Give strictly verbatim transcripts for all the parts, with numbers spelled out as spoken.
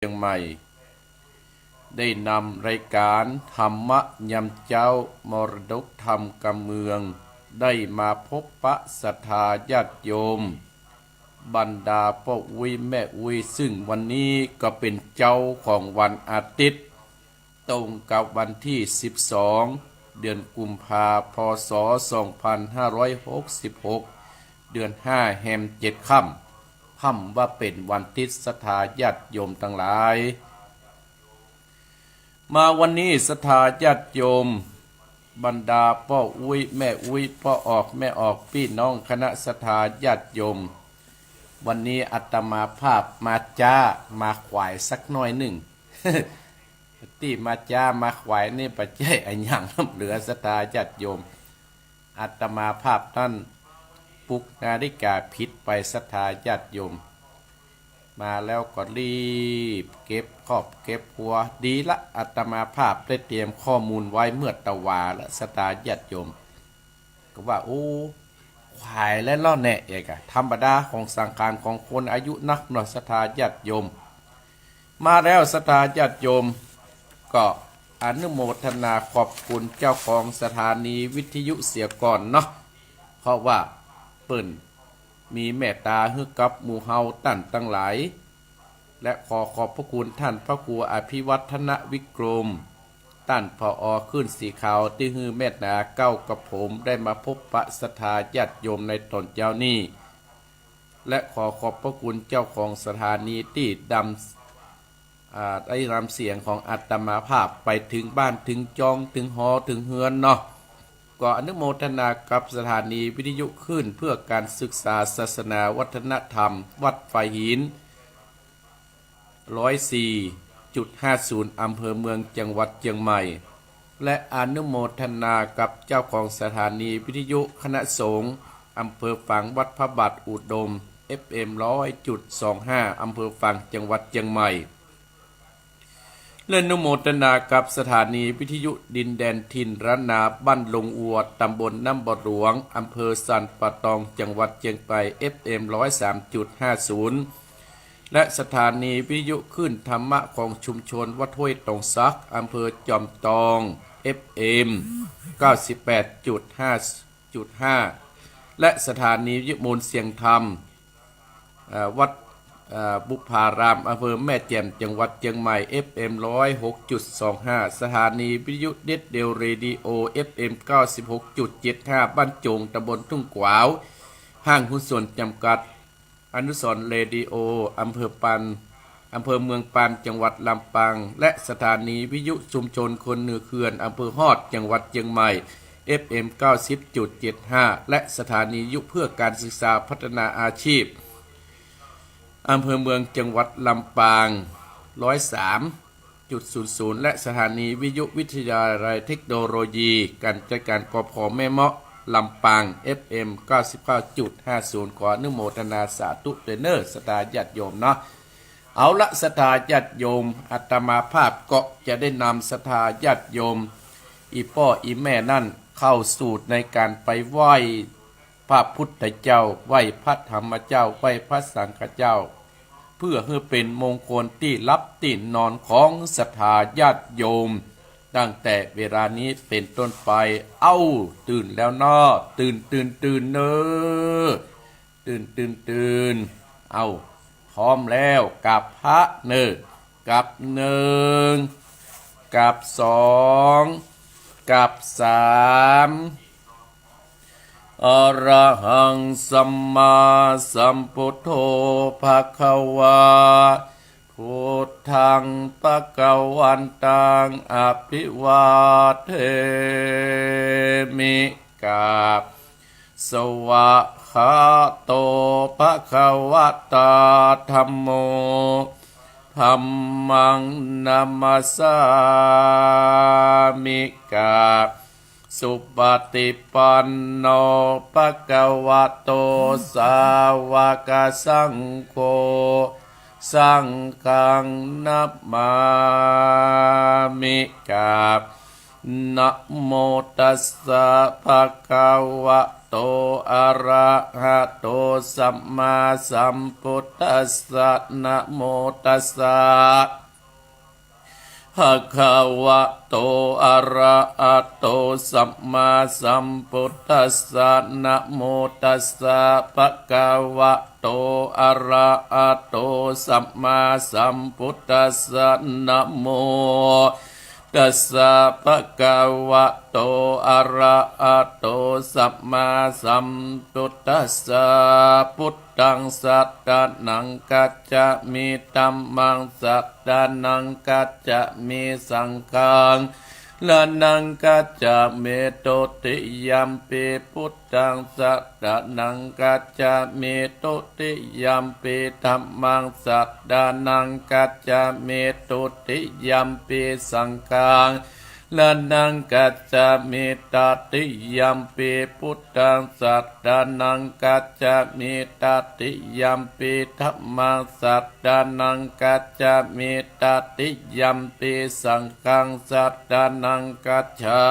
จียงใหม่ ได้นำรายก๋านธรรมะยามเจ๊า มรดกธรรมกำเมือง ได้มาพบปะศรัทธาญาติโยม บรรดาป้ออุ๊ยแม่อุ๊ย ซึ่งวันนี้ก็เป๋นเจ๊าของวันอาทิตย์ ตรงกับวันตี้สิบสอง เดือนกุมภา พ.ศ. สองพันห้าร้อยหกสิบหก เดือนห้าแฮมเจ็ดค่ำ พ่ำว่าเป๋นวันอาทิตย์ ศรัทธาญาติโยมตังหลาย มาวันนี้ศรัทธาญาติโยม บรรดาป้ออุ๊ยแม่อุ๊ย ป้อออกแม่ออก ปี้น้องคณะศรัทธาญาติโยม วันนี้อาตมาภาพมาจ๊ามาขวายสักหน้อยนึ่ง ตี้มาจ๊ามาขวายนี่บ่ใจ้อะหยังล้ำเหลือศรัทธาญาติโยม อาตมาภาพนั้นปลุกนาฬิกาผิดไปศรัทธาญาติโยม มาแล้วก็รีบเก็บครอบเก็บครัว ดีละ อาตมาภาพได้เตรียมข้อมูลไว้เมื่อตะวาละศรัทธาญาติโยม ก็ว่า โอ้ ขวายแล้วล่อแน่ เอกอะ ธรรมดาของสังขารของคนอายุนักเนาะศรัทธาญาติโยม มาแล้วศรัทธาญาติโยม ก็อนุโมทนาขอบคุณเจ้าของสถานีวิทยุเสียก่อนเนาะ เพราะว่าเปิ้นมีเมตตาหื้อกับหมู่เฮาต้านตังหลาย และขอขอบพระคุณต้านพระครูอภิวัฒนวิกรม ต้าน ผอ. คลื่นสีขาว ตี้หื้อเมตตาเก๊ากับผมได้มาพบปะศรัทธาญาติโยมในต๋อนเจ๊านี้ และขอขอบพระคุณเจ้าของสถานีตี้ดำ อ่า ได้นำเสียงของอาตมาภาพไปเถิงบ้านเถิงจ๊องเถิงหอเถิงเฮือนเนาะ ก็อนุโมทนากับสถานีวิทยุคลื่นเพื่อการศึกษาศาสนาวัฒนธรรมวัดฝายหิน ร้อยสี่จุดห้าศูนย์ อำเภอเมืองจังหวัดเจียงใหม่ และอนุโมทนากับเจ้าของสถานีวิทยุคณะสงฆ์อำเภอฝางวัดพระบาทอุดม เอฟเอ็ม ร้อยจุดสองห้า อำเภอฝางจังหวัดเจียงใหม่ และอนุโมทนากับสถานีวิทยุดินแดนถิ่นล้านนาบ้านลงวัว ตำบลน้ำบ่อหลวง อำเภอสันป่าตอง จังหวัดเจียงใหม่ เอฟเอ็ม ร้อยสามจุดห้าศูนย์ และสถานีวิทยุคลื่นธรรมะของชุมชนวัดห้วยตองสัก อำเภอจอมตอง เอฟเอ็ม เก้าสิบแปดจุดห้า จุดห้า และสถานีวิทยุมูลเสียงธรรม เอ่อ วัด เอ่อ บุพาราม อำเภอแม่แจ่ม จังหวัดเจียงใหม่ เอฟเอ็ม ร้อยหกจุดสองห้า สถานีวิทยุเด็ดเดียวเรดิโอ เอฟเอ็ม เก้าสิบหกจุดเจ็ดห้า บ้านโจ๋ง ตำบลทุ่งขวาว ห้างหุ้นส่วนจำกัด อนุสรณ์เรดิโอ อำเภอปาน อำเภอเมืองปาน จังหวัดลำปาง และสถานีวิทยุชุมชนคนเหนือเขื่อน อำเภอฮอด จังหวัดเจียงใหม่ เอฟเอ็ม เก้าสิบจุดเจ็ดห้า และสถานีวิทยุเพื่อการศึกษาพัฒนาอาชีพ อำเภอเมือง จังหวัดลำปาง ร้อยสามจุดศูนย์ศูนย์ และสถานีวิทยุวิทยาลัยเทคโนโลยีการจัดการ กพ.แม่เมาะ ลำปาง เอฟเอ็ม เก้าสิบเก้าจุดห้าศูนย์ ขออนุโมทนาสาธุเต๊อะเน่อ ศรัทธาญาติโยมเนาะ เอาละ ศรัทธาญาติโยม อาตมาภาพก็จะได้นำศรัทธาญาติโยม อี่ป้ออี่แม่นั้นเข้าสู่ในการไปไหว้พระพุทธเจ้า ไหว้พระธรรมเจ้า ไหว้พระสังฆเจ้า เพื่อหื้อเป๋นมงคลตี้หลับตี้นอนของศรัทธาญาติโยม ตั้งแต่เวลานี้เป๋นต้นไป เอ้า ตื่นแล้วเนาะ ตื่น ตื่น ตื่นเน่อ ตื่น ตื่น ตื่น เอ้า พร้อมแล้ว กราบพระเน่อ กราบหนึ่ง กราบสอง กราบสาม อะระหัง สัมมาสัมพุทโธ ภะคะวา พุทธัง ภะคะวันตัง อะภิวาเทมิ กราบ สวากขาโต ภะคะวะตา ธัมโม ธัมมัง นะมัสสามิ กราบ สุปฏิปันโน ภะคะวะโต สาวกสังโฆ สังฆัง นะมามิ กราบ นะโมตัสสะ ภะคะวะโต อะระหะโต สัมมาสัมพุทธัสสะ นะโมตัสสะ ภะคะวะโต อะระหะโต สัมมาสัมพุทธัสสะ นะโมตัสสะ ภะคะวะโต อะระหะโต สัมมาสัมพุทธัสสะ นะโมตัสสะ ภะคะวะโต อะระหะโต สัมมาสัมพุทธัสสะ พุทธัง สะระณัง คัจฉามิ ธัมมัง สะระณัง คัจฉามิ สังฆัง สะระณัง คัจฉามิ ทุติยัมปิ พุทธัง สะระณัง คัจฉามิ ทุติยัมปิ ธัมมัง สะระณัง คัจฉามิ ทุติยัมปิ สังฆัง สะระณัง คัจฉามิ ตติยัมปิ พุทธัง สะระณัง คัจฉามิ ตติยัมปิ ธัมมัง สะระณัง คัจฉามิ ตติยัมปิ สังฆัง สะระณัง คัจฉา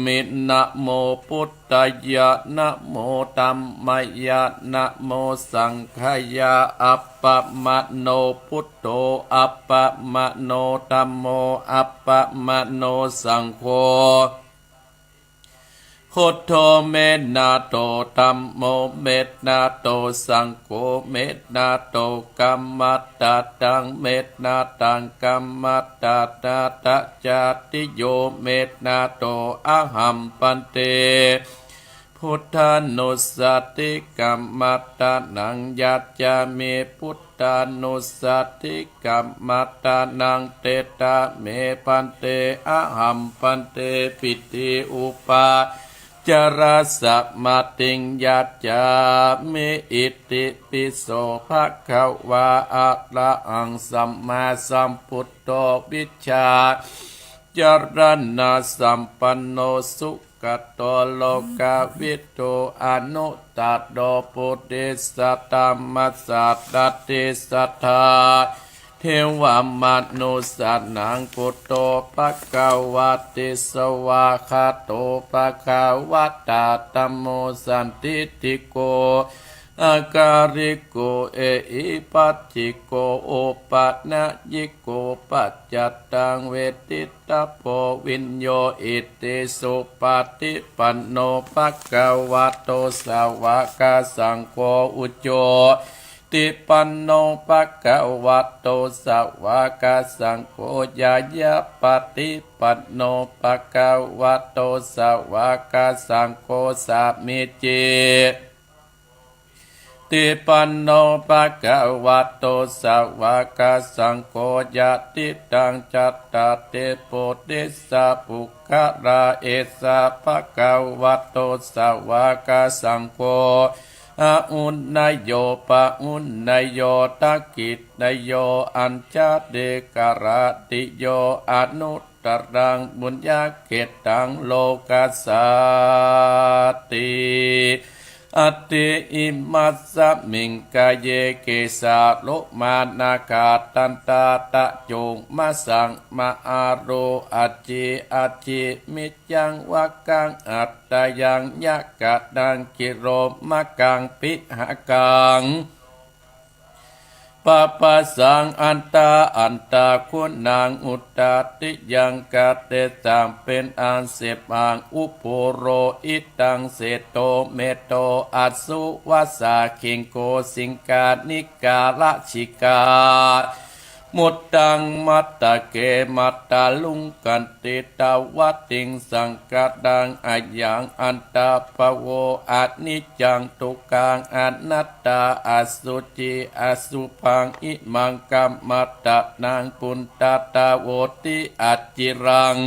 มิ นะโมพุทธายะ นะโมธัมมายะ นะโมสังฆายะ อัปปะมะโนพุทโธ อัปปะมะโนธัมโม อัปปะมะโนสังโฆ พุทโธ เมตตาโต ธัมโม เมตตาโต สังโฆ เมตตาโต กัมมัตตานัง เมตตานัง กัมมัตตานา ตะจาติโย เมตตาโต อะหัง ภันเต พุทธานุสสติ กัมมัตตานัง ยัจฉามิ พุทธานุสสติ กัมมัตตานัง เตถะเม ภันเต อะหัง ภันเต ปิณฑิติ อุปาจาระสะมาทิง ยัจฉามิ อิติปิโส ภะคะวา อะระหัง สัมมาสัมพุทโธ วิชชาจารณะสัมปันโน สุขะโต โลกะวิดู อนุตตะโร ปุริสะธัมมะสารถิ สัตถา เทวะมะนุสสานัง พุทโธ ภะคะวะติ สวากขาโต ภะคะวะตา ธัมโม สันทิฏฐิโก อะกาลิโก เอหิปัสสิโก โอปะนะยิโก ปัจจัตตัง เวทิตตะโพ วิญโญ อิติสุปะฏิปันโน ภะคะวะโต สาวะกะสังโฆ อุจุปะฏิปันโน ภะคะวะโต สาวะกะสังโฆ ญาญาปะฏิปันโน ภะคะวะโต สาวะกะสังโฆ สามีจิ ฏิปันโน ภะคะวะโต สาวะกะสังโฆ ยะติตัง จัตตาริ ปุริสะปุคคะลา เอสะ ภะคะวะโต สาวะกะสังโฆ อาหุเนยโย ปะหุเนยโย ทักขิเนยโย อัญชลีกรณีโย อนุตตรัง ปุญญะเขตตัง โลกัสสาติ อัตถิ อิมัสสะมิง กาเย เกสาโลมา นาคา ดันตา ตะโจ มะสัง มะอาโร อัจฉิ อัจฉิ มิจจัง วะกัง อัตตะยัง ยะกะนัง กิโลมะกัง ปิหะกัง ปะปะสัง อันตา อันตะกุณัง อุตตะติยัง กะเตสัง เป๋นอันเสพหัง อุปุโรหิตัง เสโท เมโท อัสสุวัสสา คิงโก สิงคานิกา ลาสิกา มุตตัง มัตตะเก มัตตะลุงคันติ ตะวะติงสังคะตัง อะยัง อันตะปะโว อะนิจจัง ทุกขัง อะนัตตา อสุจิ อสุภัง อิมัง กัมมัตตะนัง ปุณณัตถะโวติ อัจฉิรัง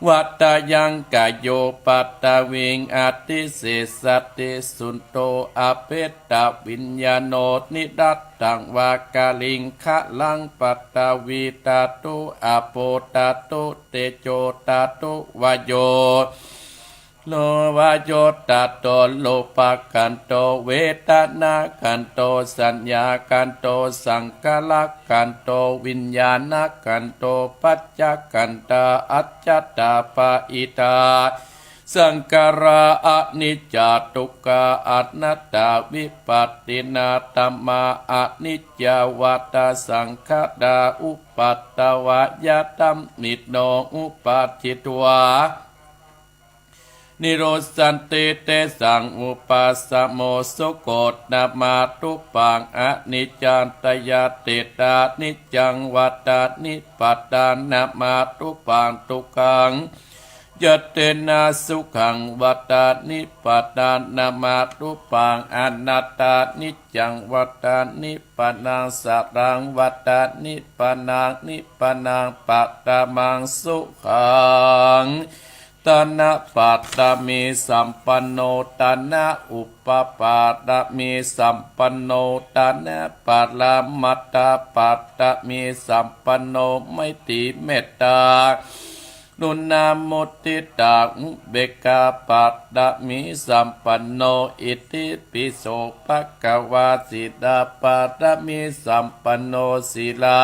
วะตะยัง กะโย ปัทวิง อะติเสสะติ สุณโณ อะเพทวิญญาโณ นิรัตถัง วะกะลิงคะลัง ปัทวีธาตุ อาโปธาตุ เตโจธาตุ วาโย โน วโยตาโต รูปขันโธ เวทนาขันโธ สัญญาขันโธ สังขารขันโธ วิญญาณขันโธ ปัจจขันธา อัจจตา ปะหิทา สังขารา อนิจจา ทุกขา อนัตตา วิปัสสินา ธัมมา อนิจจา วัตตา สังขารา อุปัตตวายะธัมมิโน อุปาทิตวา นิรุสสันติ เตสัง อุปาสโม สุโข ธัมมา ทุปปัง อนิจจันตยา เตตา นิจจัง วัตตา นิพพานา ธัมมา ทุปปัง ทุกขัง ยะเตนะ สุขัง วัตตา นิพพานา ธัมมา ทุปปัง อนัตตา นิจจัง วัตตา นิพพานัง สารัง วัตตา นิพพานัง นิพพานัง ปัตตมัง สุขัง ธนะ ปัตตมี สัมปันโน ธนะ อุปปาตตมี สัมปันโน ธนะ ปรมัตถปัตตมี สัมปันโน ไมตรี เมตตา กรุณา มุทิตา อุเบกขา ปัตตมี สัมปันโน อิติปิโส ภะคะวา ศีลปาตตมี สัมปันโน ศีลา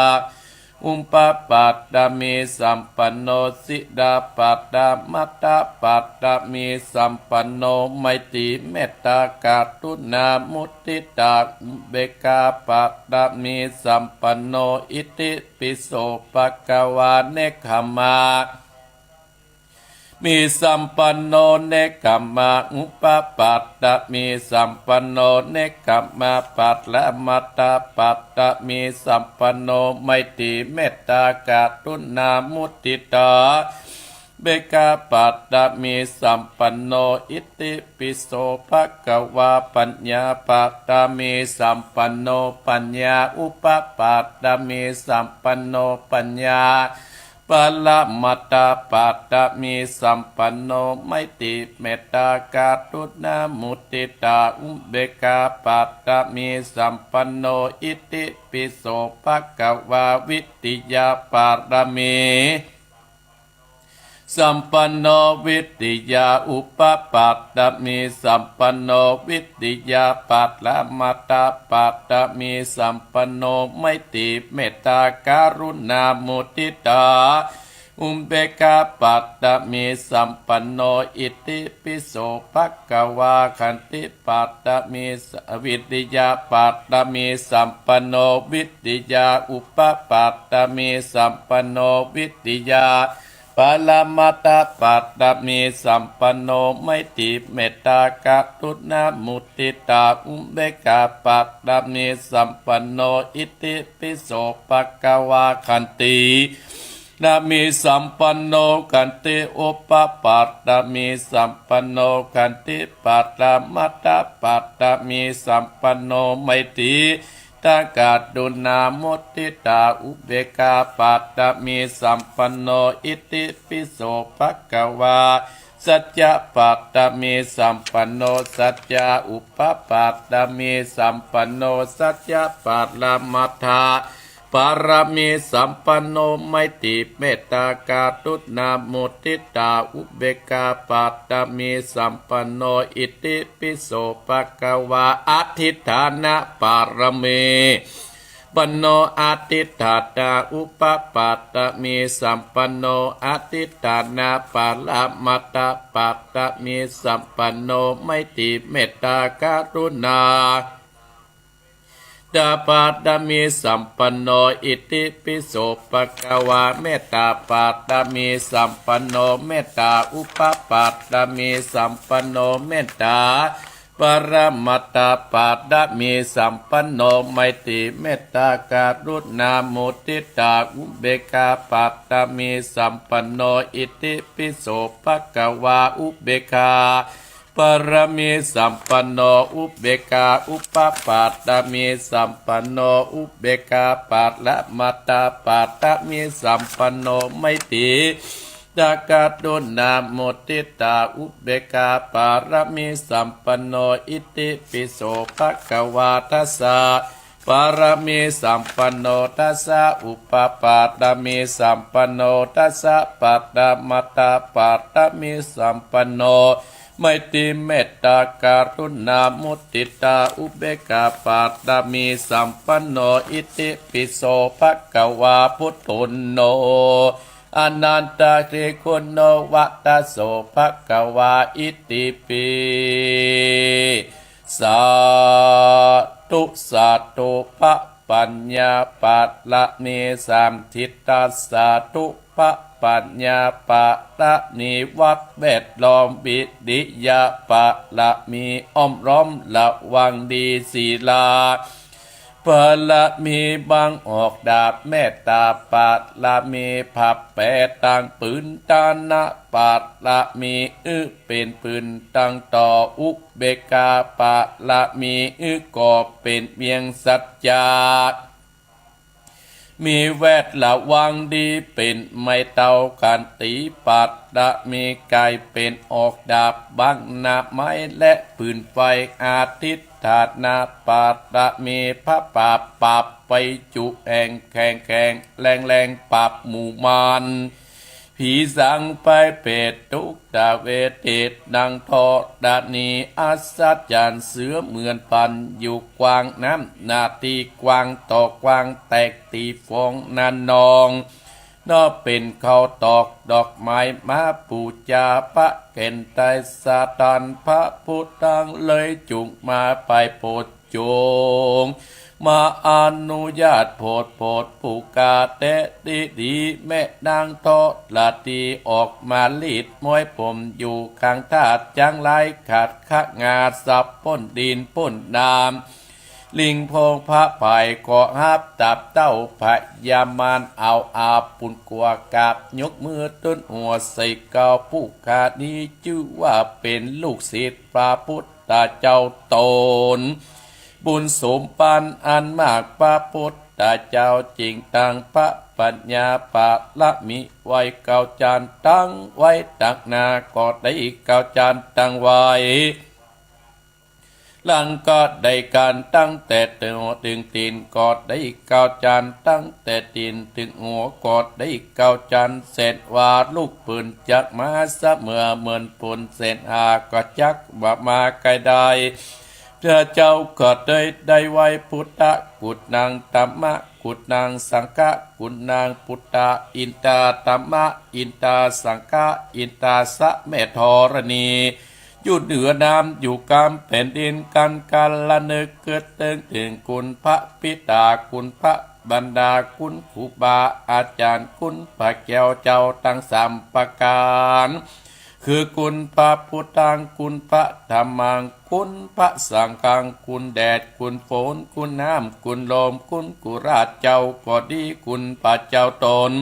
อุปปาตตมี สัมปันโน ศีลา ปรมัตถปัตตมี สัมปันโน ไมตรี เมตตา กรุณา มุทิตา อุเบกขา ปัตตมี สัมปันโน อิติปิโส ภะคะวา เนกขัมมา มี สัมปันโน เนกขัมมา อุปปาตตมี สัมปันโน เนกขัมมา ปรมัตถปัตตมี สัมปันโน ไมตรี เมตตา กรุณา มุทิตา เบกขา ปัตตมี สัมปันโน อิติปิโส ภะคะวา ปัญญา ปัตตมี สัมปันโน ปัญญา อุปปาตตมี สัมปันโน ปัญญา ปรมัตถปัตตมี สัมปันโน ไมตรี เมตตา กรุณา มุทิตา อุเบกขา ปัตตมี สัมปันโน อิติปิโส ภะคะวา วิทยา ปารมี สัมปันโน วิทยา อุปปาตตมี สัมปันโน วิทยา ปรมัตถปัตตมี สัมปันโน ไมตรี เมตตา กรุณา มุทิตา อุเบกขา ปัตตมี สัมปันโน อิติปิโส ภะคะวา ขันติ ปัตตมี ส- วิทยา ปัตตมี สัมปันโน วิทยา อุปปาตตมี สัมปันโน วิทยา ปรมัตถปัตตมี สัมปันโน ไมตรี เมตตา กรุณา มุทิตา อุเบกขา ปัตตมี สัมปันโน อิติปิโส ภะคะวา ขันติ นะมี สัมปันโน ขันติ อุปปาตตมี สัมปันโน ขันติ ปรมัตถปัตตมี สัมปันโน ไมตรี ตกรุณา มุทิตา อุเบกขา ปัตตมี สัมปันโน อิติปิโส ภะคะวา สัจจะปัตตมี สัมปันโน สัจจะ อุปปาตตมี สัมปันโน สัจจะ ปรมัตถ ปารมี สัมปันโน ไมตรี เมตตา กรุณา มุทิตา อุเบกขา ปัตตมี สัมปันโน อิติปิโส ภะคะวา อธิฏฐานะ ปารมี ปันโน อธิฏฐานะ อุปปาตตมี สัมปันโน อธิฏฐานะ ปรมัตถปัตตมี สัมปันโน ไมตรี เมตตา กรุณา ตา ปารมี สัมปันโน อิติปิโส ภะคะวา เมตตา ปารมี สัมปันโน เมตตา อุปปาตตมี สัมปันโน เมตตา ปรมัตถปัตตมี สัมปันโน ไมตรี เมตตา กรุณา มุทิตา อุเบกขา ปัตตมี สัมปันโน อิติปิโส ภะคะวา อุเบกขา ปารมี สัมปันโน อุเบกขา อุปปาตตมี สัมปันโน อุเบกขา ปรมัตถปัตตมี สัมปันโน ไมตรี ตกรุณา มุทิตา อุเบกขา ปารมี สัมปันโน อิติปิโส ภะคะวา ทัสสะ ปารมีสัมปันโน ทัสสะ อุปปารมีสัมปันโน ทัสสะ ปัตตมัตตปารมีสัมปันโน ไมตรีเมตตากรุณามุทิตาอุเบกขาปารมีสัมปันโน อิติปิโสภะคะวา พุทโธ อนันตะเทโกโน วัตโสภะคะวา อิติปิ สาธุ สาธุ พระปัญญาปารมีสามทิศ สาธุ พระปัญญาปารมีวัดแวดล้อม วิริยะปารมีอ้อมล้อมระวังดี ศีลา ปารมีบังออกดาบ เมตตาปารมีผับแผตั้งปืน ทานะปารมีอื้อเป๋นปืนตั้งต่อ อุเบกขาปารมีอื้อก่อเป๋นเวียงสัจจะ มีแวดระวังดีเป๋นไม้เต้า ขันติปารมีก๋ายเป๋นออกดาบบังหน้าไม้และปืนไฟ อธิฏฐานะปารมีพระปราบปราบไปจุแห่งแข็งแข็งแรงแรงปราบหมู่มาร ผีสางไปเปรตทุกตะเวท เทศน์ดังธรณี อัศจรรย์เสือเหมือนพัน อยู่กว้างน้ำหน้าตี้กว้างต่อกว้าง แตกตี้ฟองนาหนอง นอกเป๋นข้าวตอกดอกไม้มาปู๋จา พระแก่นไตรสถาน พระพุทธังเลยจุ่งมาไปโผด จงมาอนุญาตโผดโผดผู้ข้าแต๊ดีดี แม้นางธรณีออกมาลีดม้อยผมอยู่ข้างธาตุ จั้งไร้ขัดขะงาสับพ้นดินพ้นน้ำ ลิงพงพระไพร่ก็ฮับตับเต้าพญามาร เอาอาบปุ้นกั๋วกราบยกมือตุ๊นหัวใส่เก้า ผู้ข้านี้จื้อว่าเป๋นลูกศิษย์ พระพุทธเจ้าต๋น บุญสมปันอันมาก พระพุทธเจ้าจึงตั้งพระปัญญาปารมีไว้เก้าจั๊น ตั้งไว้ตังหน้าก็ได้เก้าจั๊น ตั้งไว้หลังก็ได้จั๊น ตั้งแต่ตึงหัวตึงตี๋นก็ได้เก้าจั๊น ตั้งแต่ตี๋นตึงหัวก็ได้เก้าจั๊น เส้นว่าลูกปืนจักมาเสมอ เหมือนฝนเส้นหาก็จักบ่มาใก้ได้ พระเจ้าก็ได้ได้ไหว้พุทธกุณัง ธัมมกุณัง สังฆกุณัง พุทธาอินทา ธัมมาอินทา สังฆาอินทา สะแม่ธรณี อยู่เหนือน้ำอยู่กลางแผ่นดิน กันกาละนึกกึ๊ดตึงเถิงคุณพระปิดา คุณพระมารดา คุณครูบาอาจ๋ารย์ คุณพระแก้วเจ้าตังสามประก๋าน คือคุณพระพุทธัง คุณพระธัมมัง คุณพระสังฆัง คุณแดด คุณฝน คุณน้ำ คุณลม คุณกุราชเจ้าก็ดี คุณพระเจ้าต๋น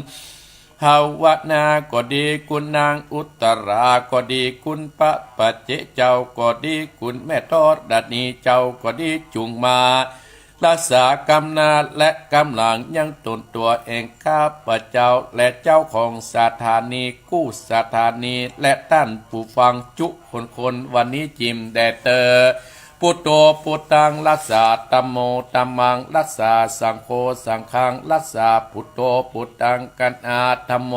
ภาวนาก็ดี คุณนางอุตตราก็ดี คุณพระปัจเจกเจ้าก็ดี คุณแม่ธรณีเจ้าก็ดี จุ่งมารักษากำหน้าและกำหลังยังต๋นตั๋วแห่งข้าพเจ้า และเจ้าของสถานีกู้สถานี และต้านผู้ฟังจุคนคน วันนี้จิ่มแด่เตอ พุทโธพุทธัง รักษา ธัมโมธัมมัง รักษา สังโฆสังฆัง รักษา พุทโธพุทธัง กัณหา ธัมโม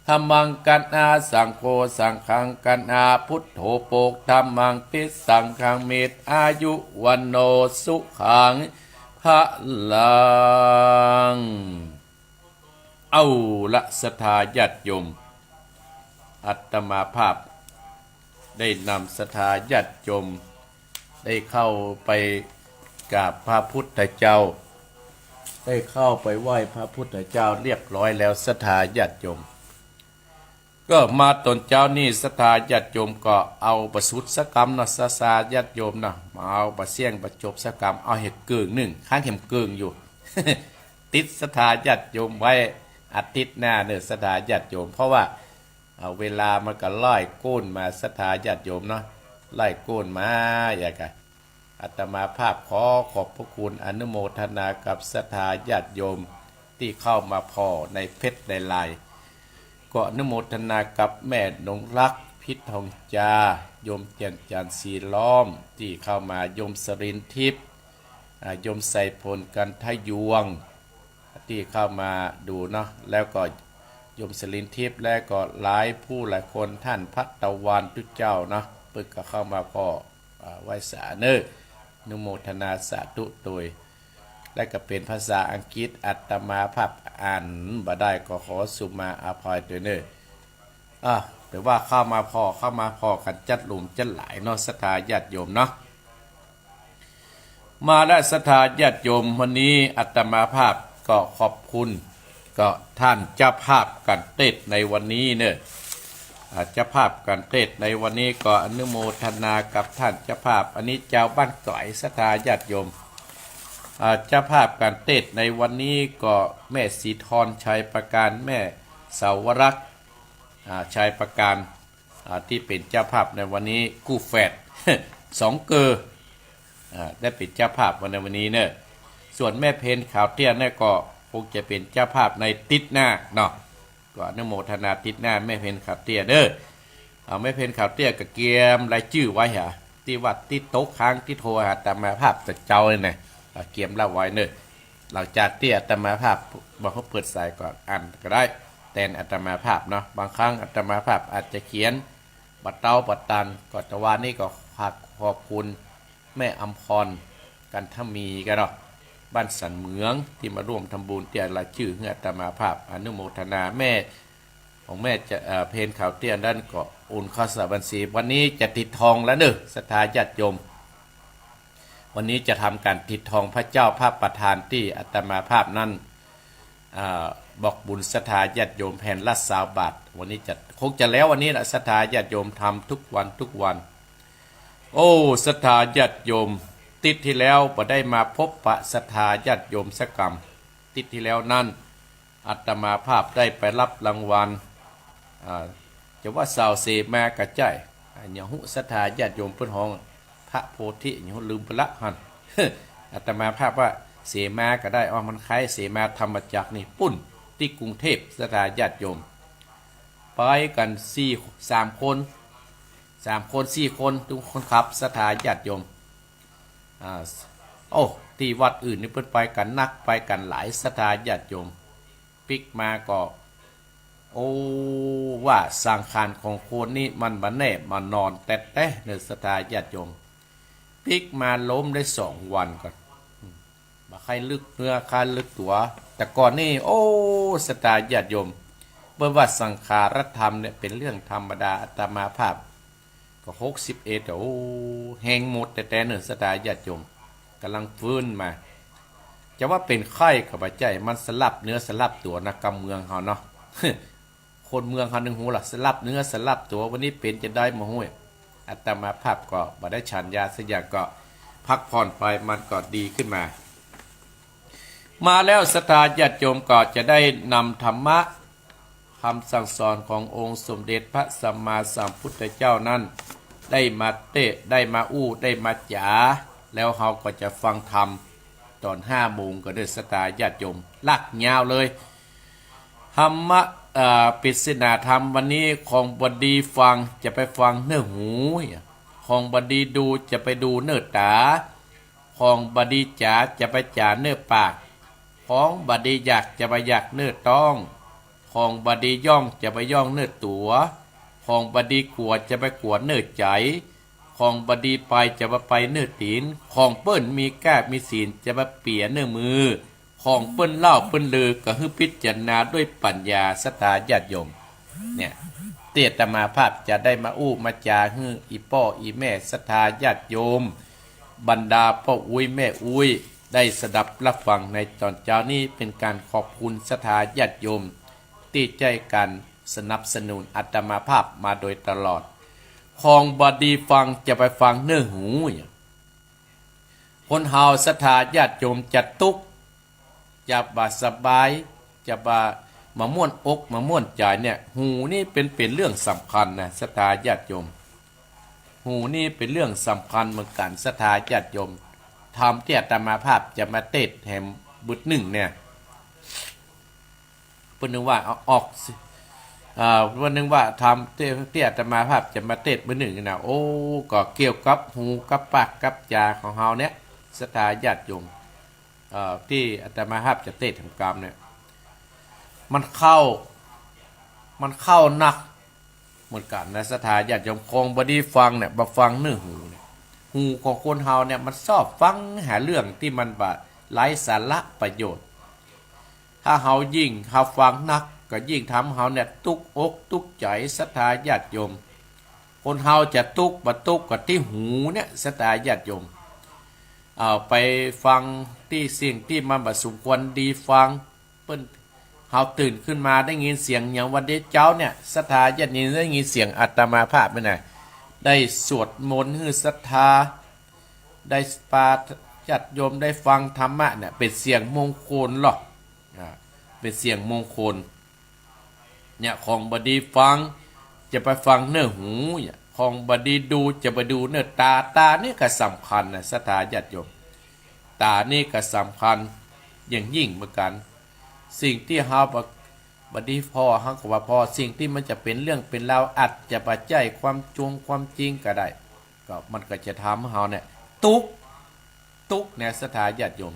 ธัมมัง กัณหา สังโฆสังฆัง กัณหา พุทโธโภค ธัมมังภิ สังฆังมิตร อายุ วัณโณ สุขัง พลัง เอาละศรัทธาญาติโยม อาตมาภาพได้นำศรัทธาญาติโยม ได้เข้าไปกราบพระพุทธเจ้า ได้เข้าไปไหว้พระพุทธเจ้าเรียบร้อยแล้ว ศรัทธาญาติโยม ก็มาต๋นเจ๊านี้ ศรัทธาญาติโยมก็เอาบ่สุดสักกำเนาะ ศรัทธาญาติโยมเนาะ มาเอาบ่เสี้ยงบ่จบสักกำ เอาหื้อเกิ่งนึ่ง คันหื้อเกิ่งอยู่ ติดศรัทธาญาติโยมไว้อาทิตย์หน้าเนาะ ศรัทธาญาติโยม เพราะว่า เอาเวลามันก็ไล่โก้นมา ศรัทธาญาติโยมเนาะ ไล่โก้นมา อย่างกะ อาตมาภาพขอขอบพระคุณอนุโมทนากับศรัทธาญาติโยมตี้เข้ามาผ่อในเฟซในไลน์ ก็อนุโมทนากับแม่หนงรัก พิษทองจา โยมเจียงจันทร์สีล้อมตี้เข้ามา โยมสรินทิพย์ อ่า โยมไสยผล กันทะยวงศ์ ตี้เข้ามาดูเนาะ แล้วก็โยมสลินทิพย์ และก็หลายผู้หลายคน ต้านพัตตะวันตุ๊เจ้าเนาะ เปิ้นก็เข้ามาผ่อ อ่า ไหว้สาเน่อ อนุโมทนาสาธุตวย และก็เป๋นภาษาอังกฤษ อาตมาภาพอ่านบ่ได้ก็ขอสุมาอภัยตวยเน่อ อ่ะ แต่ว่าเข้ามาผ่อ เข้ามาผ่อกั๋นจั๊ดหลุมจั๊ดหลายเนาะ ศรัทธาญาติโยมเนาะ มาแล้วศรัทธาญาติโยม วันนี้อาตมาภาพก็ขอบคุณ ก็ต้านเจ้าภาพก๋านเตสน์ในวันนี้เน่อ อ่า เจ้าภาพก๋านเตสน์ในวันนี้ก็อนุโมทนากับต้านเจ้าภาพ อันนี้จาวบ้านก๋อย ศรัทธาญาติโยม อ่า เจ้าภาพก๋านเตสน์ในวันนี้ก็แม่ศรีทร ชัยประการ แม่สาวรักษ์ อ่า ชัยประการ อ่า ตี้เป๋นเจ้าภาพในวันนี้ กู้แฝด สองเกลอ อ่า ได้เป๋นเจ้าภาพวันในวันนี้เน่อ ส่วนแม่เพ็ญขาวเตี้ยเนี่ยก็คงจะเป๋นเจ้าภาพในติ๊ดหน้าเนาะ ก็อนุโมทนาติ๊ดหน้าแม่เพ็ญขาวเตี้ยเน่อ เอา แม่เพ็ญขาวเตี้ยก็เกียมรายจื้อไว้หา ตี้ว่าตี้ตกค้างตี้โทรหาอาตมาภาพแต่เจ๊าเนี่ยนะ อ่า เกียมเล่าไว้เน่อ หลังจากตี้อาตมาภาพบ่ฮู้เปิดสายก็อ่านก็ได้ แตนอาตมาภาพเนาะ บางครั้งอาตมาภาพอาจจะเขียนบ่เต๊าบ่ตัน ก็แต่วานี้ก็ฝากขอบคุณแม่อำพร กันทมีก็เนาะ บ้านสันเหมือง ตี้มาร่วมทำบุญ เตี้ยรายจื้อหื้ออาตมาภาพ อนุโมทนา แม่ของแม่จะ เอ่อ เพ็ญขาวเตี้ยนั้นก็โอนเข้าสาบัญชี วันนี้จะติดทองแล้วเน่อ ศรัทธาญาติโยม วันนี้จะทำก๋านติดทองพระเจ้าพระประธานตี้อาตมาภาพนั้น อ่า บอกบุญศรัทธาญาติโยมแผ่นละซาวบาท วันนี้จะ คงจะแล้ววันนี้แหละ ศรัทธาญาติโยมทำทุกวันทุกวัน โอ้ ศรัทธาญาติโยม ติ๊ดตี้แล้วบ่ได้มาพบปะศรัทธาญาติโยมสักกำ ติ๊ดตี้แล้วนั้น อาตมาภาพได้ไปรับรางวัล อ่า จะว่าสาวเสมาก็ใจ้ อ่า หยังฮู้ศรัทธาญาติโยมเปิ้นฮ้อง พระโพธิ หยังฮู้ ลืมไปละหั้น อาตมาภาพว่าเสมาก็ได้ อ้อ มันคล้ายเสมาธรรมจักรนี่ ปุ้น ตี้กรุงเทพฯ ศรัทธาญาติโยม ไปกั๋นสี่ สามคน สามคน สี่คน ตุ๊กคนขับ ศรัทธาญาติโยม อ่า โอ้ ตี้วัดอื่นนี่เปิ้นไปกั๋นนัก ไปกั๋นหลาย ศรัทธาญาติโยม ปิ๊กมาก็ โอ้ ว่าสังขารของคนนี่มันบ่แน่บ่นอนแต๊ๆ เน่อ ศรัทธาญาติโยม ปิ๊กมาล้มได้สองวันก่อน อืม บ่ใค่ลึกเนื้อใค่ลึกตั๋ว แต่ก่อนนี่ โอ้ ศรัทธาญาติโยม เปิ้นว่าสังขารธรรมเนี่ยเป๋นเรื่องธรรมดา อาตมาภาพก็หกสิบเอ็ด โอ้ แฮงหมดแต๊ๆ เน่อ ศรัทธาญาติโยม ก่ำลังฟื้นมา จะว่าเป๋นไข้ก็บ่ใจ้ มันสลับเนื้อสลับตั๋วนะ กำเมืองเฮาเนาะ คนเมืองเฮานึ่งฮู้ละ สลับเนื้อสลับตั๋ว วันนี้เป๋นจะใดบ่ฮู้ อาตมาภาพก็บ่ได้ฉันยาสักอย่าง ก็พักผ่อนไป มันก็ดีขึ้นมา มาแล้วศรัทธาญาติโยมก็จะได้นำธรรมะ คำสั่งสอนขององค์สมเด็จพระสัมมาสัมพุทธเจ้านั้น ได้มาเตสน์ ได้มาอู้ ได้มาจ๋า แล้วเฮาก็จะฟังธรรมต๋อนห้าโมงก็เน่อ ศรัทธาญาติโยม ลากยาวเลย ธรรมะ เอ่อ ปริศนาธรรมวันนี้ ของบ่ดีฟังจะไปฟังเน่อหู ของบ่ดีดูจะไปดูเน่อต๋า ของบ่ดีจ๋าจะไปจ๋าเน่อปาก ของบ่ดีอยากจะไปอยากเน่อต๊อง ของบ่ดีย่องจะไปย่องเน่อตั๋ว ของบ่ดีกั๋วจะไปกั๋วเน่อใจ๋ ของบ่ดีไปจะไปไปเน่อตี๋น ของเปิ้นมีก้ามีศีลจะไปเปียเน่อมือ ของเปิ้นเล่าเปิ้นลือก็หื้อพิจารณาด้วยปัญญา ศรัทธาญาติโยม เนี่ย ตี้อาตมาภาพจะได้มาอู้มาจ๋าหื้ออี่ป้ออี่แม่ศรัทธาญาติโยม บรรดาป้ออุ๊ยแม่อุ๊ย ได้สดับรับฟังในต๋อนเจ๊านี้ เป๋นก๋านขอบคุณศรัทธาญาติโยม ตี้ใจ้ก๋านสนับสนุนอาตมาภาพมาโดยตลอด ของบ่ดีฟังจะไปฟังเน่อหู คนเฮาศรัทธาญาติโยมจะตุ๊กข์ จะบ่สบาย จะบ่ บ่ม่วนอกบ่ม่วนใจ๋เนี่ย หูนี่เป๋น เป๋นเรื่องสำคัญนะ ศรัทธาญาติโยม หูนี่เป๋นเรื่องสำคัญเหมือนกั๋น ศรัทธาญาติโยม ธรรมตี้อาตมาภาพจะมาเตสน์แหมบึดนึ่งเนี่ย เปิ้นนึกว่าเอาออกสิ อ่า เปิ้นนึกว่าธรรมตี้ ตี้อาตมาภาพจะมาเตสน์บึดนึ่งนะ โอ้ ก็เกี่ยวกับหูกับปากกับจ๋าของเฮาเนี่ย ศรัทธาญาติโยม เอ่อ ตี้อาตมาภาพจะเตสน์ถามกำเนี่ย มันเข้า มันเข้านักเหมือนกั๋นนะศรัทธาญาติโยม คองบ่ดีฟังเนี่ย บ่ฟังเน่อหูเนี่ย หูของคนเฮาเนี่ยมันชอบฟังหาเรื่องตี้มันบ่ไร้สาระประโยชน์ ถ้าเฮายิ่ง เฮาฟังนักก็ยิ่งทำเฮาเนี่ยตุ๊กอกตุ๊กใจ๋ศรัทธาญาติโยม คนเฮาจะตุ๊กบ่ตุ๊กก็ตี้หูเนี่ยศรัทธาญาติโยม เอาไปฟังตี้สิ่งตี้มันบ่สมควรดีฟัง เปิ้น เฮาตื่นขึ้นมาได้ยินเสียงหยังวันนี้เจ๊าเนี่ย ศรัทธาญาติโยม ได้ยินเสียงอาตมาภาพไหมนะ ได้สวดมนต์หื้อศรัทธา ได้ปาญาติโยมได้ฟังธรรมะเนี่ย เป๋นเสียงมงคลลอ อ่า เป๋นเสียงมงคล เนี่ย คองบ่ดีฟัง จะไปฟังเน่อหู เนี่ย คองบ่ดีดู จะไปดูเน่อต๋า ต๋านี่ก็สำคัญนะศรัทธาญาติโยม ต๋านี่ก็สำคัญอย่างยิ่งเหมือนกั๋น สิ่งตี้เฮาบ่ บ่ดีผ่อ เฮาก็ว่าผ่อ สิ่งตี้มันจะเป๋นเรื่องเป๋นราว อาจจะบ่ใจ้ความจงความจริงก็ได้ ก็มันก็จะทำเฮาเนี่ยตุ๊ก ตุ๊กเนี่ยศรัทธาญาติโยม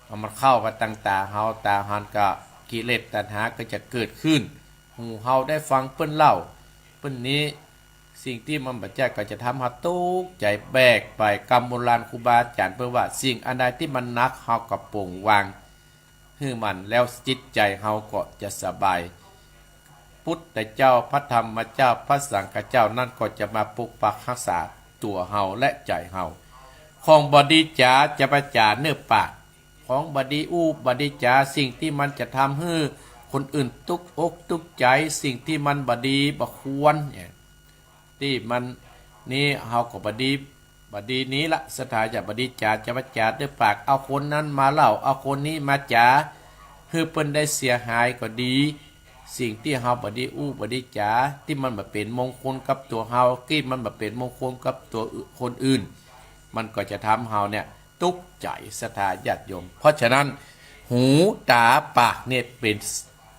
เอามันเข้ามาตังต๋าเฮา ต๋าหันก็กิเลสตัณหาก็จะเกิดขึ้น หูเฮาได้ฟังเปิ้นเล่า เปิ้นนี้ สิ่งตี้มันบ่ใจ้ก็จะทำเฮาตุ๊กใจ๋แบกไป กำโบราณครูบาอาจ๋ารย์เปิ้นว่า สิ่งอันใดตี้มันหนักเฮาก็ปล่อยวางหื้อมัน แล้วจิตใจ๋เฮาก็จะสบาย พุทธเจ้า พระธรรมเจ้า พระสังฆเจ้านั้นก็จะมาปกปักฮักษาตั๋วเฮาและใจ๋เฮา ของบ่ดีจ๋าจะไปจ๋าเน่อปาก ของบ่ดีอู้บ่ดีจ๋า สิ่งตี้มันจะทำหื้อคนอื่นตุ๊กอกตุ๊กใจ๋ สิ่งตี้มันบ่ดีบ่ควรเนี่ย ตี้มันนี้เฮาก็บ่ดี บ่ดีนี้ละศรัทธาญาติ บ่ดีจ๋าจะไปจ๋าเน่อปาก เอาคนนั้นมาเล่า เอาคนนี้มาจ๋า หื้อเปิ้นได้เสียหายก็ดี สิ่งตี้เฮาบ่ดีอู้บ่ดีจ๋า ตี้มันบ่เป๋นมงคลกับตั๋วเฮา ตี้มันบ่เป๋นมงคลกับตั๋วอื่น คนอื่น มันก็จะทำเฮาเนี่ยตุ๊กใจ๋ศรัทธาญาติโยม เพราะฉะนั้น หู ต๋า ปากเนี่ยเป๋น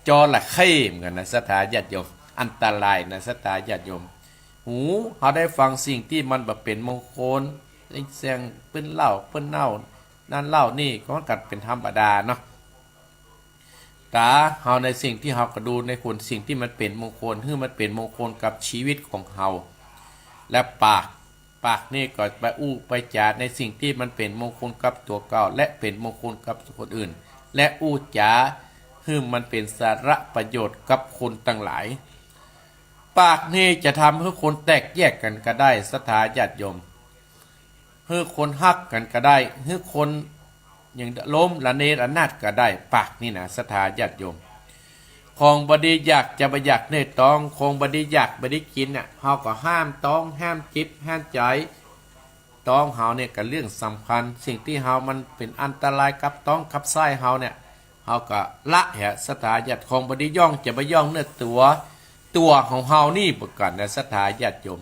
จระเข้เหมือนกั๋นนะศรัทธาญาติโยม อันตรายนะศรัทธาญาติโยม หู เฮาได้ฟังสิ่งตี้มันบ่เป๋นมงคล ได้เสียงเปิ้นเล่า เปิ้นเล่า นั่นเล่านี่ก็มันก็เป๋นธรรมดาเนาะ ต๋าเฮาในสิ่งตี้เฮาก็ดูในคนสิ่งตี้มันเป๋นมงคล หื้อมันเป๋นมงคลกับชีวิตของเฮา และปาก ปากนี่ก็ไปอู้ไปจ๋าในสิ่งตี้มันเป๋นมงคลกับตั๋วเก่า และเป๋นมงคลกับคนอื่น และอู้จ๋าหื้อมันเป๋นสาระประโยชน์กับคนตังหลาย ปากนี่จะทำหื้อคนแตกแยกกั๋นก็ได้ศรัทธาญาติโยม หื้อคนฮักกั๋นก็ได้ หื้อคนอย่างล้มระเนระนาดก็ได้ ปากนี่นะศรัทธาญาติโยม ของบ่ดีอยากจะบ่อยากเน่อต๊อง ของบ่ดีอยากบ่ดีกิ๋นน่ะ เฮาก็ห้ามต๊อง ห้ามจิต ห้ามใจ๋ ต๊องเฮาเนี่ยก็เรื่องสำคัญ สิ่งตี้เฮามันเป๋นอันตรายกับต๊องกับไส้เฮาเนี่ย เฮาก็ละเหียศรัทธาญาติ ของบ่ดีย่องจะบ่ย่องเน่อตั๋ว ตั๋วของเฮานี่บ่ก่อนนะศรัทธาญาติโยม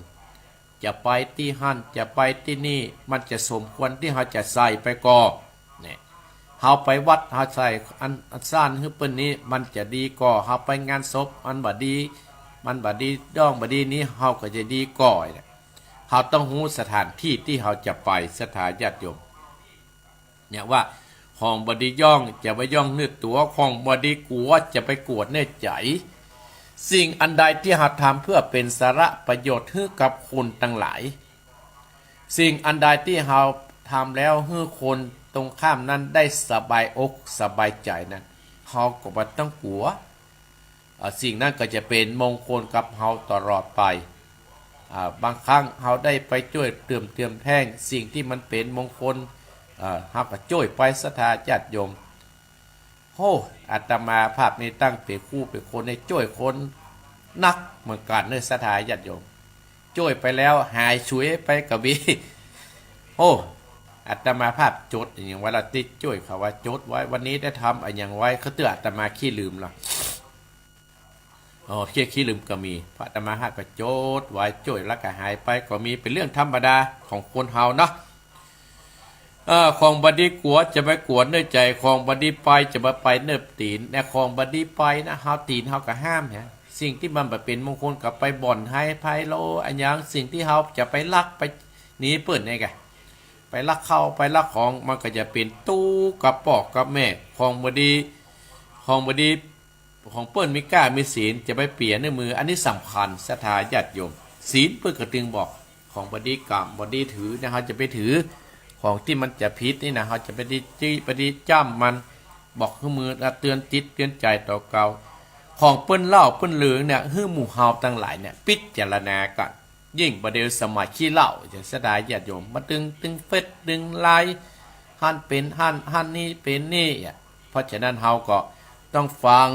จะไปตี้หั้น จะไปตี้นี่ มันจะสมควรตี้เฮาจะใส่ไปก่อ เนี่ย เฮาไปวัด เฮาใส่อัน อันสั้นหื้อเปิ้นนี้ มันจะดีก่อ เฮาไปงานศพ อันบ่ดี มันบ่ดีด้องบ่ดีนี้ เฮาก็จะดีก่อ เนี่ย เฮาต้องฮู้สถานตี้ตี้เฮาจะไป ศรัทธาญาติโยม เนี่ยว่า ของบ่ดีย่องจะบ่ย่องเน่อตั๋ว ของบ่ดีกั๋วจะไปกั๋วเน่อใจ๋ สิ่งอันใดตี้เฮาทำเปื้อเป๋นสาระประโยชน์หื้อกับคนตังหลาย สิ่งอันใดตี้เฮาทำแล้วหื้อคนตรงข้ามนั้นได้สบายอกสบายใจ๋นั้น เฮาก็บ่ต้องกั๋ว อ่า สิ่งนั้นก็จะเป๋นมงคลกับเฮาตลอดไป อ่า บางครั้งเฮาได้ไปจ้วยเติมเต็มแท่งสิ่งตี้มันเป๋นมงคล อ่า เฮาก็จ้วยไปศรัทธาญาติโยม โอ้ อาตมาภาพนี่ตั้งเป๋นครูเป๋นคนนี่จ้วยคนนักเหมือนกั๋นเน่อศรัทธาญาติโยม จ้วยไปแล้วหายสวยไปก็มี โอ้ อาตมาภาพจดอะหยังไว้ละ ตี้จ้วยเขาว่าจดไว้ วันนี้ได้ทำอะหยังไว้ เขาเตื้ออาตมาขี้ลืมละ อ๋อ ขี้ ขี้ลืมก็มี เพราะอาตมาภาพก็จดไว้ จ้วยแล้วก็หายไปก็มี เป๋นเรื่องธรรมดาของคนเฮาเนาะ เออ ของบ่ดีกั๋วจะไปกั๋วเน่อใจ๋ ของบ่ดีไปจะไปไปเน่อตี๋น และของบ่ดีไปนะ เฮาตี๋นเฮาก็ห้ามเนี่ย สิ่งตี้มันบ่เป๋นมงคลก็ไปบ่อนไฮไพโลอะหยัง สิ่งตี้เฮาจะไปลักไปหนีเปิ้นเนี่ยกะ ไปลักข้าวไปลักของ มันก็จะเป๋นตุ๊กข์กับป้อกับแม่ ของบ่ดี ของบ่ดี ของเปิ้นมีก้ามีศีล จะไปเปียะในมือ อันนี้สำคัญ ศรัทธาญาติโยม ศีลเปิ้นก็ตึงบอก ของบ่ดีกระทำบ่ดีถือนะ เฮาจะไปถือ ของตี้มันจะผิดนี่นะ เฮาจะไปดีจี้ไปดีจ้ำมัน บอกหื้อมือเตือนจิตเตือนใจ๋ต่อเก่า ของเปิ้นเล่าเปิ้นลือเนี่ย หื้อหมู่เฮาตังหลายเนี่ย พิจารณาก่อน ยิ่งบ่าเดี่ยวสมัยขี้เหล้า ศรัทธาญาติโยม มาตึง ตึงเฟซ ตึงไลน์ หั้นเป๋นหั้น หั้นนี้เป๋นนี่อะ เพราะฉะนั้นเฮาก็ต้องฟัง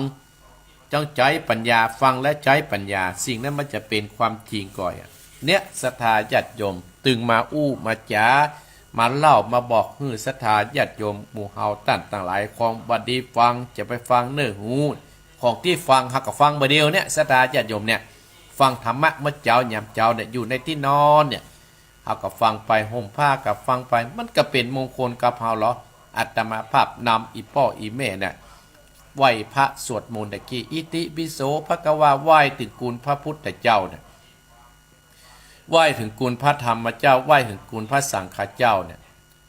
ต้องใจ๊ปัญญา ฟังและใจ๊ปัญญา สิ่งนั้นมันจะเป๋นความจริงก่อยอะ เนี่ย ศรัทธาญาติโยม ตึงมาอู้มาจ๋า มาเล่ามาบอกหื้อศรัทธาญาติโยม หมู่เฮาต้านตังหลาย ของบ่ดีฟัง จะไปฟังเน่อหู ของตี้ฟัง เฮาก็ฟังบ่าเดี่ยวเนี่ย ศรัทธาญาติโยมเนี่ย ฟังธรรมะเมื่อเจ๊ายามเจ๊าเนี่ย อยู่ในตี้นอนเนี่ย เฮาก็ฟังไป ห่มผ้าก็ฟังไป มันก็เป๋นมงคลกับเฮาเหรอ อาตมาภาพนำอี่ป้ออี่แม่เนี่ย ไหว้พระสวดมนต์ตะกี้ อิติปิโสภะคะวา ไหว้เถิงคุณพระพุทธเจ้าเนี่ย ไหว้เถิงคุณพระธรรมเจ้า ไหว้เถิงคุณพระสังฆเจ้าเนี่ย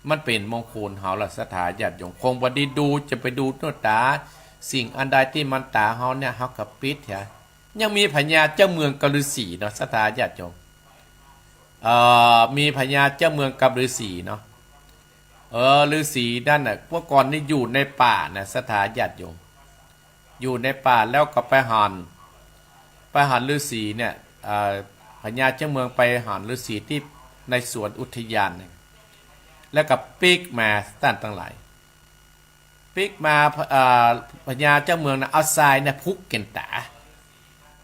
มันเป๋นมงคลเฮาละ ศรัทธาญาติโยม ของบ่ดีดู จะไปดูโน่นต๋า สิ่งอันใดตี้มันต๋าเฮาเนี่ย เฮาก็ปิดเหีย ยังมีพญาเจ้าเมืองกับฤๅษีเนาะ ศรัทธาญาติโยม เอ่อ มีพญาเจ้าเมืองกับฤๅษีเนาะ เออ ฤๅษีนั่นน่ะ เมื่อก่อนนี่อยู่ในป่านะ ศรัทธาญาติโยม อยู่ในป่าแล้วก็ไปหัน ไปหันฤๅษีเนี่ย เอ่อ พญาเจ้าเมืองไปหันฤๅษีตี้ในสวนอุทยานเนี่ย แล้วก็ปิ๊กมา ต้านตังหลาย ปิ๊กมา เอ่อ พญาเจ้าเมืองน่ะ เอาทรายเนี่ยพุกแก่นต๋า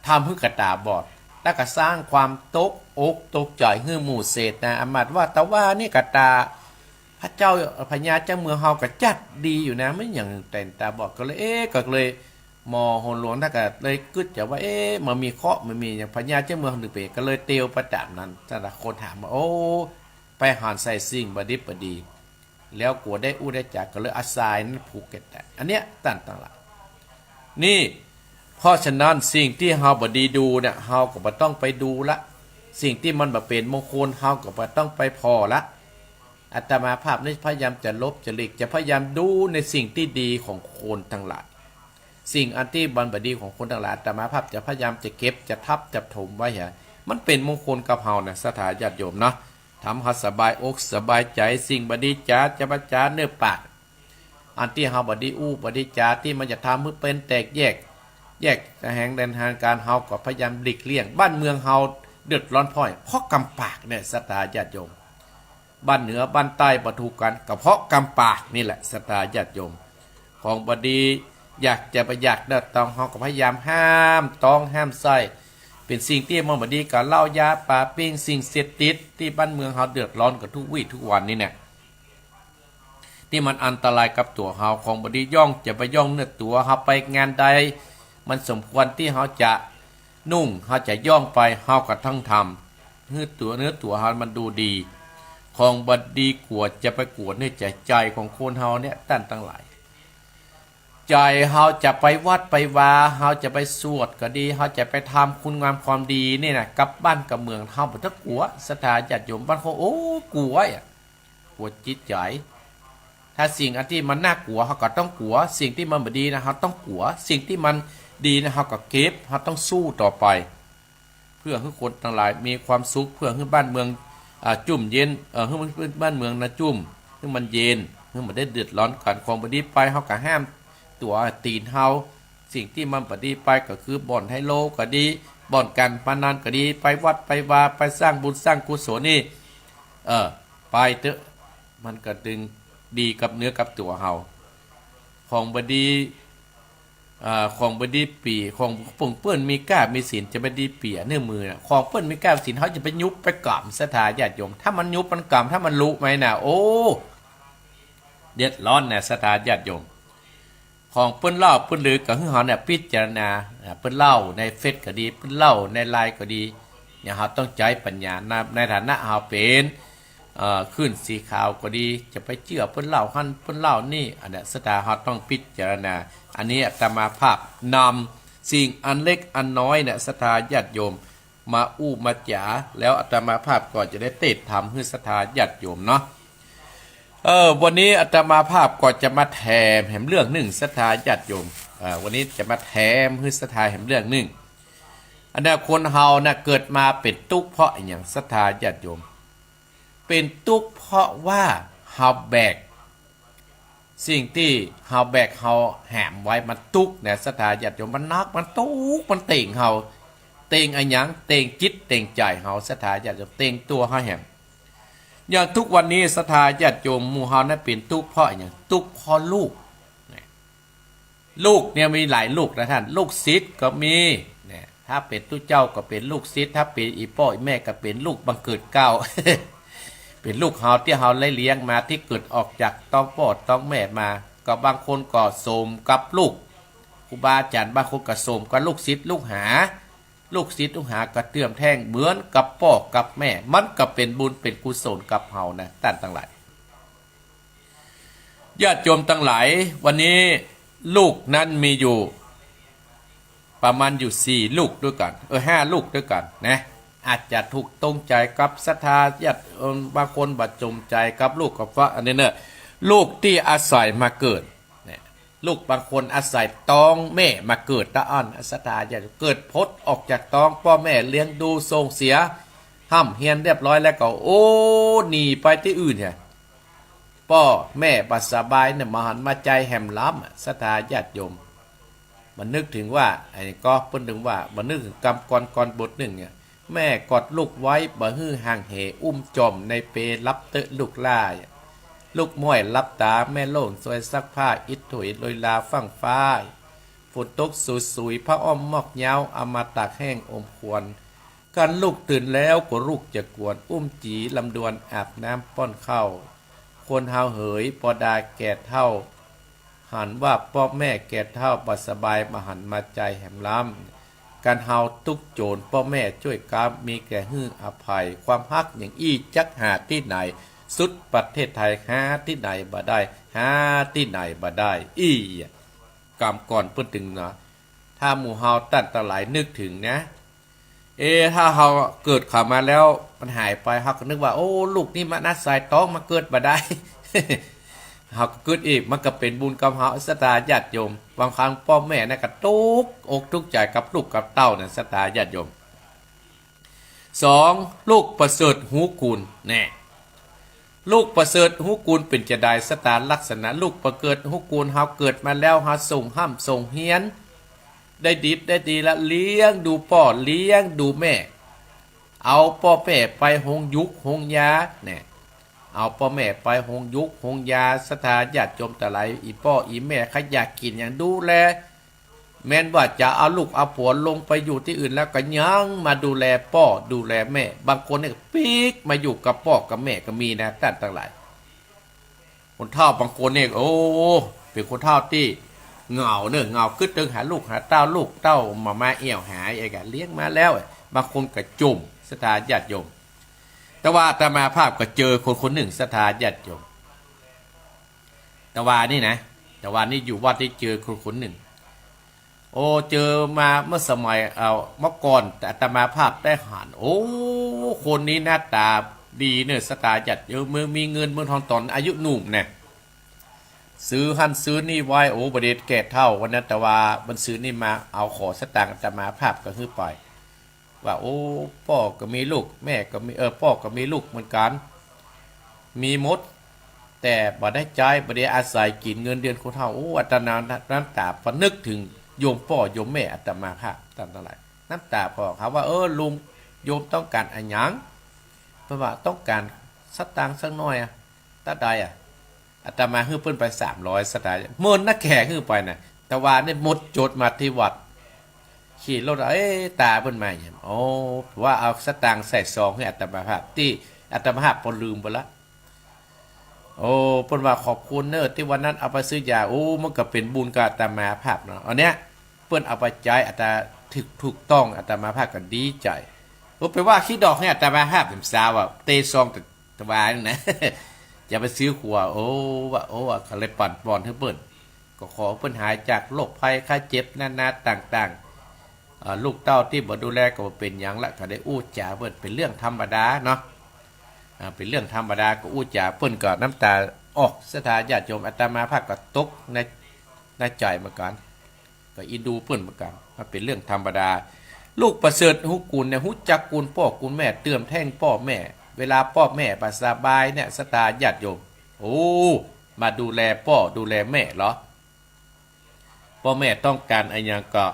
ทำหื้อก็ต๋าบอด แล้วก็สร้างความตกอกตกใจ๋หื้อหมู่เศรษฐา อำมาตย์ว่า แต่ว่านี่ก็ต๋า พระเจ้า พญาเจ้าเมืองเฮาก็จัดดีอยู่นะ ไม่หยังแก่นต๋าบอด ก็เลย เอ๊ะ ก็เลย หม่อหลวงต้านก็เลยกึ๊ดใจ๋ว่า เอ๊ะ มันมีเคราะห์ มันมีหยัง พญาเจ้าเมืองเฮานึ่งเป๋น ก็เลยเตียวไปต๋ามนั้น แต่ละคนถามว่า โอ้ ไปหันใส่สิ่งบ่ดีบ่ดี แล้วกั๋วได้อู้ได้จ๋า ก็เลยเอาทรายนั้นพุกแก่นต๋า อันเนี้ย ต้านตังหลาย นี่ เพราะฉะนั้นสิ่งตี้เฮาบ่ดีดูเนี่ย เฮาก็บ่ต้องไปดูละ สิ่งตี้มันบ่เป๋นมงคล เฮาก็บ่ต้องไปผ่อละ อาตมาภาพนี่พยายามจะหลบจะหลีก จะพยายามดูในสิ่งตี้ดีของคนตังหลาย สิ่งอันตี้มันบ่ดีของคนตังหลาย อาตมาภาพจะพยายามจะเก็บ จะทับ จะถมไว้เหีย มันเป๋นมงคลกับเฮานะ ศรัทธาญาติโยมเนาะ ทำเฮาสบายอกสบายใจ๋ สิ่งบ่ดีจ๋า จะบ่จ๋าเน่อปาก อันตี้เฮาบ่ดีอู้บ่ดีจ๋า ตี้มันจะทำหื้อเป๋นแตกแยก แยกแหงแดนทางก๋าน เฮาก็พยายามหลีกเลี่ยง บ้านเมืองเฮาเดือดร้อนเพราะ เพราะกำปากเนี่ย ศรัทธาญาติโยม บ้านเหนือบ้านใต้บ่ถูกกั๋น ก็เพราะกำปากนี่แหละ ศรัทธาญาติโยม ของบ่ดี อยากจะบ่อยากเน่อต้อง เฮาก็พยายามห้ามต้องห้ามใส้ เป๋นสิ่งตี้มันบ่ดีกับเหล้ายาปาปิ้ง สิ่งเสพติด ตี้บ้านเมืองเฮาเดือดร้อนกั๋นทุกวี้ทุกวันนี่เนี่ย ตี้มันอันตรายกับตั๋วเฮา ของบ่ดีย่องจะไปย่องเนื้อตั๋ว เฮาไปงานใด มันสมควรตี้เฮาจะนุ่ง เฮาจะย่องไป เฮาก็ต้องทำ หื้อตั๋ว เนื้อตั๋วเฮามันดูดี ของบ่ดีกั๋วจะไปกั๋วเนื้อใจ๋ ใจ๋ของคนเฮาเนี่ย ต้านตังหลาย ใจ๋เฮาจะไปวัดไปวา เฮาจะไปสวดก็ดี เฮาจะไปทำคุณงามความดีนี่นะ กับบ้านกับเมือง เฮาบ่ต้องกั๋ว ศรัทธาญาติโยม บางคน โอ้ กั๋วอะ กั๋วจิตใจ๋ ถ้าสิ่งอันตี้มันน่ากั๋ว เฮาก็ต้องกั๋ว สิ่งตี้มันบ่ดีนะ เฮาต้องกั๋ว สิ่งตี้มันดีนะ เฮาก็เก็บ เฮาต้องสู้ต่อไป เพื่อหื้อคนตังหลายมีความสุข เพื่อหื้อบ้านเมือง อ่า จุ่มเย็น เอ่อ หื้อบ้านเมืองนะจุ่ม หื้อมันเย็น หื้อมันได้เดือดร้อนกั๋น ของบ่ดีไป เฮาก็ห้ามตั๋วตี๋นเฮา สิ่งตี้มันบ่ดีไปก็คือบ่อนไฮโลก็ดี บ่อนการพนันก็ดี ไปวัดไปวา ไปสร้างบุญสร้างกุศลนี่ เออ ไปเต๊อะ มันก็ตึงดีกับเนื้อกับตั๋วเฮา ของบ่ดี อ่า ของบ่ดีเปียะ ของเปิ้น เปิ้นมีก้ามีศีลจะบ่ดีเปียะเนื้อมือนะ ของเปิ้นมีก้ามีศีล เฮาจะไปยุบไปก๋ำ ศรัทธาญาติโยม ถ้ามันยุบมันก๋ำ ถ้ามันลุไหมนะ โอ้ เดือดร้อนนะ ศรัทธาญาติโยม ของเปิ้นเล่าเปิ้นลือก็หื้อเฮาเนี่ยพิจารณา อ่า เปิ้นเล่าในเฟซก็ดี เปิ้นเล่าในไลน์ก็ดี เนี่ย เฮาต้องใจ๊ปัญญานะ ในฐานะเฮาเป๋น เอ่อ คลื่นสีขาวก็ดี จะไปเจื้อเปิ้นเล่าหั้นเปิ้นเล่านี่ อันเนี้ย ศรัทธาเฮาต้องพิจารณา อันนี้อาตมาภาพนำสิ่งอันเล็กอันน้อยเนี่ย ศรัทธาญาติโยมมาอู้มาจ๋า แล้วอาตมาภาพก็จะได้เตศน์ธรรมหื้อศรัทธาญาติโยมเนาะ เออ วันนี้อาตมาภาพก็จะมาแถมแหมเรื่องนึ่ง ศรัทธาญาติโยม เออ วันนี้จะมาแถมหื้อศรัทธาแหมเรื่องนึ่ง อันเนี้ยคนเฮาน่ะเกิดมาเป๋นตุ๊กข์เพราะอะหยัง ศรัทธาญาติโยม เป๋นตุ๊กข์เพราะว่าเฮาแบก สิ่งตี้เฮาแบกเฮาหามไว้มันตุ๊กข์นะ ศรัทธาญาติโยม มันหนัก มันตุ๊กข์ มันเต็งเฮา เต็งอะหยัง เต็งจิตเต็งใจ๋เฮา ศรัทธาญาติโยม เต็งตั๋วเฮาแหม อย่างทุกวันนี้ ศรัทธาญาติโยม หมู่เฮานั้นเป๋นตุ๊กข์เพราะอะหยัง ตุ๊กข์เพราะลูก ลูกเนี่ยมีหลายลูกนะต้าน ลูกศิษย์ก็มี เนี่ย ถ้าเป๋นตุ๊เจ้าก็เป๋นลูกศิษย์ ถ้าเป๋นอี่ป้ออี่แม่ก็เป๋นลูกบังเกิดเกล้า เป๋นลูกเฮาตี้เฮาได้เลี้ยงมา ตี้เกิดออกจากต๊องป้อต๊องแม่มา ก็บางคนก็สมกับลูกครูบาอาจ๋ารย์ บางคนก็สมกับลูกศิษย์ลูกหา ลูกศิษย์ลูกหาก็เตื้อมแท้งเหมือนกับป้อกับแม่ มันก็เป๋นบุญเป๋นกุศลกับเฮานะ ต้านตังหลาย ญาติโยมตังหลาย วันนี้ลูกนั้นมีอยู่ ประมาณอยู่สี่ลูกด้วยกั๋น เออ ห้าลูกด้วยกั๋นนะ อาจจะถูกตรงใจ๋กับศรัทธาญาติ เออ บางคนบ่ตรงใจ๋กับลูกกับฟ้า อันนี้เน่อ ลูกตี้อาศัยมาเกิด เนี่ย ลูกบางคนอาศัยต๊องแม่มาเกิดตะอั้น ศรัทธาญาติโยม เกิดป๊ดออกจากต๊องป้อแม่เลี้ยงดูส่งเสีย ฮ่ำเฮียนเรียบร้อยแล้วก็ โอ้ หนีไปตี้อื่นเนี่ย ป้อแม่บ่สบายเนี่ย บ่หันมาใจ๋แหมล้ำอะ ศรัทธาญาติโยม บ่นึกเถิงว่า ไอ้ก็เปิ้นเถิงว่า บ่นึกเถิงกำกลอนกลอนบทนึ่งเนี่ย แม่กอดลูกไว้ บ่หื้อห่างเห อุ้มจ่อมในเปล หลับเต๊อะลูกหล้า ลูกม้อยหลับต๋า แม่โล่งซวยซักผ้า อิดถุยลุยลาฟั่งฟ้า ฝนตกสุยๆ ผ้าอ้อมมอกเย้า เอามาตากแห้งอมควร ครั้นลูกตื่นแล้วก็ลูกจะกวน อุ้มจี๋ลำดวนอาบน้ำป้อนข้าว คนเฮาเหยปอดาแก่เฒ่า หันว่าป้อแม่แก่เฒ่าบ่สบาย บ่หันมาใจ๋แหมล้ำ กันเฮาตุ๊กข์โจรป้อแม่จ้วยกำ มีแก่หื้ออภัย ความฮักอย่างอี้จักหาตี้ไหน สุดประเทศไทยหาตี้ไหนบ่ได้ หาตี้ไหนบ่ได้ อี้ กำกลอนเปิ้นเถิงนะ ถ้าหมู่เฮาต้านตังหลายนึกเถิงนะ เอ ถ้าเฮาเกิดขึ้นมาแล้วมันหายไป เฮาก็นึกว่า โอ้ ลูกนี้มันอาศัยต๊องมาเกิดบ่ได้ เฮาก็กึ๊ดอีก มันก็เป๋นบุญกับเฮา ศรัทธาญาติโยม บางครั้งป้อแม่นั้นก็ตุ๊กอกตุ๊กใจ๋กับลูกกับเต้านะ ศรัทธาญาติโยม สอง ลูกประเสริฐฮู้กูณ แน่ ลูกประเสริฐฮู้กูณเป๋นจาใด ศรัทธา ลักษณะลูกประเสริฐฮู้กูณ เฮาเกิดมาแล้ว เฮาส่งฮ่ำส่งเฮียน ได้ดิบได้ดีละ เลี้ยงดูป้อเลี้ยงดูแม่ เอาป้อแม่ไปโฮงหยูกโฮงยา แน่ เอาป้อแม่ไปโฮงหยูกโฮงยา ศรัทธาญาติโยมตังหลาย อี่ป้ออี่แม่ใผอยากกิ๋นหยังดูแล แม้นว่าจะเอาลูกเอาผัวลงไปอยู่ตี้อื่นแล้วก็ยังมาดูแลป้อดูแลแม่ บางคนเนี่ยปิ๊กมาอยู่กับป้อกับแม่ก็มีนะ ต้านตังหลาย คนเฒ่าบางคนเนี่ย โอ้ เป๋นคนเฒ่าตี้เหงาเน่อ เหงากึ๊ดเถิงหาลูกหาเต้า ลูกเต้าบ่มาแอ่วหา ไอ้กะเลี้ยงมาแล้ว บางคนก็จุ่ม ศรัทธาญาติโยม แต่ว่าอาตมาภาพก็เจอคนคนนึ่ง ศรัทธาญาติโยม แต่ว่านี่นะ แต่ว่านี่อยู่วัดได้เจอคนคนนึ่ง โอ้ เจอมาเมื่อสมัย เอ่อ เมื่อก่อน แต่อาตมาภาพได้หัน โอ้ คนนี้หน้าต๋าดีเน่อ ศรัทธาญาติโยม เมืองมีเงินเมืองทอง ต๋อนอายุหนุ่มแน่ ซื้อหั้นซื้อนี่ไว้ โอ้ บ่าเด๋แก่เฒ่าวันนั้น แต่ว่ามันซื้อนี่มา เอาขอสตางค์อาตมาภาพก็หื้อไป ว่า โอ้ ป้อก็มีลูก แม่ก็มี เออ ป้อก็มีลูกเหมือนกั๋น มีหมด แต่บ่ได้ใจ๊ บ่ได้อาศัยกิ๋นเงินเดือนคนเฒ่า โอ้ อาตมาน้ำต๋าพอนึกเถิงโยมป้อโยมแม่อาตมาภาพ ต้านตังหลาย น้ำต๋าคลอ ถามว่า เออ ลุง โยมต้องก๋านอะหยัง เปิ้นว่า ต้องก๋านสตางค์สักหน้อยอะ เต้าใดอะ อาตมาหื้อเปิ้นไปสามร้อย ศรัทธา เมินนักแขกหื้อไปน่ะ แต่ว่านี่หมดจดมาตี้วัด ขี่รถ เอ๊ะ ต๋าเปิ้นมาหยัง โอ้ ว่าเอาสตางค์ใส่ซองหื้ออาตมาภาพ ตี้อาตมาภาพปอลืมไปละ โอ้ เปิ้นว่าขอบคุณเน่อ ตี้วันนั้นเอาไปซื้อยา โอ้ มันก็เป๋นบุญกับอาตมาภาพเนาะ อันเนี้ย เปิ้นเอาไปใจ๊อาตมา ถูก ถูกต้อง อาตมาภาพก็ดีใจ๋ โอ้ ไปว่าขี้ดอกหื้ออาตมาภาพ เป๋นสาวอะ เตซองแต่ ตะวานี่นะ จะไปซื้อขัว โอ้ ว่า โอ้ ว่าเขาเลยปั๋นปอนหื้อเปิ้น ก็ขอเปิ้นหายจากโรคภัยไข้เจ็บนานาต่างๆ เอ่อ ลูกเต้าตี้บ่ดูแลก็บ่เป๋นหยังละ ก็ได้อู้จ๋าเปิ้น เป๋นเรื่องธรรมดาเนาะ อ่า เป๋นเรื่องธรรมดา ก็อู้จ๋าเปิ้นก็น้ำต๋า อ้อ ศรัทธาญาติโยม อาตมาภาพก็ตกใน ในใจ๋เหมือนกั๋น ก็อินดูเปิ้นเหมือนกั๋น มันเป๋นเรื่องธรรมดา ลูกประเสริฐฮู้กู๋นเนี่ย ฮู้จักกู๋นป้อกู๋นแม่ เตื้อมแท่งป้อแม่ เวลาป้อแม่บ่สบายเนี่ย ศรัทธาญาติโยม โอ้ มาดูแลป้อดูแลแม่เหรอ ป้อแม่ต้องก๋านอะหยังก็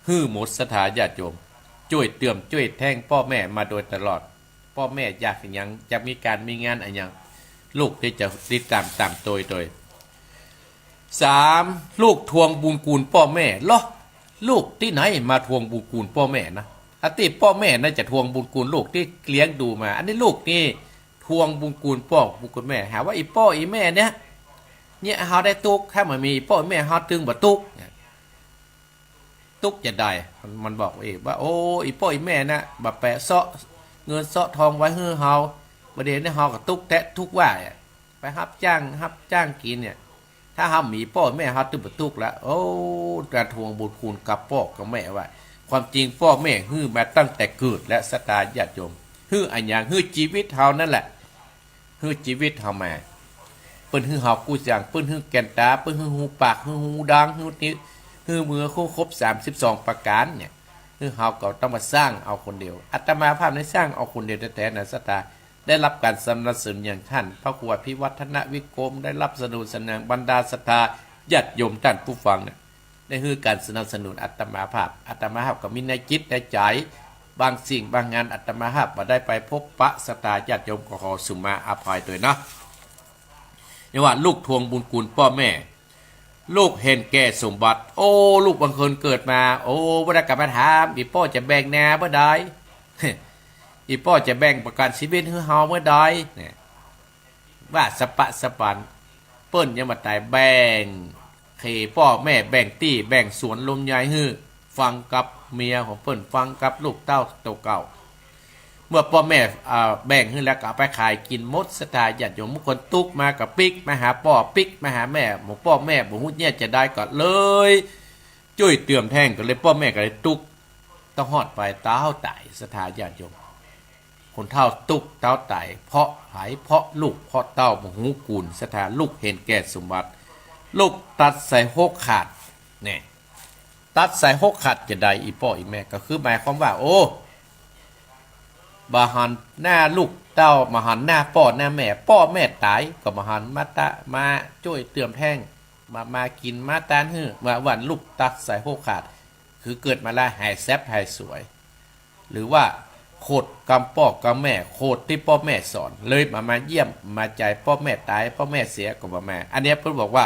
หื้อหมด ศรัทธาญาติโยม จ้วยเตื้อมจ้วยแท่งป้อแม่มาโดยตลอด ป้อแม่อยากอะหยัง อยากมีก๋านมีงานอะหยัง ลูกนี่จะติดต๋ามต๋ามโตยโตย สาม ลูกทวงบุญกู๋นป้อแม่เหรอ ลูกตี้ไหนมาทวงบุญกู๋นป้อแม่นะ อันตี้ป้อแม่น่าจะทวงบุญกู๋นลูกตี้เลี้ยงดูมา อันนี้ลูกนี่ทวงบุญกู๋นป้อบุญกู๋นแม่ หาว่าอี่ป้ออี่แม่เนี่ย เนี่ยเฮาได้ตุ๊ก ถ้าบ่มีอี่ป้ออี่แม่เฮาตึงบ่ตุ๊ก ตุ๊กจะใด มัน มันบอกเองว่า โอ้ อี่ป้ออี่แม่นะ บ่แปะเซาะเงินเซาะทองไว้หื้อเฮา บ่าเดี่ยวนี้เฮาก็ตุ๊กแต๊ตุ๊กว่าอะ ไปฮับจ้าง ฮับจ้างกิ๋นเนี่ย ถ้าเฮามีป้อแม่เฮาตึงบ่ตุ๊กละ โอ้ ก๋านทวงบุญกู๋นกับป้อกับแม่ว่า ความจริงป้อแม่หื้อมาตั้งแต่เกิดแล้ว ศรัทธาญาติโยม หื้ออะหยัง หื้อจีวิตเฮานั่นแหละ หื้อจีวิตเฮามา เปิ้นหื้อเฮากู้อย่าง เปิ้นหื้อแก่นต๋า เปิ้นหื้อฮูปาก หื้อฮูดัง หื้อนิ้ว หื้อมือ หื้อครบสามสิบสองประก๋านเนี่ย หื้อเฮาก็ต้องมาสร้างเอาคนเดียว อาตมาภาพนี่สร้างเอาคนเดียวแต๊ๆ นะ ศรัทธา ได้รับก๋านสนับสนุนอย่างต้านพระครูอภิวัฒนวิกรม ได้รับสนับสนุนอย่างบรรดาศรัทธาญาติโยมต้านผู้ฟังเนี่ย ได้หื้อก๋านสนับสนุนอาตมาภาพ อาตมาภาพก็มีในจิตในใจ๋ บางสิ่งบางงานอาตมาภาพบ่ได้ไปพบปะศรัทธาญาติโยมก็ขอสุมาอภัยโตยเนาะ เรียกว่าลูกทวงบุญกู๋นป้อแม่ ลูกเห็นแก่สมบัติ โอ้ ลูกบางคนเกิดมา โอ้ บ่ได้กลับมาถาม อี่ป้อจะแบ่งนาเมื่อใด อี่ป้อจะแบ่งประกัญชีวิตหื้อเฮาเมื่อใด เนี่ย ว่าสะปะสะปัน เปิ้นยังบ่ต๋ายแบ่งเขตป้อแม่ แบ่งตี้ แบ่งสวนลำไยหื้อ ฟังกับเมียของเปิ้น ฟังกับลูกเต้าโตเก่า เมื่อป้อแม่ อ่า แบ่งหื้อแล้วก็เอาไปขายกิ๋นหมด ศรัทธาญาติโยม บางคนตุ๊กมาก็ปิ๊กมาหาป้อ ปิ๊กมาหาแม่ หมู่ป้อแม่บ่ฮู้เนี่ยจะใดก็เลย จ้วยเตื้อมแท่งก็เลย ป้อแม่ก็เลยตุ๊ก ต้องฮอดไปเต้าต๋าย ศรัทธาญาติโยม คนเฒ่าตุ๊กเต้าต๋าย เพราะใผ เพราะลูก เพราะเต้าบ่ฮู้กู๋น ศรัทธา ลูกเห็นแก่สมบัติ ลูกตัดใส่หกขาด เนี่ย ตัดใส่หกขาดจะใด อี่ป้ออี่แม่ ก็คือหมายความว่า โอ้ บ่หันหน้าลูกเต้า บ่หันหน้าป้อหน้าแม่ ป้อแม่ต๋ายก็บ่หันมาตะ มาจ้วยเตื้อมแท่ง มา มากิ๋น มาตานหื้อ ว่าวันลูกตัดใส่หกขาด คือเกิดมาแล้วหายแซบหายสวย หรือว่าโขดกำป้อกำแม่ โขดตี้ป้อแม่สอน เลยบ่มาเยี่ยมมาใจ๋ป้อแม่ต๋าย ป้อแม่เสียก็บ่มา อันเนี้ยเปิ้นบอกว่า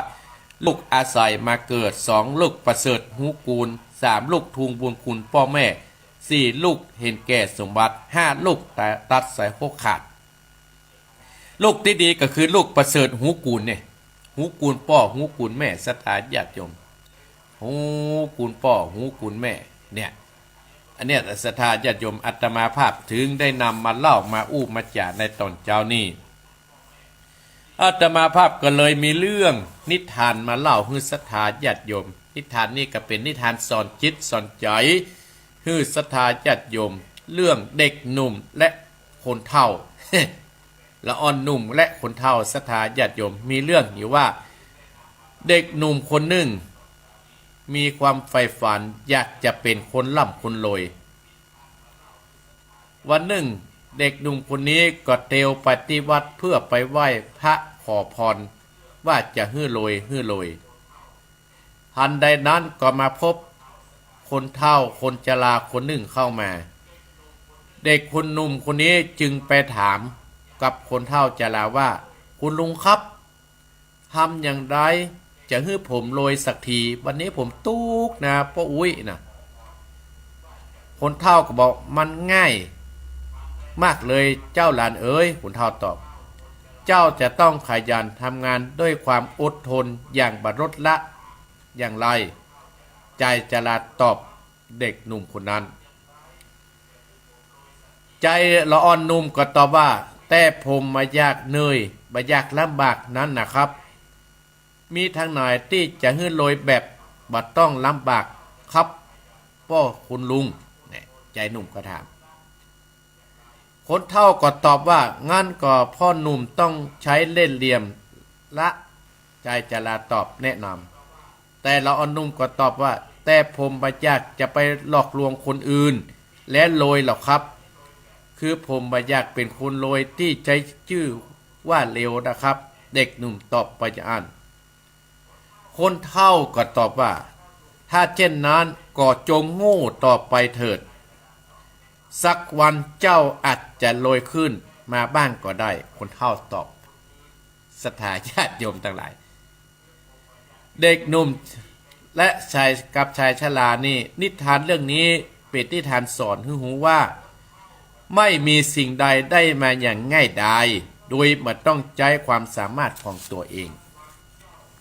ลูกอาศัยมาเกิด สอง ลูกประเสริฐฮู้กู๋น สาม ลูกทวงบุญกู๋นป้อแม่ สี่ ลูกเห็นแก่สมบัติ ห้า ลูกตัดใส่หกขาด ลูกตี้ดีก็คือลูกประเสริฐฮู้กู๋นเนี่ย ฮู้กู๋นป้อ ฮู้กู๋นแม่ ศรัทธาญาติโยม ฮู้กู๋นป้อ ฮู้กู๋นแม่ เนี่ย อันเนี้ยศรัทธาญาติโยม อาตมาภาพถึงได้นำมาเล่ามาอู้มาจ๋าในต๋อนเจ๊านี้ อาตมาภาพก็เลยมีเรื่องนิทานมาเล่าหื้อศรัทธาญาติโยม นิทานนี้ก็เป๋นนิทานสอนจิตสอนใจ๋ หื้อศรัทธาญาติโยม เรื่องเด็กหนุ่มและคนเฒ่า ละอ่อนหนุ่มและคนเฒ่า ศรัทธาญาติโยม มีเรื่องอยู่ว่า เด็กหนุ่มคนนึ่ง มีความใฝ่ฝันอยากจะเป๋นคนร่ำคนรวย วันนึ่ง เด็กหนุ่มคนนี้ก็เตียวไปตี้วัดเพื่อไปไหว้พระขอพร ว่าจะหื้อรวย หื้อรวย หันใดนั้นก็มาพบคนเฒ่าคนจราคนนึ่งเข้ามา เด็กคนหนุ่มคนนี้จึงไปถามกับคนเฒ่าจราว่า คุณลุงครับ ทำอย่างใดจะหื้อผมรวยสักที วันนี้ผมตุ๊กนะป้ออุ๊ยนะ คนเฒ่าก็บอก มันง่ายมากเลยเจ้าหลานเอ๋ย คนเฒ่าตอบ เจ้าจะต้องขยันทำงานด้วยความอดทนอย่างบ่ลดละ อย่างไร ใจ๋จราตอบเด็กหนุ่มคนนั้น ใจ๋ละอ่อนหนุ่มก็ตอบว่า แต่ผมบ่อยากเหนื่อย บ่อยากลำบากนั้นนะครับ มีตางไหนตี้จะหื้อรวยแบบบ่ต้องลำบากครับป้อคุณลุง เนี่ย ใจ๋หนุ่มก็ถาม คนเฒ่าก็ตอบว่า งั้นก็ป้อหนุ่มต้องใช้เล่ห์เหลี่ยม ละ ชายชราตอบแนะนำ แต่เหล่าอหนุ่มก็ตอบว่า แต่ผมบ่อยากจะไปหลอกลวงคนอื่น และรวยหรอกครับ คือผมบ่อยากเป็นคนรวยตี้ใจ๊จื้อว่าเลวนะครับ เด็กหนุ่มตอบไปอย่างอั้น คนเฒ่าก็ตอบว่า ถ้าเจ้นนั้นก็จงโง่ต่อไปเถิด สักวันเจ้าอาจจะรวยขึ้นมาบ้างก็ได้ คนเฒ่าตอบ ศรัทธาญาติโยมตังหลาย เด็กหนุ่มและชาย กับชายชรานี่ นิทานเรื่องนี้เป๋นนิทานสอนหื้อฮู้ว่า ไม่มีสิ่งใดได้มาอย่างง่ายดาย โดยบ่ต้องใจ๊ความสามารถของตั๋วเอง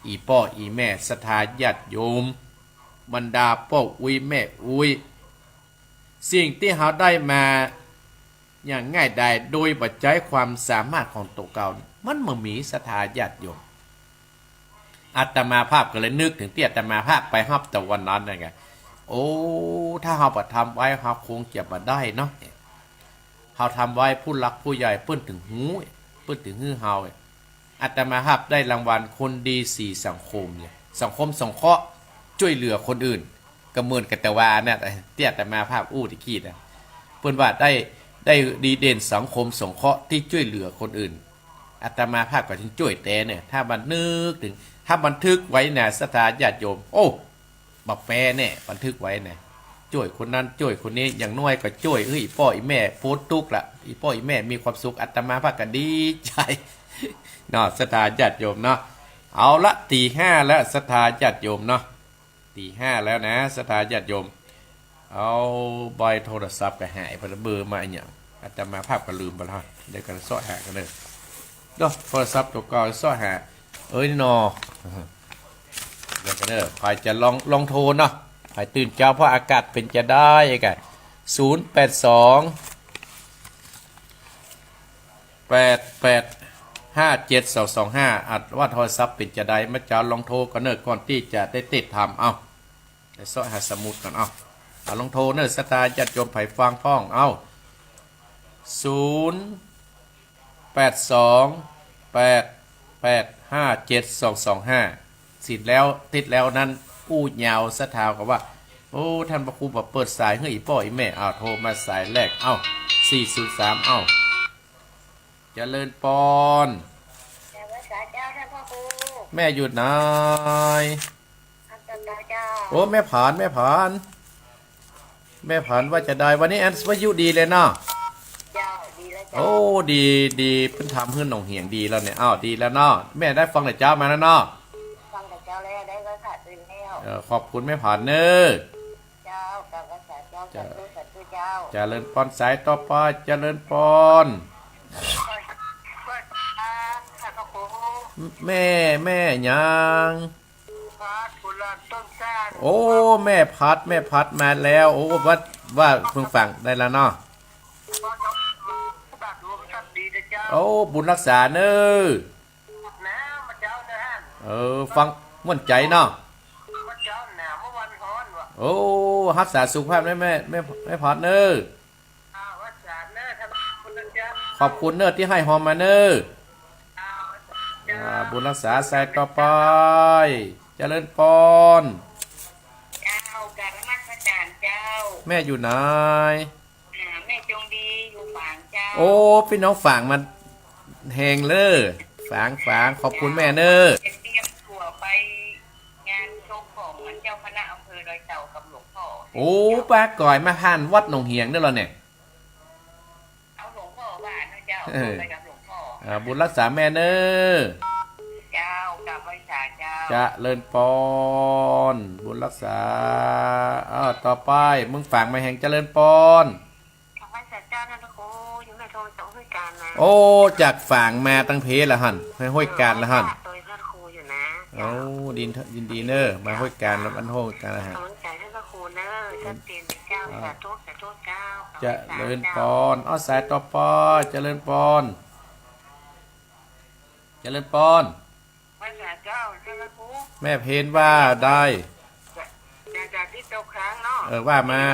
อี่ป้ออี่แม่ ศรัทธาญาติโยม บรรดาป้ออุ๊ยแม่อุ๊ย สิ่งตี้เฮาได้มาอย่างง่ายดาย โดยบ่ใจ๊ความสามารถของตั๋วเก่า มันบ่มี ศรัทธาญาติโยม อาตมาภาพก็เลยนึกเถิงตี้อาตมาภาพไปฮับตะวันนั้นนะไง โอ้ ถ้าเฮาบ่ทำไว้ เฮาคงจะบ่ได้เนาะ เฮาทำไว้ ผู้หลักผู้ใหญ่เปิ้นเถิงฮู้ เปิ้นเถิงหื้อเฮา อาตมาภาพได้รางวัลคนดีสีสังคมเนี่ย สังคมสงเคราะห์ จ้วยเหลือคนอื่น ก็เหมือนกับตะวาเนี่ย ตี้อาตมาภาพอู้ตะกี้นะ เปิ้นว่าได้ ได้ดีเด่นสังคมสงเคราะห์ตี้จ้วยเหลือคนอื่น อาตมาภาพก็จึงจ้วยแต๊เนี่ย ถ้าบ่นึกเถิง ถ้าบันทึกไว้นะ ศรัทธาญาติโยม โอ้ บ่แปรแน่ บันทึกไว้นะ จ้วยคนนั้นจ้วยคนนี้ อย่างน้อยก็จ้วย เอ้ย ป้ออี่แม่ป๊นตุ๊กข์ละ อี่ป้ออี่แม่มีความสุข อาตมาภาพก็ดีใจ๋ เนาะ ศรัทธาญาติโยมเนาะ เอาละ ตีห้าแล้ว ศรัทธาญาติโยมเนาะ ตีห้าแล้วนะ ศรัทธาญาติโยม เอาใบโทรศัพท์ก็หายไปละ เบอร์มาอะหยัง อาตมาภาพก็ลืมไปแล้ว เดี๋ยวก็เซาะหากั๋นเน่อ เนาะ โทรศัพท์ตั๋วเก่าเซาะหา เอ้ย นอ เดี๋ยวกั๋นเน่อ ใผจะลอง ลองโทรเนาะ ใผตื่นเจ๊า เพราะอากาศเป๋นจะได้กะ ศูนย์แปดสอง แปดแปดห้าเจ็ดสองสองห้า อัดว่าโทรศัพท์เป๋นจะได้ มาเจ๊าลองโทรกั๋นเน่อ ก่อนตี้จะได้ติดตาม เอ้า ไปเซาะหาสมุดก่อน เอ้า เอาลองโทรเน่อ ศรัทธาญาติโยม ใผฟังพ่อง เอ้า ศูนย์แปดสองแปดแปดห้าเจ็ดสองสองห้า สิ้นแล้ว ติดแล้วนั้น อู้ยาว ศรัทธาก็ว่า โอ้ ต้านพระครูบ่เปิดสายหื้ออี่ป้ออี่แม่ อ้าว โทรมาสายแรก เอ้า สี่ศูนย์สาม เอ้า เจริญปอน เจ้า พระสาเจ้า ท่านพระครู แม่อยู่ไหน ครับ เจ้า เจ้า โอ้ แม่ผาน แม่ผาน แม่ผานว่าจะได้ วันนี้อันวิทยุดีเลยเนาะ เจ้า ดีแล้วเจ้า โอ้ ดี ดี เปิ้นทำหื้อหนองเหียงดีแล้วเนี่ย อ้าว ดีแล้วเนาะ แม่ได้ฟังแต่เจ๊ามาแล้วเนาะ ฟังแต่เจ๊าแล้ว ได้ก็ขาดอื่นแล้ว เออ ขอบคุณแม่ผานเน่อ เจ้า กราบไหว้สาเจ้า เจ้า สาธุ สาธุเจ้า เจริญปอน สายต่อไป เจริญปอน สวัสดีค่ะ พระครู แม่ แม่หยัง พัด บุญหลาด ต้นจาน โอ้ แม่พัด แม่พัดมาแล้ว โอ้ ว่า ว่าเพิ่งฟังได้แล้วเนาะ บาทหลวงท่านดีนะเจ้า โอ้ บุญรักษาเน่อ หนาวมาเจ้าเด้อฮั่น เออ ฟังม่วนใจ๋เนาะ มาเจ้าหนาว เมื่อวันฮ้อนว่ะ โอ้ ฮักษาสุขภาพแม่ แม่ แม่ แม่พัดเน่อ อ้าว ฮักษาเน่อ ท่านพระครูนะเจ้า ขอบคุณเน่อตี้ให้ฮอมมาเน่อ อ้าว ฮักษาเจ้า อ่า บุญรักษา สายต่อไป เจริญปอน เจ้า กราบนมัสการเจ้า แม่อยู่ไหน อ่า แม่จงดีอยู่ฝางเจ้า โอ้ ปี้น้องฝางมาแฮงเน่อ ฝาง ฝาง ขอบคุณแม่เน่อ จะเตรียมตั๋วไปงานศพของเจ้าคณะอำเภอดอยเต่ากับหลวงพ่อ โอ้ ป้าก๋อยมาผ่านวัดหนองเหียงเน่อเหรอเนี่ย เอาหลวงพ่อบ้านนะเจ้า เออ ไปกับหลวงพ่อ อ่า บุญรักษาแม่เน่อ เจ้า กราบไหว้สาเจ้า เจริญปอน บุญรักษา อ้าว ต่อไป เมืองฝางมาแฮง เจริญปอน กราบไหว้สาเจ้า ท่านพระครู อยู่แม่โทรจากห้วยการนะ โอ้ จากฝางมาตังเพละหั้น มาห้วยการละหั้น โดยท่านครูอยู่นะ โอ้ เจ้า ดี ยินดีเน่อ มาห้วยการละหั้น ห้วยการละหั้น กำลังใจท่านพระครูเน่อ ชัดเจนเลยเจ้า อ่า สาธุ สาธุเจ้า เจริญปอน เอาสายต่อไป เจริญปอน เจริญปอน ไหว้สาเจ้า เจ้าพระครู แม่เพนว่าได้ จาก จาก จากที่ตกค้างเนาะ เออ ว่ามา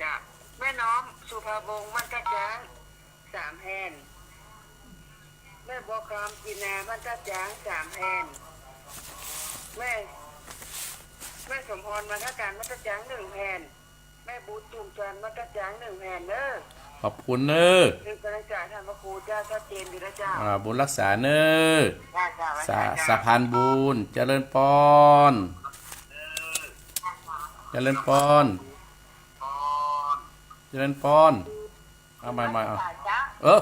จากแม่น้อมสุภาวงศ์ บ้านท่าช้าง สามแผ่น แม่บัวคำ จินนา บ้านท่าจ๊าง สามแผ่น แม่ แม่สมพร มาท่าการ บ้านท่าจ๊าง หนึ่งแผ่น แม่บุญ ทุ่งจันทร์ บ้านท่าจ๊าง หนึ่งแผ่นเด้อ ขอบคุณเน้อ เป็นกำลังใจให้พระครูเจ้า ชัดเจนอยู่นะเจ้า อ่า บุญรักษาเน้อ จ้า จ้า สา สาพานบุญ เจริญปอน เจริญปอน เจริญปอน เอาใหม่ๆ เอา เออ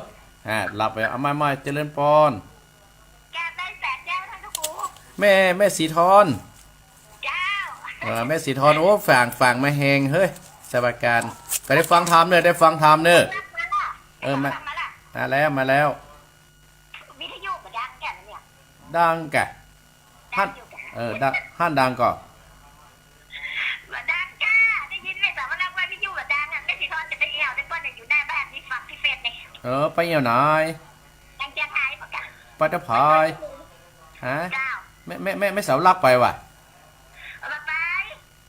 อ่า หลับไป เอาใหม่ๆ เจริญปอน กราบไหว้สาเจ้าท่านพระครู แม่ แม่ศรีทร เจ้า เออ แม่ศรีทร โอ้ ฝาก ฝากมาแฮง เฮ้ย สาบาการ ก็ได้ฟังธรรมเน้อ ได้ฟังธรรมเน้อ เออ มา มาแล้ว มาแล้ว วิทยุบ่ดังแก่เนี่ย ดังกะ ดังอยู่กะ หั้น เออ ดัง หั้นดังก่อ บ่ดังจ้า ได้ยินแม่สาวว่าเล่าว่าวิทยุบ่ดังอะ แม่ศรีทรจะไปแอ่วได้ป้อเนี่ย อยู่หน้าบ้านนี่ฟังที่เฟซเนี่ย เออ ไปแอ่วไหน ดังเจียงไฮ้ปะกะ ไปตะพาย ฮะ เจ้า แม่ แม่ แม่ แม่สาวลักไปว่ะ เอาไป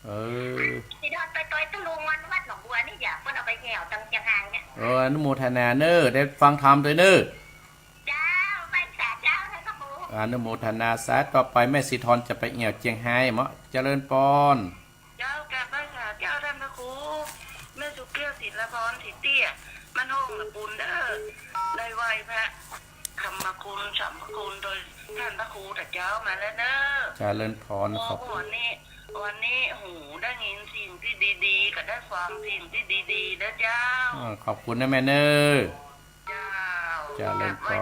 เออ ศรีทรไปตอยตุลุงวันวัดหนองบัวนี่อย่า เปิ้นเอาไปแอ่วตังเจียงไฮ้เนี่ย เออ อนุโมทนาเน้อ ได้ฟังธรรมตวยเน้อ เจ้า ไหว้สาเจ้าท่านพระครู อนุโมทนาสา ต่อไปแม่ศรีทรจะไปแอ่วเจียงไฮ้เหมาะ เจริญปอน เจ้า กราบไหว้สาเจ้าท่านพระครู แม่สุแก้ว ศิลปร ศรีเตี้ย บ้านโฮ่งละปูนเด้อ ได้ไหว้พระธรรมคุณ สังฆคุณ โดยท่านพระครูแต่เจ้ามาแล้วเน้อ เจริญปอน ขอบ วันนี้ วันนี้หูได้ยินสิ่งที่ดีๆ ก็ได้ฟังสิ่งที่ดีๆ นะเจ้า อ่า ขอบคุณนะแม่เน้อ เจ้า เจริญปอ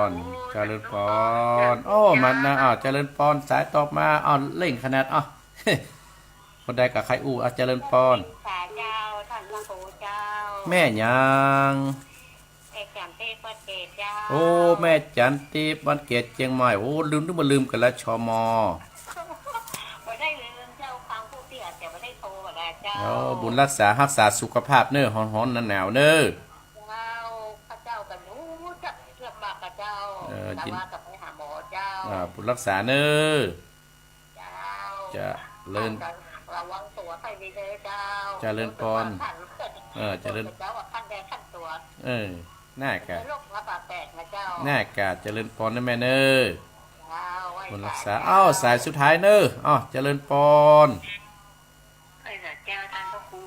น เจริญปอน โอ้ มานะ อ้าว เจริญปอน สายต่อมา อ้าว เร่งขนาด อ้าว คนใดก็ใค่อู้ อ้าว เจริญปอน สาเจ้า ท่านพระครูเจ้า แม่หยัง แม่จันทร์ทิพย์ บ้านเกตเจ้า โอ้ แม่จันทร์ทิพย์ บ้านเกต เจียงใหม่ โอ้ ลืมนึกว่าลืมกั๋นแล้ว ชม. บ่ได้ลืมเจ้า ฟังผู้เตี้ยแต่บ่ได้โทรมาแล้วเจ้า โอ้ บุญรักษา ฮักษาสุขภาพเน้อ ฮ้อนๆ หนาวๆ เน้อ เจ้า ข้าเจ้าก็อยู่จักลำบากกับเจ้า เออ แต่ว่าก็ไปหาหมอเจ้า อ่า บุญรักษาเน้อ เจ้า เจริญ ระวังตั๋วไปดีๆ เจ้า เจริญปอน เออ เจริญ เจ้าว่าขั้นใดขั้นตั๋ว เออ น่ากะ เป็นโรคระบาดแปลกนะเจ้า น่ากะ เจริญปอนนะแม่เน้อ เจ้า ไหว้ บุญรักษา สา อ้าว สายสุดท้ายเน้อ อ้าว เจริญปอน ไหว้สาเจ้าท่านพระครู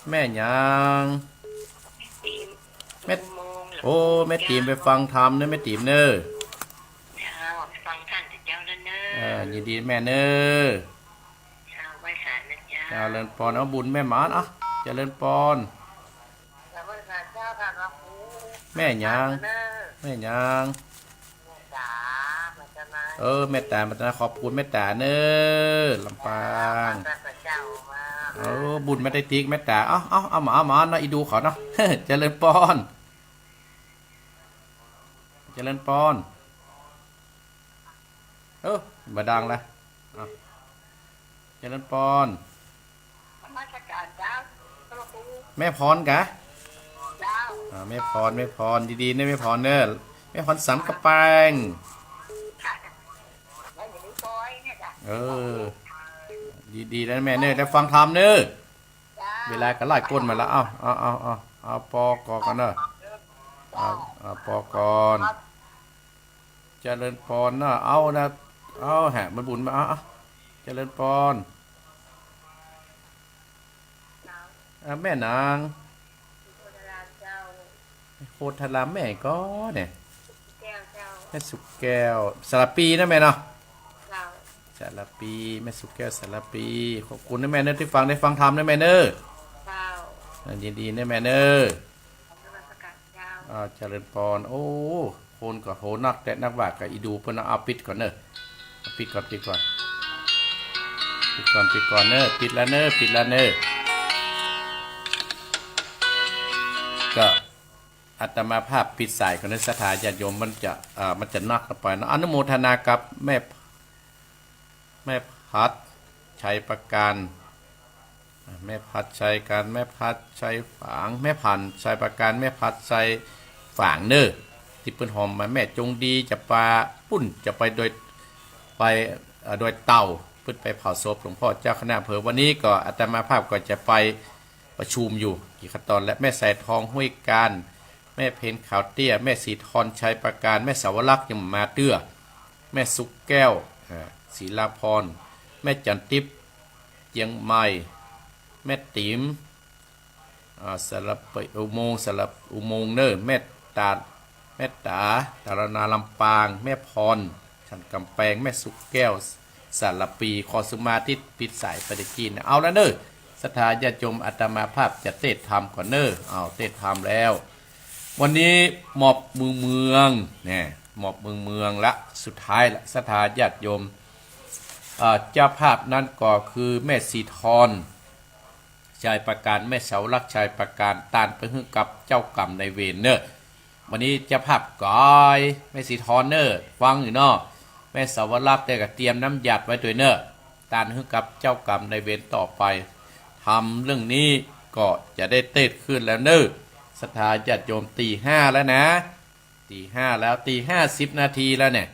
แม่หยัง แม่ แม่ โอ้ แม่ติ๋มไปฟังธรรมเน้อ แม่ติ๋มเน้อ เจ้า ฟังธรรมแต่เจ้าแล้วเน้อ เออ ยินดีแม่เน้อ เจ้า ไหว้สานะเจ้า เจริญปอน เอาบุญแม่หมาน อ่ะ เจริญปอน เจ้า ไหว้สาเจ้าท่านพระครู แม่หยัง เน้อ แม่หยัง เมตตา มาจากไหน เออ เมตตา มาจากไหน ขอบคุณเมตตาเน้อ ลำปาง เจ้า มาจากพระเจ้ามา เออ บุญมาได้ติ๊กเมตตา เอา เอา เอามา เอามาเนาะ อีดูเขาเนาะ เจริญปอน เจริญปอน เออ บ่ดังละ อ่ะ เจริญปอน นมัสการเจ้า พระครู แม่พรกะ เจ้า อ่า แม่พร แม่พร ดีๆ เน้อ แม่พรเน้อ แม่พรสำกะแปง ค่ะ แล้วอยู่ในซอยเนี่ยจ้ะ เออ ดีๆ นะแม่เน้อ ได้ฟังธรรมเน้อ เจ้า เวลาก็ไล่ก้นมาแล้ว เอา เอา เอา เอา เอา ปอก่อนเน้อ เอา เอา ปอก่อน เจริญปอนเนาะ เอานะ เอาแหะ มันบุญมา เอา เอา เจริญปอน อ่ะ แม่นาง โพธาราม แม่ก็เนี่ย แม่สุแก้ว สารปีนะแม่เนาะ สารปี แม่สุแก้ว สารปี ขอบคุณนะแม่เน้อ ที่ฟัง ได้ฟังธรรมนะแม่เน้อ อ่ะ ยินดีนะแม่เน้อ อ่า เจริญปอน โอ้ คนก็โหนักแต๊นักว่าก็อีดูเปิ้นนะ เอาปิดก่อนเน้อ เอาปิดก่อน ปิดก่อน ปิดก่อน ปิดก่อนเน้อ ปิดแล้วเน้อ ปิดแล้วเน้อ ก็อาตมาภาพปิดสายก่อนเน้อ ศรัทธาญาติโยม มันจะ อ่า มันจะนักไปเนาะ อนุโมทนากับแม่ แม่พัด ชัยประการ อ่ะ แม่พัด ชัยการ แม่พัด ชัยฝาง แม่พัน ชัยประการ แม่พัด ชัยฝางเน้อ ตี้เปิ้นหอมมา แม่จงดี จะปาปุ้น จะไปโดย ไป เอ่อ โดยเต่า เปิ้นไปเผาศพหลวงพ่อเจ้าคณะอำเภอ วันนี้ก็อาตมาภาพก็จะไปประชุมอยู่ กี่ขั้นตอน และแม่สายทอง ห้วยการ แม่เพ็ญขาวเตี้ย แม่สีทรชัยปราการ แม่สาวรักษ์ยังบ่มาเตื้อ แม่สุกแก้ว อ่า ศิลาพร แม่จันทิพย์เจียงใหม่ แม่ติ๋ม อ่า สระปีอุโมงค์ สระอุโมงค์เน่อ แม่ตา แม่ต๋า ตาลนาลำปาง แม่พร ฉันกำแปง แม่สุกแก้ว สระปี ขอสุมาทิตย์ ปิดสายไปตะกี้นะ เอาละเน่อ ศรัทธาญาติโยม อาตมาภาพจะเทศน์ธรรมก่อนเน่อ เอาเทศน์ธรรมแล้ว วันนี้หมอบเมืองเมือง แน่ หมอบเมืองเมืองละ สุดท้ายละ ศรัทธาญาติโยม อ่า เจ้าภาพนั้นก็คือแม่สีทร ชัยปราการ แม่สาวรักษ์ชัยปราการ ตานไปหื้อกับเจ้ากรรมนายเวรเน่อ วันนี้เจ้าภาพก๋อย แม่สีทรเน่อ ฟังอยู่เนาะ แม่สาวรักษ์แต่ก็เตรียมน้ำหยาดไว้ตวยเน่อ ตานหื้อกับเจ้ากรรมนายเวรต่อไป ธรรมเรื่องนี้ก็จะได้เทศน์ขึ้นแล้วเน่อ ศรัทธาญาติโยม ตีห้าแล้วนะ ตีห้าแล้ว ตีห้าสิบนาทีแล้วเนี่ย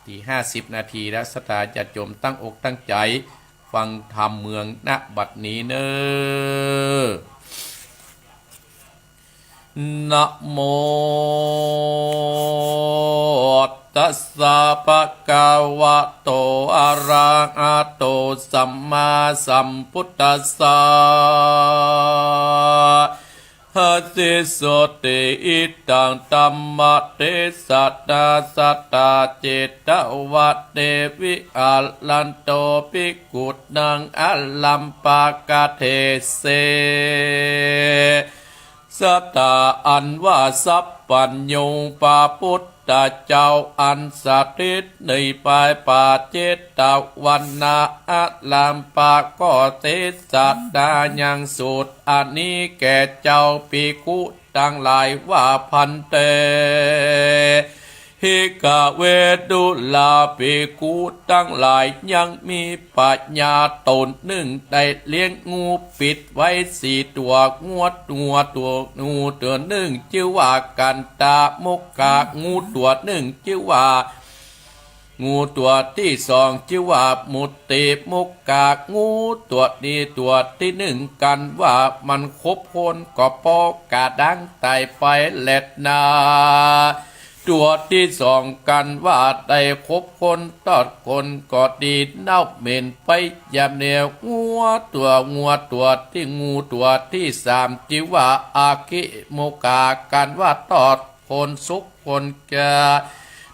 ตีห้าสิบนาทีแล้ว ศรัทธาญาติโยมตั้งอกตั้งใจ๋ฟังธรรมเมือง ณ บัดนี้เน่อ นะโมตัสสะ ภะคะวะโต อะระหะโต สัมมาสัมพุทธัสสะ อะสิสสะติ อิทังธัมมะเตสะนา สัตถา เจตวะเต วิหารันโต ภิกขุนัง อะรัมภะกะเทเส ศรัทธาอันว่าสัพพัญญู พระพุทธเจ้าอันสถิตในภายป่าเจตวันนะ อะรัมภะกะเทสะนา ยังสูตรอันนี้แก่เจ้าภิกขุตังหลายว่า ภันเต ภิกขะเว ดูราภิกขุตังหลาย ยังมีพญาต๋นนึ่งได้เลี้ยงงูปิดไว้สี่ตั๋ว งัว งัวตั๋ว งูตั๋วนึ่งจื้อว่ากันทะมุขะ งูตั๋วนึ่งจื้อว่า งูตั๋วตี้สองจื้อว่ามุตติมุขะ งูตั๋วนี้ตั๋วตี้นึ่งกั๋นว่ามันคบคนก็ปอกระดังต๋ายไปแลนา ตั๋วตี้สองกั๋นว่าได้คบคนตอดคนก็ดี เน่าเหม็นไปยามแนว งัวตั๋ว งัวตั๋วตี้ งูตั๋วตี้สามจื้อว่าอะคิมุขะ กั๋นว่าตอดคนสุกคนแก่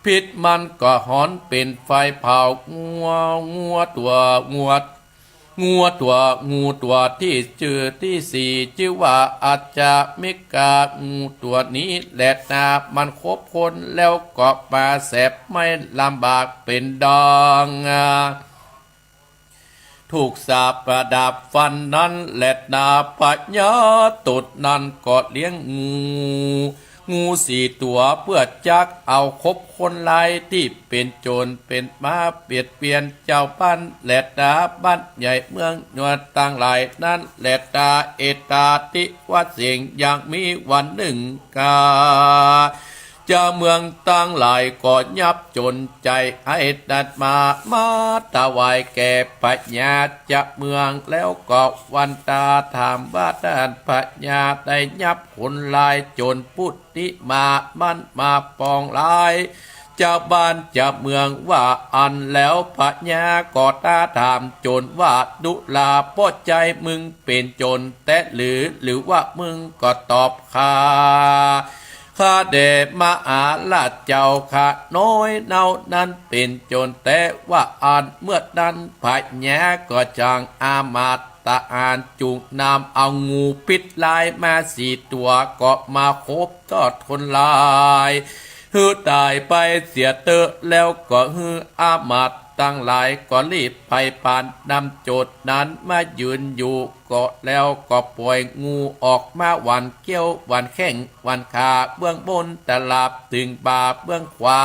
พิษมันก็ฮ้อนเป๋นไฟเผา งัว งัวตั๋ว งัว งัวตั๋ว งูตั๋วตี้จื้อตี้สี่จื้อว่าอัจจามิขะ งูตั๋วนี้แลนา มันคบคนแล้วก็มาแสบไหม้ลำบากเป๋นดอง ถูกสาปดาบฟันนั้นแลนา พญาต๋นนั้นก็เลี้ยงงู งูสี่ตั๋วเปื้อจักเอาคบคนร้ายตี้เป๋นโจ๋รเป๋นมาเบียดเบียนจาวบ้านแลนา บ้านใหญ่เมืองยวดตังหลายนั้นแลนา เอตาทิวะเสง ยังมีวันนึ่งกา จาวเมืองตังหลายก็ยับจ๋นใจ๋ อันนั้นมา มาถวายแก่พญาจาวเมือง แล้วก็วันตาถามว่า ต้านพญาได้ยับคนร้ายโจ๋รผู้นี้มา มันมาปองร้ายจาวบ้านจาวเมืองว่าอั้น แล้วพญาก็ตรัสถามโจ๋รว่า ดูรา ป้อใจ๋มึงเป๋นโจ๋รแต๊หรือ หรือว่ามึงก็ตอบข้า ข้าแด่มหาราชเจ้าข้า น้อยเน่านั้นเป๋นโจ๋รแต๊ว่าอั้น เมื่อนั้นพญาก็จั้งอามาตย์ทหารจุ่งนำเอางูพิษร้ายมาสี่ตั๋ว ก็มาคบตอดคนร้าย หื้อต๋ายไปเสียเต๊อะ แล้วก็หื้ออามาตย์ตังหลายก็รีบไปปานนำโจ๋รนั้นมายืนอยู่ ก็แล้วก็ป่อยงูออกมาหว่านเขี้ยวหว่านแข้งหว่านขา เบื้องบนตลับตึงบ่าเบื้องขวา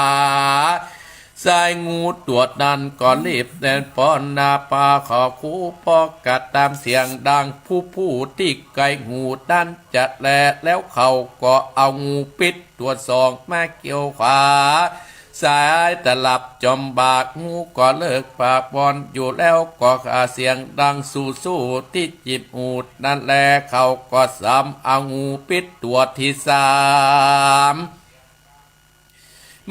ส่ายงูตั๋วนั้นก็รีบแล่นป้อนหน้าป่าเข้าคู ปอกกระตำเสียงดัง ผู้ผู้ตี้ใก้หูนั้นจะแล แล้วเขาก็เอางูพิษตั๋วสองมาเขี้ยวขวา สายตลับจอมบาก งูก็เลิกปาปอนอยู่แล้ว ก็เสียงดังสู้ๆ ตี้จิบอูดนั้นแล เขาก็สามเอางูปิ๊ดตั๋วตี้สาม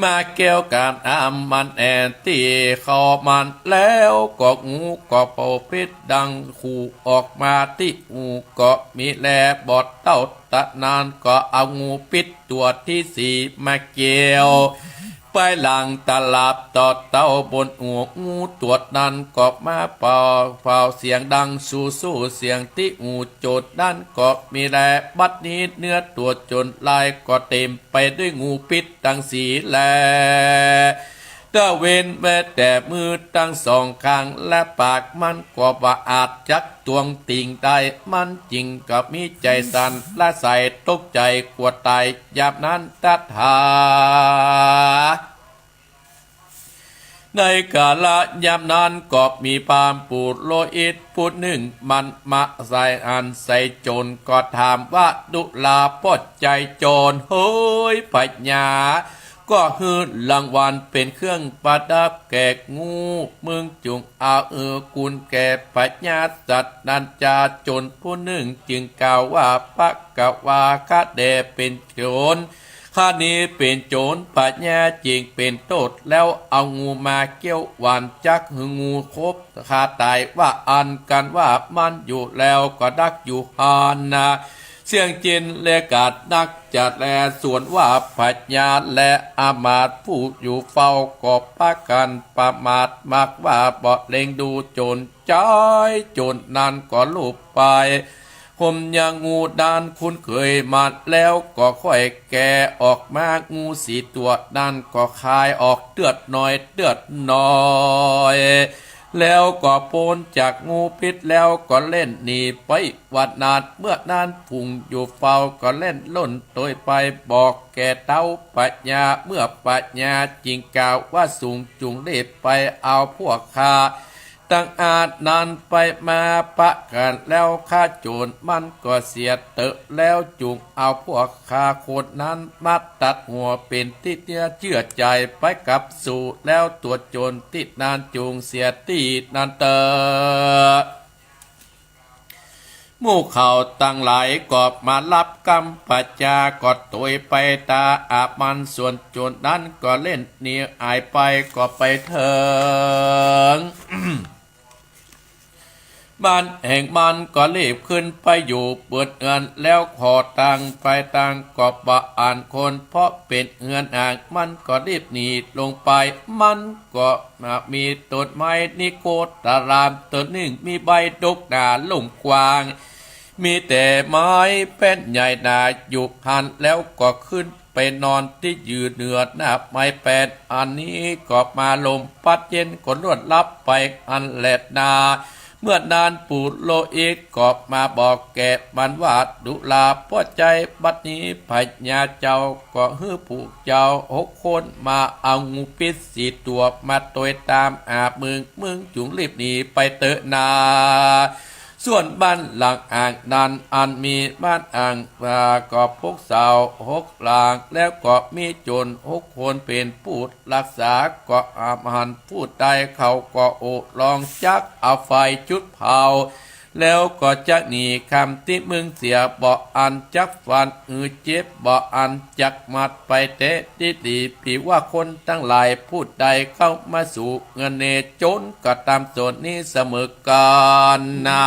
มาเกี่ยวกั๋นอ้ำมันแอ่นตี้เข้ามัน แล้วก็งูก็เป่าปิ๊ดดังขู่ออกมาตี้อู่ก็มีแล บ่เต้าตะนั้นก็เอางูปิ๊ดตั๋วตี้สี่มาเกี่ยว ไปหลังตลับต่อเต้าบนอู่ งูตั๋วนั้นก็มาเป่า เป่าเสียงดังสู้ๆ เสียงตี้อู่โจ๋นนั้นก็มีแล บัดนี้เนื้อตั๋วโจ๋นลายก็เต็มไปด้วยงูปิ๊ดตังสี่แล ตะเว้นแม้แต่มือตังสองข้างและปากมันก็บ่อาจจักตวงติ่งได้ มันจึงก็มีใจ๋สั่นละสายตกใจ๋กั๋วต๋าย ยามนั้นตะถา ในกาละยามนั้นก็มีพราหมณ์ปุโรหิตผู้นึ่ง มันมาใส่อันใส่โจ๋น ก็ถามว่า ดุราป้อใจ๋โจ๋น เฮยพญา ก็หื้อรางวัลเป๋นเครื่องประดับแก่งู มึงจุ่งเอาเออกุลแก่พญาสัตว์นั้นจา โจ๋นผู้นึ่งจึงกล่าวว่า พระกวา ข้าแด่เป๋นโจ๋น ข้านี้เป๋นโจ๋น พญาจึงเป๋นโต้ษ แล้วเอางูมาเคี้ยวหว่านจักหื้องูคบข้าต๋าย ว่าอั้นกั๋นว่ามันอยู่แล้วก็ดักอยู่หั้นนา เสี้ยงจินและกาดนักจะแล ส่วนว่าพญาและอำมาตย์ผู้อยู่เฝ้าก็ปากั๋นประมาทมากว่า บ่เล็งดูโจ๋นจาย โจ๋นนั้นก็ลูบไป ห่มยางงูนั้นคุ้นเคยมาแล้ว ก็ค่อยแกะออกมา งูสี่ตั๋วนั้นก็คายออกเตื้อน้อยเตื้อน้อย แล้วก็ป๊นจากงูปิ๊ดแล้วก็เล่นหนีไป วันนั้นเมื่อนั้นผู้อยู่เฝ้าก็เล่นล่นโตยไปบอกแก่เต้าพญา เมื่อพญาจึงกล่าวว่า สูงจุ่งรีบไปเอาพวกข้าตังอานั้นไปมาปะกั๋นแล้ว ข้าโจ๋นมันก็เสียเต๊อะ แล้วจุ่งเอาพวกข้าคนนั้นมาตัดหัวเป๋นตี้เจื้อใจ๋ไปกับสูแล้ว ตั๋วโจ๋นตี้นั้นจุ่งเสียตี้นั้นเต๊อะ หมู่เขาตังหลายก็มาฮับกำ พญาก็โตยไปต๋าอามัน ส่วนโจ๋นนั้นก็เล่นหนีหายไป ก็ไปเถิงบ้านแห่งมันก็รีบขึ้นไปอยู่เปิดเฮือน แล้วขอตังไปตังก็บ่อันคน เพราะเป๋นเฮือนห่าง มันก็รีบหนีลงไป มัน ก็มีต้นไม้นิโคตารามต้นนึ่ง มีใบดกหนาลุ่มกว้าง มีแต่ไม้แป้นใหญ่หนาอยู่หั้น แล้วก็ขึ้นไปนอนตี้ยืนเหนือหน้าไม้แป้น อันนี้ก็มาลมพัดเย็นก็นวดหลับไปอั้นแลนา เมื่อนั้นปุโรหิตก็มาบอกแก่มันว่า ดุราป้อใจ๋ บัดนี้พญาเจ้าก็หื้อผู้ เจ้าหกคนมาเอางูปิ๊ดสี่ตั๋วมาโตยต๋ามหามึง มึงจุ่งรีบหนีไปเต๊อะนา ส่วนบ้านหลังอ่างนั้นอันมีบ้านอ่างว่าก็ปกเสาหกหลัง แล้วก็มีโจ๋นหกคนเป๋นผู้ฮักษา ก็อาหันผู้ใดเขาก็โอลองจักเอาไฟจุดเผา แล้วก็จักหนีคำตี้มึงเสีย บ่อันจักฟันหือเจ็บ บ่อันจักมัดไปแต๊ตี้ดี ผีว่าคนตังหลายผู้ใดเข้ามาสู่เฮือนเน โจ๋นก็ต๋ามโจ๋นนี้เสมอกั๋นนา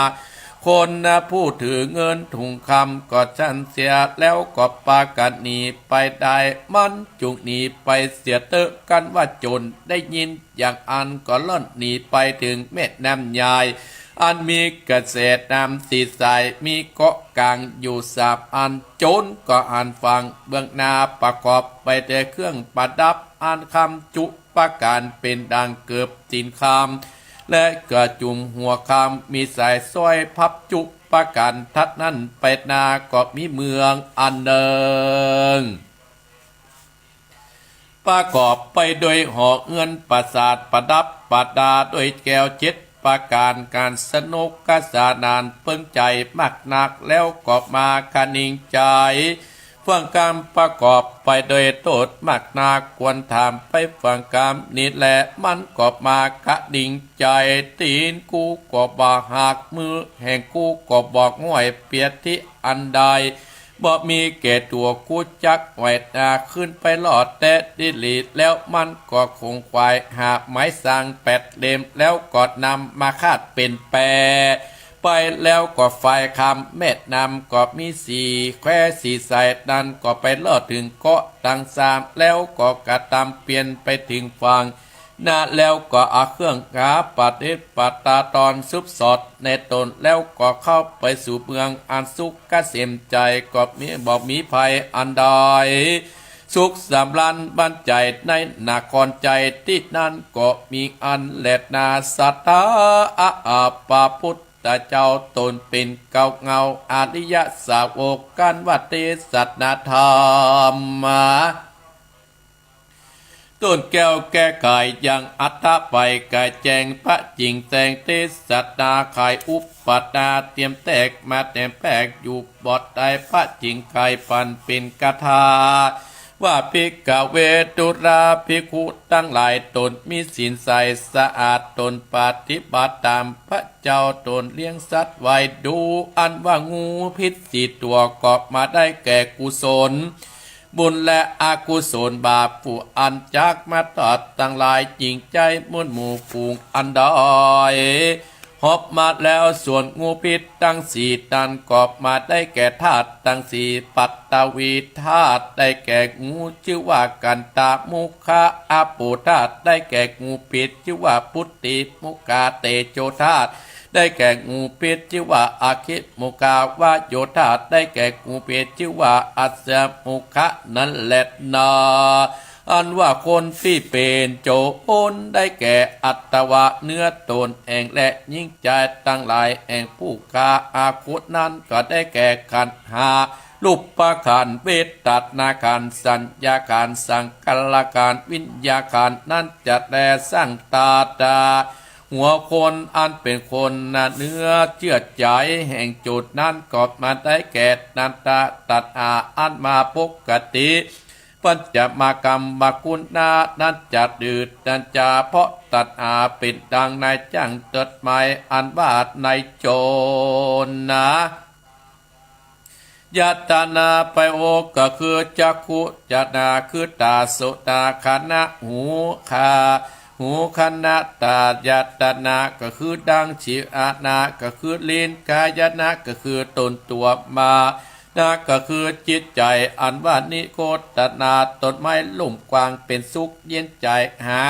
คนผู้ถือเงินถุงคำก็ฉันเสีย แล้วก็ปากั๋นหนีไปได้ มันจุ่งหนีไปเสียเต๊อะ กันว่าโจ๋นได้ยิน อย่างอั้นก็ล่อนหนีไปเถิงแม่น้ำใหญ่ อันมีกระแสน้ำสีใส มีเกาะกลางอยู่สามอัน โจ๋นก็หันฝั่งเบื้องหน้าประกอบไปแต่เครื่องประดับ อันคำจุประก๋านเป๋นดังเกิบสินคำ และกระจุมหัวคำ มีสายสร้อยพับจุประก๋าน ถัดนั้นไปนาก็มีเมืองอันนึ่ง ประกอบไปด้วยหอเฮือนปราสาทประดับประดาด้วยแก้วเจ็ดประก๋าน ก๋านสนุกสนานเปิงใจ๋มากนัก แล้วก็มาคะนิงใจ๋ ฝ ฟังกำประกอบไปโดยโต้ษมากนัก ควรถามไปฟังกำนี้แล มันก็มากระดิงใจ๋ ตี๋นกูก็บ่หัก มือแห่งกูก็บ่ง่อย เปียดตี้อันใด บ่มีแก่ตั๋ว กูจักไหว้หน้าขึ้นไปรอดแต๊ดีหลี แล้วมันก็ขงขวายหาไม้สังแปดเล่ม แล้วก็นำมาคาดเป๋นแป ไปแล้วก็ฝ่ายคำแม่น้ำก็มีสี่แควสี่สาย นั้นก็ไปรอดเถิงเกาะตังสาม แล้วก็กระตำเปียนไปเถิงฝั่งนา แล้วก็เอาเครื่องหาประดิษฐ์ประดาตอนซุบสอดในต๋น แล้วก็เข้าไปสู่เมืองอันสุขเกษมใจ๋ ก็มี บ่มีภัยอันใด สุขสำราญบันใจ๋ในนครใจ๋ ตี้นั้นก็มีอันแลนา สัตถา อา อา พระพุทธเจ้า ต๋นเป๋นเกาเหง้าอริยสาวก กันว่าเตสนาธรรม ต้นแก้วแก้ไขยังอัตถะไปไขแจ้ง พระจิ่งแจ้งเตสนาไขอุปนา เตรียมแตกมาแตมแปกอยู่บ่ได้ พระจิ่งไขปันเป๋นคาถา ว่าภิกขเว ดูราภิกขุตังหลาย ต๋นมีศีลใสสะอาด ต๋นปฏิบัติต๋ามพระเจ้า ต๋นเลี้ยงสัตว์ไว้ดู อันว่างูพิษสี่ตั๋ว ก็มาได้แก่กุศลบุญและอกุศลบาป ผู้อันจักมาตอดตังหลาย จิ่งใจ๊มวลหมู่ฝูงอันใด ฮอบมาแล้ว ส่วนงูพิษตังสี่นั้นก็มาได้แก่ธาตุตังสี่ ปัตตวีธาตุได้แก่งูจื้อว่ากันตามุขะ อาโปธาตุได้แก่งูพิษจื้อว่าปุตติมุขะ เตโจธาตุได้แก่งูพิษจื้อว่าอคิมุขะ วาโยธาตุได้แก่งูพิษจื้อว่าอัสสมุขะ นั้นแลนา อันว่าคนตี้เป๋นโจรได้แก่อัตวะเนื้อต๋นเอง และหญิงจายตังหลายแห่งผู้ฆ่าอาคุนั้น ก็ได้แก่ขันธ์ห้า รูปขันธ์ เวทนาขันธ์ สัญญาขันธ์ สังขารขันธ์ วิญญาณขันธ์ นั้นจักแลสังตาตา หัวคนอันเป๋นคนนาเนื้อเจื้อใจ๋แห่งโจรนั้น ก็มาได้แก่นันทะตัณหา อันมาปกติ ปัญจมกรรมคุณา นั้นจักดื้อตันจา เพราะตัณหาเป๋นดังนายจ้างตัดไม้ อันว่านายโจรนา ยตนาไปโอ ก็คือจักขุยตนา คือต๋า โสตนา คานะ หู คา หู คานะ ตายตนะ ก็คือดัง จีวรนะ ก็คือลิ้น กายนะ ก็คือต๋นตั๋ว มานะ ก็คือจิตใจ๋ อันว่านิโคตนา ต้นไม้ลุ่มกว้างเป๋นสุขเย็นใจ๋ หา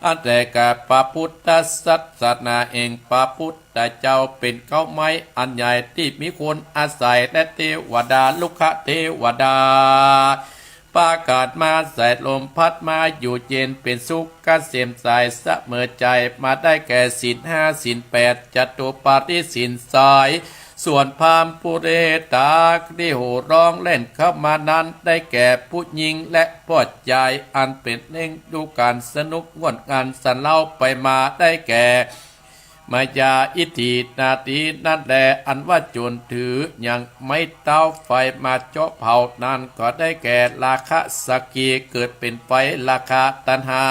อันแลแก่พระพุทธศาสนาแห่งพระพุทธเจ้าเป๋นเก๊าไม้อันใหญ่ตี้มีคนอาศัย และเตวดา ลุกขเตวดา ปากั๋นมาใส่ลมพัดมาอยู่เย็นเป๋นสุขเกษมใสเสมอใจ๋ มาได้แก่ศีลห้า ศีลแปด จตุปาทิศีลใส ส่วนพราหมณ์ปุเรตาตี้โห่ฮ้องแล่นเข้ามานั้น ได้แก่ผู้ญิงและป้อใจ๋ อันเป๋นเล่งดูก๋านสนุกม่วนอันสันเล่าไปมา ได้แก่ มายา อิทธิ นาที นั้นแล อันว่าโจรถือยังไม้เต๊าไฟมาเจาะเผานั้น ก็ได้แก่ราคะสักขี เกิดเป๋นไฟราคะตัณหา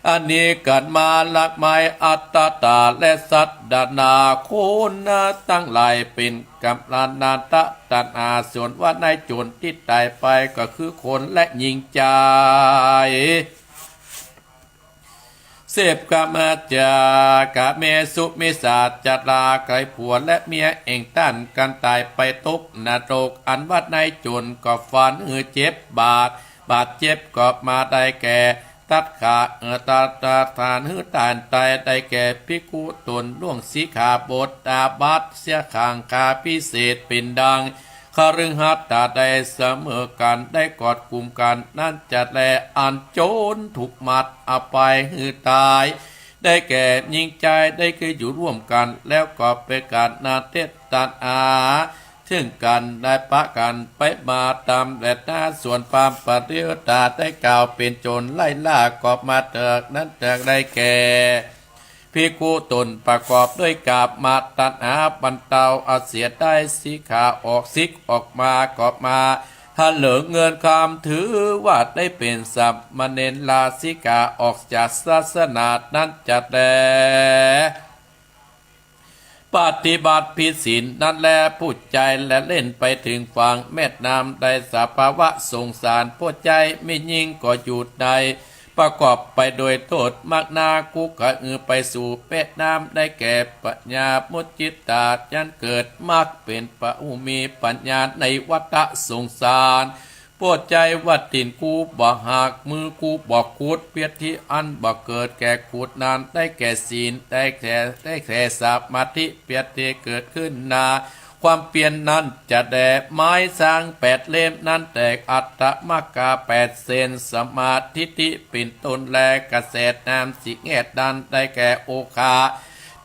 อันนี้กั๋นมาละไม้อัตตาและสัตตนา คนตังหลายเป๋นกำลังนันทะตัณหา ส่วนว่านายโจรตี้ต๋ายไปก็คือคนและญิงจาย เสพกามจา กาเมสุมิจฉาจารา ใคร่ผัวและเมียแอ่งต้านกั๋นต๋ายไปตกนรก อันว่านายโจรก็ฟันหื้อเจ็บบาด บาดเจ็บก็มาได้แก่ ตัดขา เอ่อ ตัด ตัดขาหื้อต้านต๋าย ได้แก่ภิกขุต้นล่วงสิกขาบท อาบัติเสียข้าง คาพิเศษเป๋นดัง คฤหัสถ์ได้เสมอกั๋น ได้กอดกุมกั๋น นั้นจักแล อันโจรถูกมัดเอาไปหื้อต๋าย ได้แก่ญิงจายได้คืออยู่ร่วมกั๋น แล้วก็เป๋นก๋านนาเทศนาเถิงกั๋น ได้ปะกั๋นไปมาต๋ามแลนา ส่วนพราหมณ์ปุเรตาได้กล่าวเป๋นโจรไล่ล่าก็มาเถิง นั้นจักได้แก่ ภิกขุต้นประกอบด้วยกามตัณหา บรรเทาเอาเสียได้ สิกขาออก สิกออกมาก็มา เถลิงเงินคำ ถือว่าได้เป๋นสามเณรลาสิกา ออกจากศาสนานั้นจะแล ปฏิบัติผิดศีลนั้นแล ผู้ใจ๋แล่นไปเถิงฝั่งแม่น้ำ ได้สภาวะสงสาร ผู้ใจ๋แม่ญิงก็อยู่ใน ประกอบไปโดยโต้ษมากนา กูก็อือไปสู่แม่น้ำ ได้แก่ปัญญามุตติตา ยังเกิดมากเป๋นผู้มีปัญญาในวัฏสงสาร ผู้ใจ๋ว่าตี๋นกูบ่หัก มือกูบ่ขูด เปียรติอันบ่เกิดแก่ขูดนั้น ได้แก่ศีล ได้แก่ ได้แก่สมาธิ เปียรติเกิดขึ้นนา ความเปียรนั้นจะแล ไม้สังแปดเล่มนั้นแตก อัฏฐมากาแปดเส้น สัมมาทิฏฐิเป๋นต้นแล กระแสน้ำสี่แง่นั้น ได้แก่โอคะ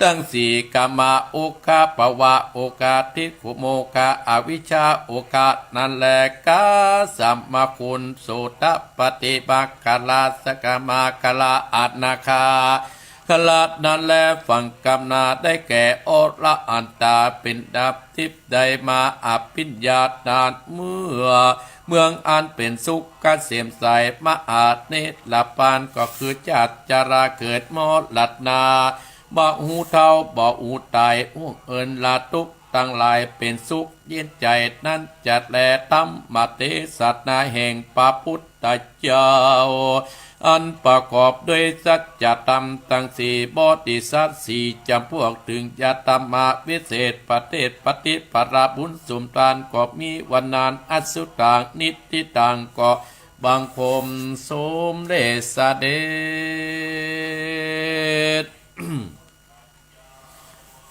ตังสี่ กามโอคะ ภวโอคะ ทิฏฐิโมคะ อวิชชาโอคะ นั้นแล กาสามคุณ โสตะปัตติมากคะละ สกทาคาคาละ อนาคาคาละ นั้นแล ฟังกำนา ได้แก่อรหันตา เป๋นอันดับสิบ ได้มาอภิญญานั้น เมื่อเมืองอันเป๋นสุขเกษมใส มหานิพพานก็คือจากชราเกิดมรณา บ่ฮู้เฒ่าบ่ฮู้ต๋าย ฮู้เอิ้นละทุกข์ตังหลาย เป๋นสุขเย็นใจ๋นั้นจะแล ธัมมเตสนาแห่งพระพุทธเจ้า อันประกอบด้วยสัจธรรมตังสี่ โพธิสัตว์สี่จ๋ำพวก เถิงจะธัมมาวิเศษ ประเสริฐปฏิภาณ บุญสมทานก็มีวันนั้น อัสสุตัง นิฏฐิตัง ก็บังคมสมเร็จเสด็จ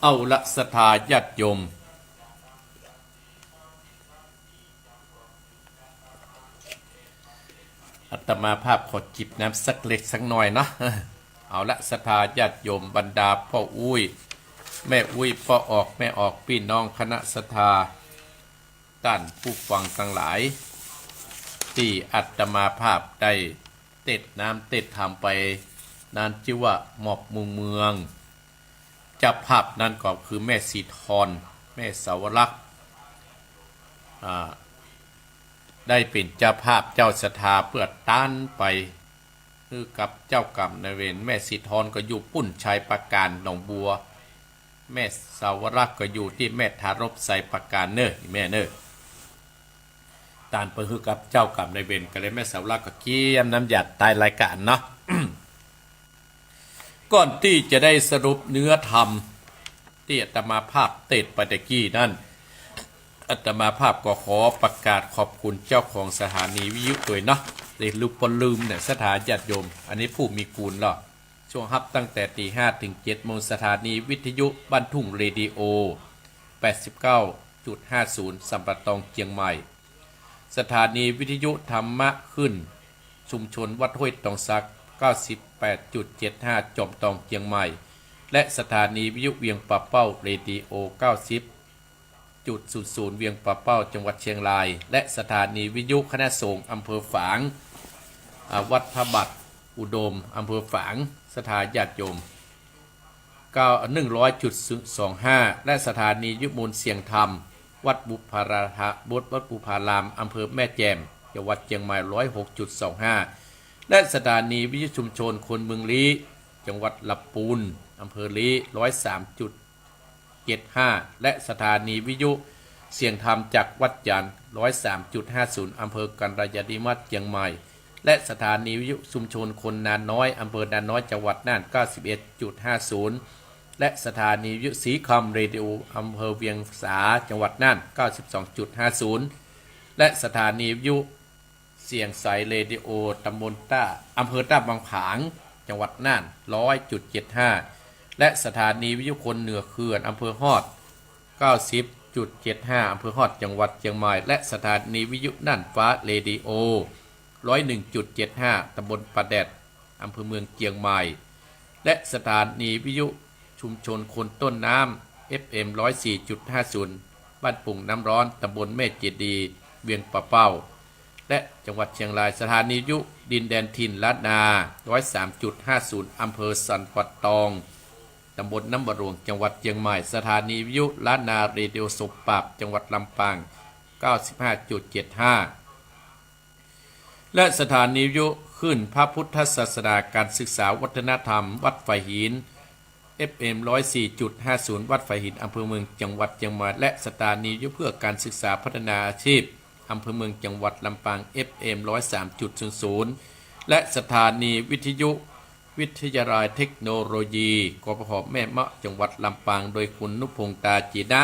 เอาละศรัทธาญาติโยม อาตมาภาพขอจิบน้ำสักเล็กสักหน่อยเนาะ เอาละศรัทธาญาติโยม บรรดาป้ออุ๊ย แม่อุ๊ย ป้อออก แม่ออก ปี้น้องคณะศรัทธา ต้านผู้ฟังตังหลาย ตี้อาตมาภาพได้เตสน์น้ำเตสน์ธรรมไป นั้นจื้อว่ามอบมู่เมือง เจ้าภาพนั้นก็คือแม่สีทอง แม่สาวรักษ์ อ่า ได้เป๋นเจ้าภาพเจ้าศรัทธาเปื้อต้านไป หื้อกับเจ้ากรรมนายเวร แม่สีทองก็อยู่ปุ้นชัยปราการหนองบัว แม่สาวรักษ์ก็อยู่ตี้แม่ทารพไซปราการเน่อ แม่เน่อ ต้านไปหื้อกับเจ้ากรรมนายเวร ก็เลยแม่สาวรักษ์ก็เกียมน้ำหยาดใต้รายก๋านเนาะ ก่อนตี้จะได้สรุปเนื้อธรรมตี้อาตมาภาพเตสน์ไปตะกี้นั้น อาตมาภาพก็ขอประกาศขอบคุณเจ้าของสถานีวิทยุตวยเนาะ ได้ลืม บ่ลืมเนี่ย ศรัทธาญาติโยม อันนี้ผู้มีคุณเนาะ ช่วงฮับตั้งแต่ตีห้าเถิงเจ็ดโมง สถานีวิทยุบ้านทุ่งเรดิโอ แปดสิบเก้าจุดห้าศูนย์ สัมปะตองเจียงใหม่ สถานีวิทยุธรรมะคลื่นชุมชนวัดห้วยตองสัก เก้าสิบแปดจุดเจ็ดห้า จอมตองเจียงใหม่ และสถานีวิทยุเวียงป่าเป้า เรดิโอ เก้าสิบจุดศูนย์ศูนย์ เวียงป่าเป้า จังหวัดเชียงราย และสถานีวิทยุคณะสงฆ์อำเภอฝาง อ่า วัดพระบาทอุดม อำเภอฝาง ศรัทธาญาติโยม เก้า หนึ่งร้อยจุดสองห้า และสถานีวิทยุมูลเสียงธรรม วัดบุพาราม วัดบุพาราม อำเภอแม่แจ่ม จังหวัดเจียงใหม่ ร้อยหกจุดสองห้า และสถานีวิทยุชุมชนคนเมืองลี้ จังหวัดลำปูน อำเภอลี้ ร้อยสามจุดเจ็ดห้า และสถานีวิทยุเสียงธรรมจากวัดจันทร์ ร้อยสามจุดห้าศูนย์ อำเภอกัลยาณิวัฒน์ เจียงใหม่ และสถานีวิทยุชุมชนคนนาน้อย อำเภอนาน้อย จังหวัดน่าน เก้าสิบเอ็ดจุดห้าศูนย์ และสถานีวิทยุสีคำเรดิโอ อำเภอเวียงสา จังหวัดน่าน เก้าสิบสองจุดห้าศูนย์ และสถานีวิทยุเสียงใสเรดิโอ ตำบลต้า อำเภอต้าบางผาง จังหวัดน่าน ร้อยจุดเจ็ดห้า และสถานีวิทยุคนเหนือเขื่อน อำเภอฮอด เก้าสิบจุดเจ็ดห้า อำเภอฮอด จังหวัดเจียงใหม่ และสถานีวิทยุน่านฟ้าเรดิโอ ร้อยหนึ่งจุดเจ็ดห้า ตำบลป่าแดด อำเภอเมืองเจียงใหม่ และสถานีวิทยุชุมชนคนต้นน้ำ เอฟเอ็ม ร้อยสี่จุดห้าศูนย์ บ้านปุงน้ำร้อน ตำบลแม่เจดีย์ เวียงป่าเป้า และจังหวัดเชียงราย สถานีวิทยุดินแดนถิ่นล้านนา ร้อยสามจุดห้าศูนย์ อำเภอสันป่าตอง ตำบลน้ำบ่อหลวง จังหวัดเจียงใหม่ สถานีวิทยุล้านนาเรดิโอสมปราบ จังหวัดลำปาง เก้าสิบห้าจุดเจ็ดห้า และสถานีวิทยุคลื่นพระพุทธศาสนา การศึกษาวัฒนธรรม วัดฝายหิน เอฟเอ็ม ร้อยสี่จุดห้าศูนย์ วัดฝายหิน อำเภอเมือง จังหวัดเจียงใหม่ และสถานีวิทยุเพื่อการศึกษาพัฒนาอาชีพ อำเภอเมือง จังหวัดลำปาง เอฟเอ็ม ร้อยสามจุดศูนย์ศูนย์ และสถานีวิทยุวิทยาลัยเทคโนโลยี กปภ แม่เมาะ จังหวัดลำปาง โดยคุณนุพงษ์ ตาจีนะ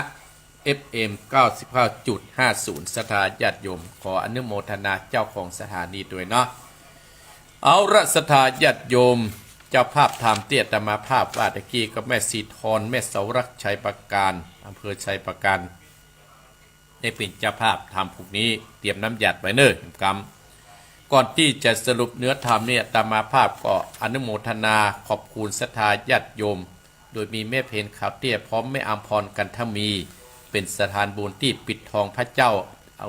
เอฟเอ็ม เก้าสิบเก้าจุดห้าศูนย์ ศรัทธาญาติโยม ขออนุโมทนาเจ้าของสถานีด้วยเนาะ เอาละ ศรัทธาญาติโยม เจ้าภาพธรรมตี้อาตมาภาพว่าตะกี้ก็แม่สีทอง แม่เสาหลัก ชัยปราการ อำเภอชัยปราการ ได้เป๋นเจ้าภาพธรรมพวกนี้ เตรียมน้ำหยาดไว้เน่อ กำ ก่อนตี้จะสรุปเนื้อธรรมนี่ อาตมาภาพก็อนุโมทนาขอบคุณศรัทธาญาติโยม โดยมีแม่เพ็ญ ขาวเตี้ย พร้อมแม่อำพร กันทมี เป๋นสะพานบุญตี้ปิดทองพระเจ้า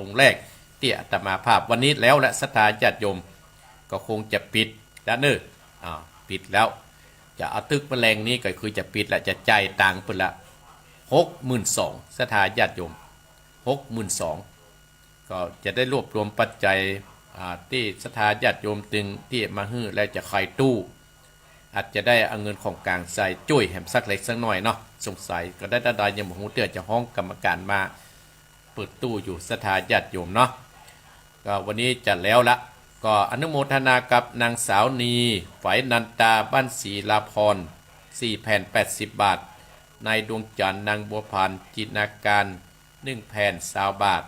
องค์แรกตี้อาตมาภาพ วันนี้แล้วแหละ ศรัทธาญาติโยม ก็คงจะปิดแล้วเน่อ อ่า ปิดแล้ว จะเอาตึกมะแลงนี้ก็คือจะปิดละ จะจ่ายตังค์เปิ้นละ หกหมื่นสอง ศรัทธาญาติโยม หกหมื่นสอง ก็จะได้รวบรวมปัจจัย อ่า ตี้ศรัทธาญาติโยมตึงตี้มาหื้อแล้วจะขายตู้ อาจจะได้เอาเงินของกลางใส่จ้วยแหมสักเล็กสักน้อยเนาะ สงสัยก็ได้ ได้ ได้ ยังบ่ฮู้เตื้อ จะฮ้องกรรมการมาเปิดตู้อยู่ ศรัทธาญาติโยมเนาะ ก็วันนี้จะแล้วละ ก็อนุโมทนากับนางสาวนี ฝายนันตา บ้านศรีลาพร สี่แผ่น แปดสิบบาท นายดวงจันทร์ นางบัวผัน จินนาการ หนึ่งแผ่น ซาวบาท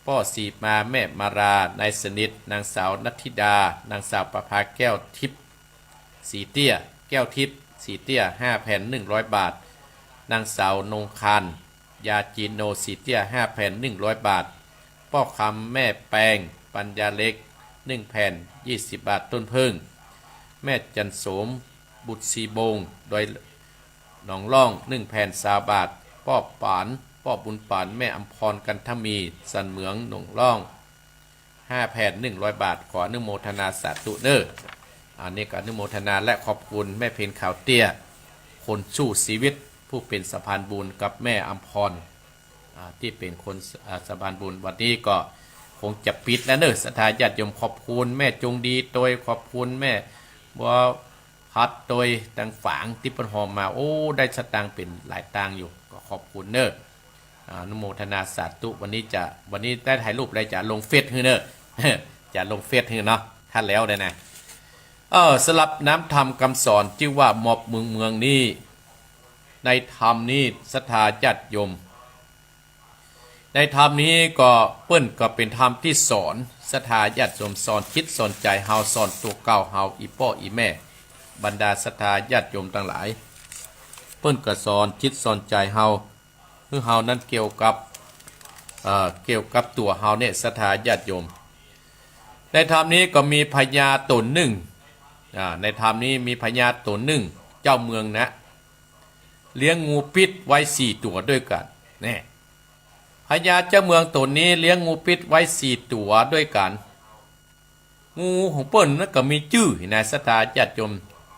ป้อศรีมา แม่มารา นายสนิท นางสาวนัทธิดา นางสาวประภาแก้วทิพย์ ศรีเตี้ย แก้วทิพย์ ศรีเตี้ย ห้าแผ่น หนึ่งร้อยบาท นางสาวนงคาน ยาจีโน ศรีเตี้ย ห้าแผ่น หนึ่งร้อยบาท ป้อคำ แม่แปง ปัญญาเล็ก หนึ่งแผ่น ยี่สิบบาท ต้นเพิ่ง แม่จันโสม บุตรศรีบง ดอยหนองล่อง หนึ่งแผ่น ซาวบาท ป้อปาน ป้อบุญปาน แม่อำพร กันทมี สันเหมือง หนองล่อง ห้าแผ่น หนึ่งร้อยบาท ขออนุโมทนาสาธุเน่อ อันนี้ก็อนุโมทนาและขอบคุณแม่เพ็ญ ขาวเตี้ย คนสู้ชีวิต ผู้เป๋นสะพานบุญกับแม่อำพร อ่า ตี้เป๋นคน อ่า สะพานบุญ วันนี้ก็คงจะปิดแล้วเน่อ ศรัทธาญาติโยม ขอบคุณแม่จงดีตวย ขอบคุณแม่บัวพัดตวย ตังฝางตี้เปิ้นหอบมา โอ้ ได้สตางค์เป๋นหลายตังค์อยู่ ก็ขอบคุณเน่อ อ่า อนุโมทนาสาธุ วันนี้จะ วันนี้ได้ถ่ายรูปแล้วจะลงเฟซหื้อเน่อ จะลงเฟซหื้อเนาะ ถ้าแล้วได้นะ เออ สำหรับน้ำธรรมกำสอนจื้อว่ามอบเมืองเมืองนี้ ในธรรมนี้ศรัทธาญาติโยม ในธรรมนี้ก็เปิ้นก็เป๋นธรรมตี้สอนศรัทธาญาติโยม สอนจิตสอนใจ๋เฮา สอนตั๋วเก่าเฮา อี่ป้ออี่แม่ บรรดาศรัทธาญาติโยมตังหลาย เปิ้นก็สอนจิตสอนใจ๋เฮา หื้อเฮานั้นเกี่ยวกับ เอ่อ เกี่ยวกับตั๋วเฮาเนี่ย ศรัทธาญาติโยม ในธรรมนี้ก็มีพญาต๋นนึ่ง อ่า ในธรรมนี้มีพญาต๋นนึ่ง เจ้าเมืองนะ เลี้ยงงูปิ๊ดไว้สี่ตั๋วด้วยกั๋น แน่ พญาเจ้าเมืองต๋นนี้เลี้ยงงูปิ๊ดไว้สี่ตั๋วด้วยกั๋น งูของเปิ้นนั้นก็มีจื้อนะ ศรัทธาญาติโยม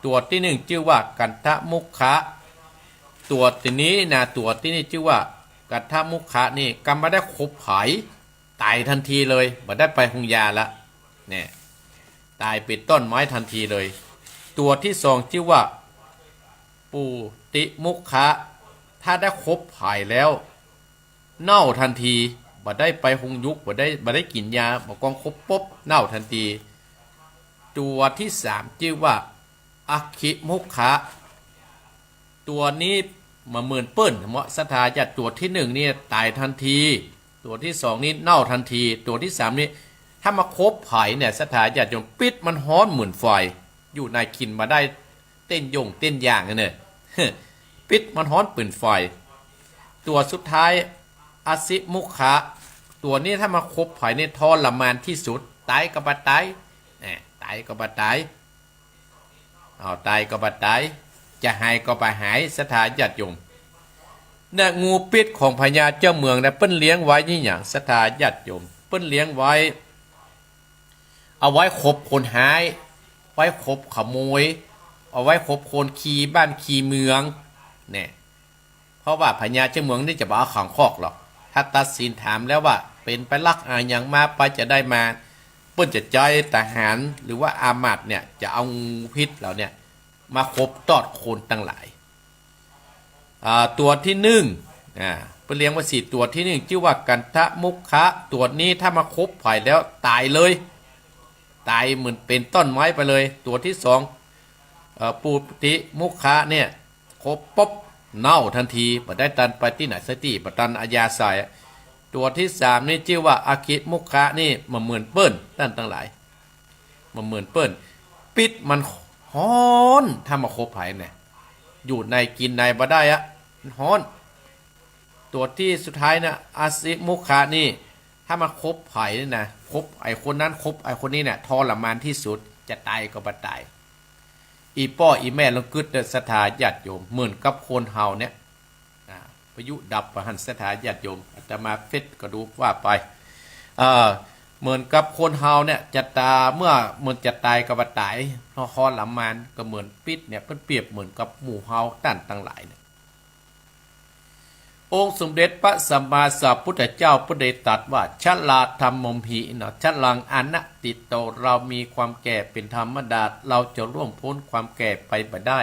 ตั๋วตี้นึ่งจื้อว่ากันทมุขะ ตั๋วตี้นี้นะ ตั๋วตี้นี้จื้อว่ากันทมุขะนี่ กำบ่าได้ขบผาย ต๋ายตันทีเลย บ่ได้ไปโฮงยาละ เนี่ย ต๋ายเป๋นต้นไม้ตันทีเลย ตั๋วตี้สองจื้อว่าปูติมุขะ ถ้าได้ขบผายแล้ว เน่าตันที บ่ได้ไปโฮงยุก บ่ได้ บ่ได้กิ๋นยา บ่กองขบปุ๊บ เน่าตันที ตั๋วตี้สามจื้อว่าอัคคิมุขะ ตั๋วนี้บ่เหมือนเปิ้น เฮาะ ศรัทธาญาติ ตั๋วตี้นึ่งนี่ต๋ายตันที ตั๋วตี้สองนี่เน่าตันที ตั๋วตี้สามนี่ ถ้ามาขบผายเนี่ย ศรัทธาญาติโยม ปิ๊ดมันฮ้อนเหมือนไฟ อยู่ในกิ๋นบ่ได้ เต้นย่งเต้นย่างนั่นเน่อ ปิ๊ดมันฮ้อนเหมือนไฟ ตั๋วสุดท้าย อสิมุขะ ตั๋วนี้ถ้ามาขบผายนี่ทรมานตี้สุด ต๋ายก็บ่ต๋าย แหม ต๋ายก็บ่ต๋าย เอา ต๋ายก็บ่ต๋าย จะหายก็บ่หาย ศรัทธาญาติโยม เนี่ย งูปิ๊ดของพญาเจ้าเมืองนะ เปิ้นเลี้ยงไว้นี่หยัง ศรัทธาญาติโยม เปิ้นเลี้ยงไว้ เอาไว้ขบคนฮ้าย ไว้ขบขโมย เอาไว้ขบคนขี้บ้านขี้เมือง เนี่ย เพราะว่าพญาเจ้าเมืองนี่จะบ่เอาขังคอกหรอก ถ้าตัดสินถามแล้วว่าเป๋นไปลักเอาหยังมา ไปจาใดมา ปิ้นจะใจ๊ทหารหรือว่าอามาตย์เนี่ย จะเอางูพิษเหล่าเนี่ย มาขบตอดคนตังหลาย อ่า ตั๋วตี้นึ่ง อ่า ปิ้นเรียงไว้สี่ตั๋ว ตั๋วตี้นึ่งจื้อว่ากันทะมุขะ ตั๋วนี้ถ้ามาขบใผแล้วต๋ายเลย ต๋ายเหมือนเป๋นต้นไม้ไปเลย ตั๋วตี้สอง เอ่อ ปูติมุขะเนี่ย ขบปุ๊บเน่าตันที บ่ได้ตันไปตี้ไหนสักตี้ บ่ตันอัธยาศัย ตั๋วตี้สามนี่จื้อว่าอคิมุขะนี่ บ่เหมือนเปิ้น ต้านตังหลาย บ่เหมือนเปิ้น ปิ๊ดมันฮ้อน ถ้ามาขบใผเนี่ย อยู่ในกิ๋นในบ่ได้อะ มันฮ้อน ตั๋วตี้สุดท้ายนะ อสิมุขะนี่ ถ้ามาขบใผเนี่ยนะ ขบไอ้คนนั้น ขบไอ้คนนี้เนี่ย ทรมานตี้สุด จะต๋ายก็บ่ต๋าย อี่ป้ออี่แม่ลองกึ๊ดเต๊อะ ศรัทธาญาติโยม เหมือนกับคนเฮาเนี่ย อ่า ประยุกต์ดับบ่หั้น ศรัทธาญาติโยม อาตมาเฟซก็ดูว่าไป เอ่อ เหมือนกับคนเฮาเนี่ย จะต๋าย เมื่อมันจะต๋ายก็บ่ต๋าย เพราะทรมาน ก็เหมือนปิ๊ดเนี่ย เปิ้นเปรียบเหมือนกับหมู่เฮาต้านตังหลายเนี่ย องค์สมเด็จพระสัมมาสัมพุทธเจ้าเปิ้นได้ตรัสว่า ชราธัมโมหิ นะ ชรังอนัตถิโต เรามีความแก่เป็นธรรมดา เราจะล่วงพ้นความแก่ไปบ่ได้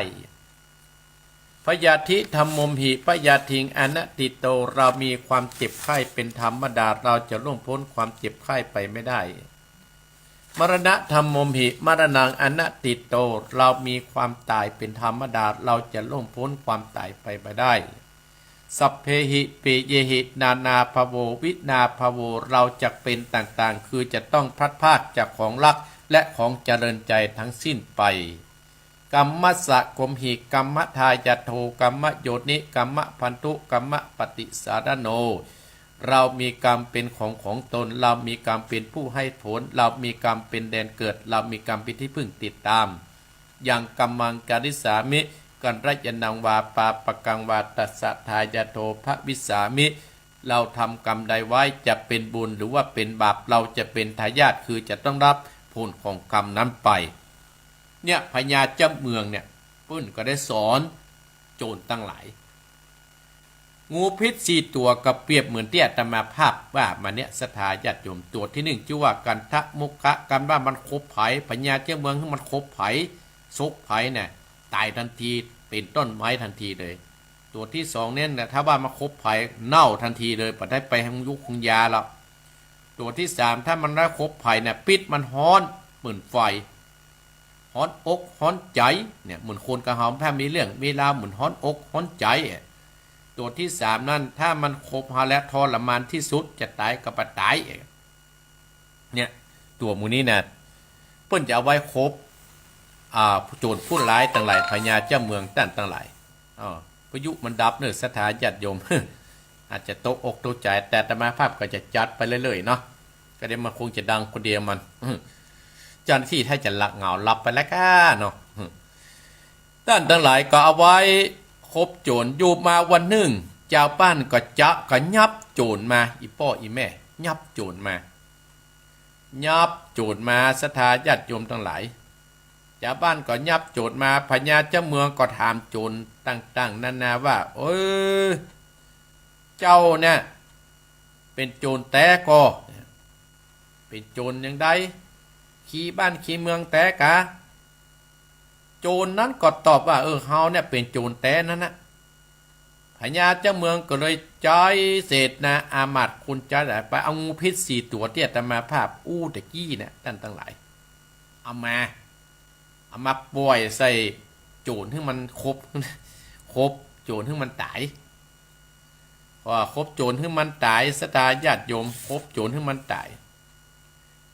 พยาธิธัมโมหิ พยาธิงอนัตถิโต เรามีความเจ็บไข้เป็นธรรมดา เราจะล่วงพ้นความเจ็บไข้ไปไม่ได้ มรณะธัมโมหิ มรณังอนัตถิโต เรามีความต๋ายเป็นธรรมดา เราจะล่วงพ้นความต๋ายไปไม่ได้ สัพเพหิ ปิเยหิ นานาภโว วินาภโว เราจะเป็นต่างๆ คือจะต้องพลัดพรากจากของรักและของเจริญใจทั้งสิ้นไป กัมมัสสะโกมหิ กัมมทายาโท กัมมโยนิ กัมมพันธุ กัมมปฏิสารโน เรามีกรรมเป็นของของตน เรามีกรรมเป็นผู้ให้ผล เรามีกรรมเป็นแดนเกิด เรามีกรรมเป็นที่พึ่งติดตาม ยังกัมมังกริสสามิ กัลยาณังวาปาปกังวา ตัสสะทายาโทภวิสสามิ เราทำกรรมใดไว้ จะเป็นบุญหรือว่าเป็นบาป เราจะเป็นทายาท คือจะต้องรับผลของกรรมนั้นไป เนี่ย พญาเจ้าเมืองเนี่ย เปิ้นก็ได้สอนโจรตังหลาย งูพิษสี่ตั๋วก็เปรียบเหมือนตี้อาตมาภาพว่ามาเนี่ย ศรัทธาญาติโยม ตั๋วตี้นึ่งจื้อว่ากันทะมุขะ กันว่ามันขบใผ พญาเจ้าเมืองหื้อมันขบใผ ซกใผเนี่ย ต๋ายตันที เป๋นต้นไม้ตันทีเลย ตั๋วตี้สองเนี่ยนะ ถ้าว่ามันขบใผ เน่าตันทีเลย บ่ได้ไปหงยุกหงยาแล้ว ตั๋วตี้สาม ถ้ามันได้ขบใผเนี่ย ปิ๊ดมันฮ้อนเหมือนไฟ ฮ้อนอกฮ้อนใจ๋เนี่ย เหมือนคนกับเฮา ถ้ามีเรื่องมีราวเหมือนฮ้อนอกฮ้อนใจ๋อะ ตั๋วตี้สามนั้น ถ้ามันขบเฮาแล้วทรมานตี้สุด จะต๋ายก็บ่ต๋ายอะ เนี่ย ตั๋วหมู่นี้นะ เปิ้นจะเอาไว้ขบ อ่า โจรผู้ร้ายตังหลาย พญาเจ้าเมืองต้านตังหลาย อ้อ ประยุกต์มันดับเน่อ ศรัทธาญาติโยม อาจจะตกอกตกใจ๋ แต่อาตมาภาพก็จะจัดไปเรื่อยๆ เนาะ ก็เดี๋ยวมันคงจะดังคนเดียวมัน เจ้าหน้าตี้ถ้าจะหลับเหงาหลับไปแล้วก้าเนาะ ต้านตังหลายก็เอาไว้ขบโจร อยู่มาวันนึ่ง จาวบ้านก็จะ ก็ยับโจรมา อี่ป้ออี่แม่ ยับโจรมา ยับโจรมา ศรัทธาญาติโยมตังหลาย จาวบ้านก็ยับโจรมา พญาเจ้าเมืองก็ถามโจรต่างๆ นานาว่า เออ เจ้าเนี่ย เป๋นโจรแต๊ก่อ เป๋นโจรอย่างใด ขี้บ้านขี้เมืองแต๊กา โจรนั้นก็ตอบว่า เออ เฮาเนี่ยเป๋นโจรแต๊นั้นนะ พญาเจ้าเมืองก็เลยใจ๊เสนาอามาตย์คนใจ๊หลายไปเอางูพิษสี่ตั๋วตี้อาตมาภาพอู้ตะกี้เนี่ย ต้านตังหลาย เอามา เอามาป่อยใส่โจรหื้อมันขบ ขบโจรหื้อมันต๋าย พอขบโจรหื้อมันต๋าย ศรัทธาญาติโยม ขบโจรหื้อมันต๋าย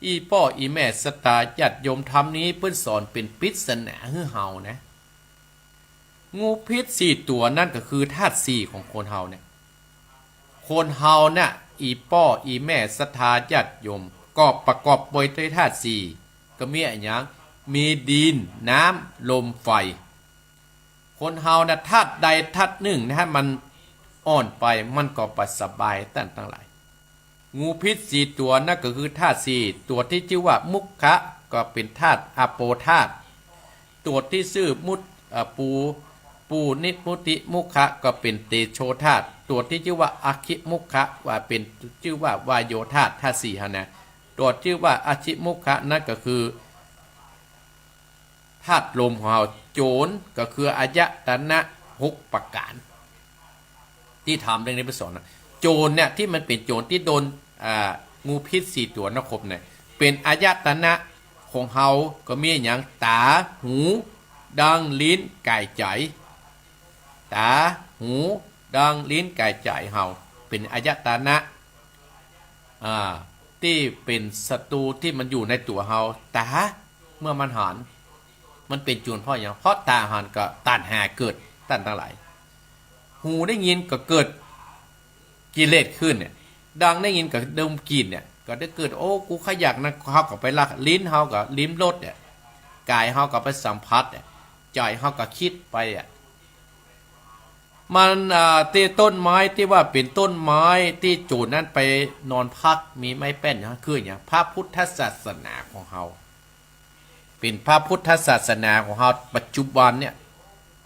อี่ป้ออี่แม่ ศรัทธาญาติโยม ธรรมนี้เปิ้นสอนเป๋นปริศนาหื้อเฮานะ งูพิษสี่ตั๋วนั้นก็คือธาตุสี่ของคนเฮาเนี่ย คนเฮาเนี่ย อี่ป้ออี่แม่ ศรัทธาญาติโยม ก็ประกอบไปด้วยธาตุสี่ ก็มีอะหยัง มีดิน น้ำ ลม ไฟ คนเฮาเนี่ย ธาตุใดธาตุนึ่งนะฮะ มันอ่อนไป มันก็บ่สบาย ต้านตังหลาย งูพิษสี่ตั๋วนั้นก็คือธาตุสี่ ตั๋วตี้จื้อว่ามุขะ ก็เป๋นธาตุอาโปธาตุ ตั๋วตี้จื้อมุต เอ่อ ปู ปูนิมุติมุขะ ก็เป๋นเตโชธาตุ ตั๋วตี้จื้อว่าอคิมุขะ ว่าเป๋น จื้อว่าวาโยธาตุ ธาตุสี่หั้นนะ ต ตัวจื้อว่าอธิมุขะนั้นก็คือธาตุลมของเฮา โจ๋นก็คืออายตนะหกประก๋าน ตี้ธรรมเรื่องนี้เปิ้นสอนนะ โจ๋นเนี่ยตี้มันเป๋นโจ๋นตี้โดน อ่า งูพิษสี่ตั๋วนะครบเนี่ย เป๋นอายตนะของเฮาก็มีอะหยัง ต๋า หู ดัง ลิ้น ก๋าย ใจ๋ ต๋า หู ดัง ลิ้น ก๋าย ใจ๋เฮา เป๋นอายตนะ อ่า ตี้เป๋นศัตรูตี้มันอยู่ในตั๋วเฮา ต๋า เมื่อมันหัน มันเป๋นโจ๋นเพราะหยัง เพราะต๋าหันก็ตัณหาเกิด ต้านตังหลาย หูได้ยินก็เกิดกิเลสขึ้นเนี่ย ดังได้ยินก็ดมกลิ่นเนี่ย ก็ได้เกิด โอ้ กูใค่อยากนะ เฮาก็ไปลัก ลิ้นเฮาก็ลิ้มรสเนี่ย ก๋ายเฮาก็ไปสัมผัสเนี่ย ใจ๋เฮาก็กึ๊ดไปอ่ะ มัน อ่า ตี้ต้นไม้ตี้ว่าเป๋นต้นไม้ตี้โจ๋นนั้นไปนอนพัก มีไม้แป้นนะ คือหยัง พระพุทธศาสนาของเฮา เป๋นพระพุทธศาสนาของเฮาปัจจุบันเนี่ย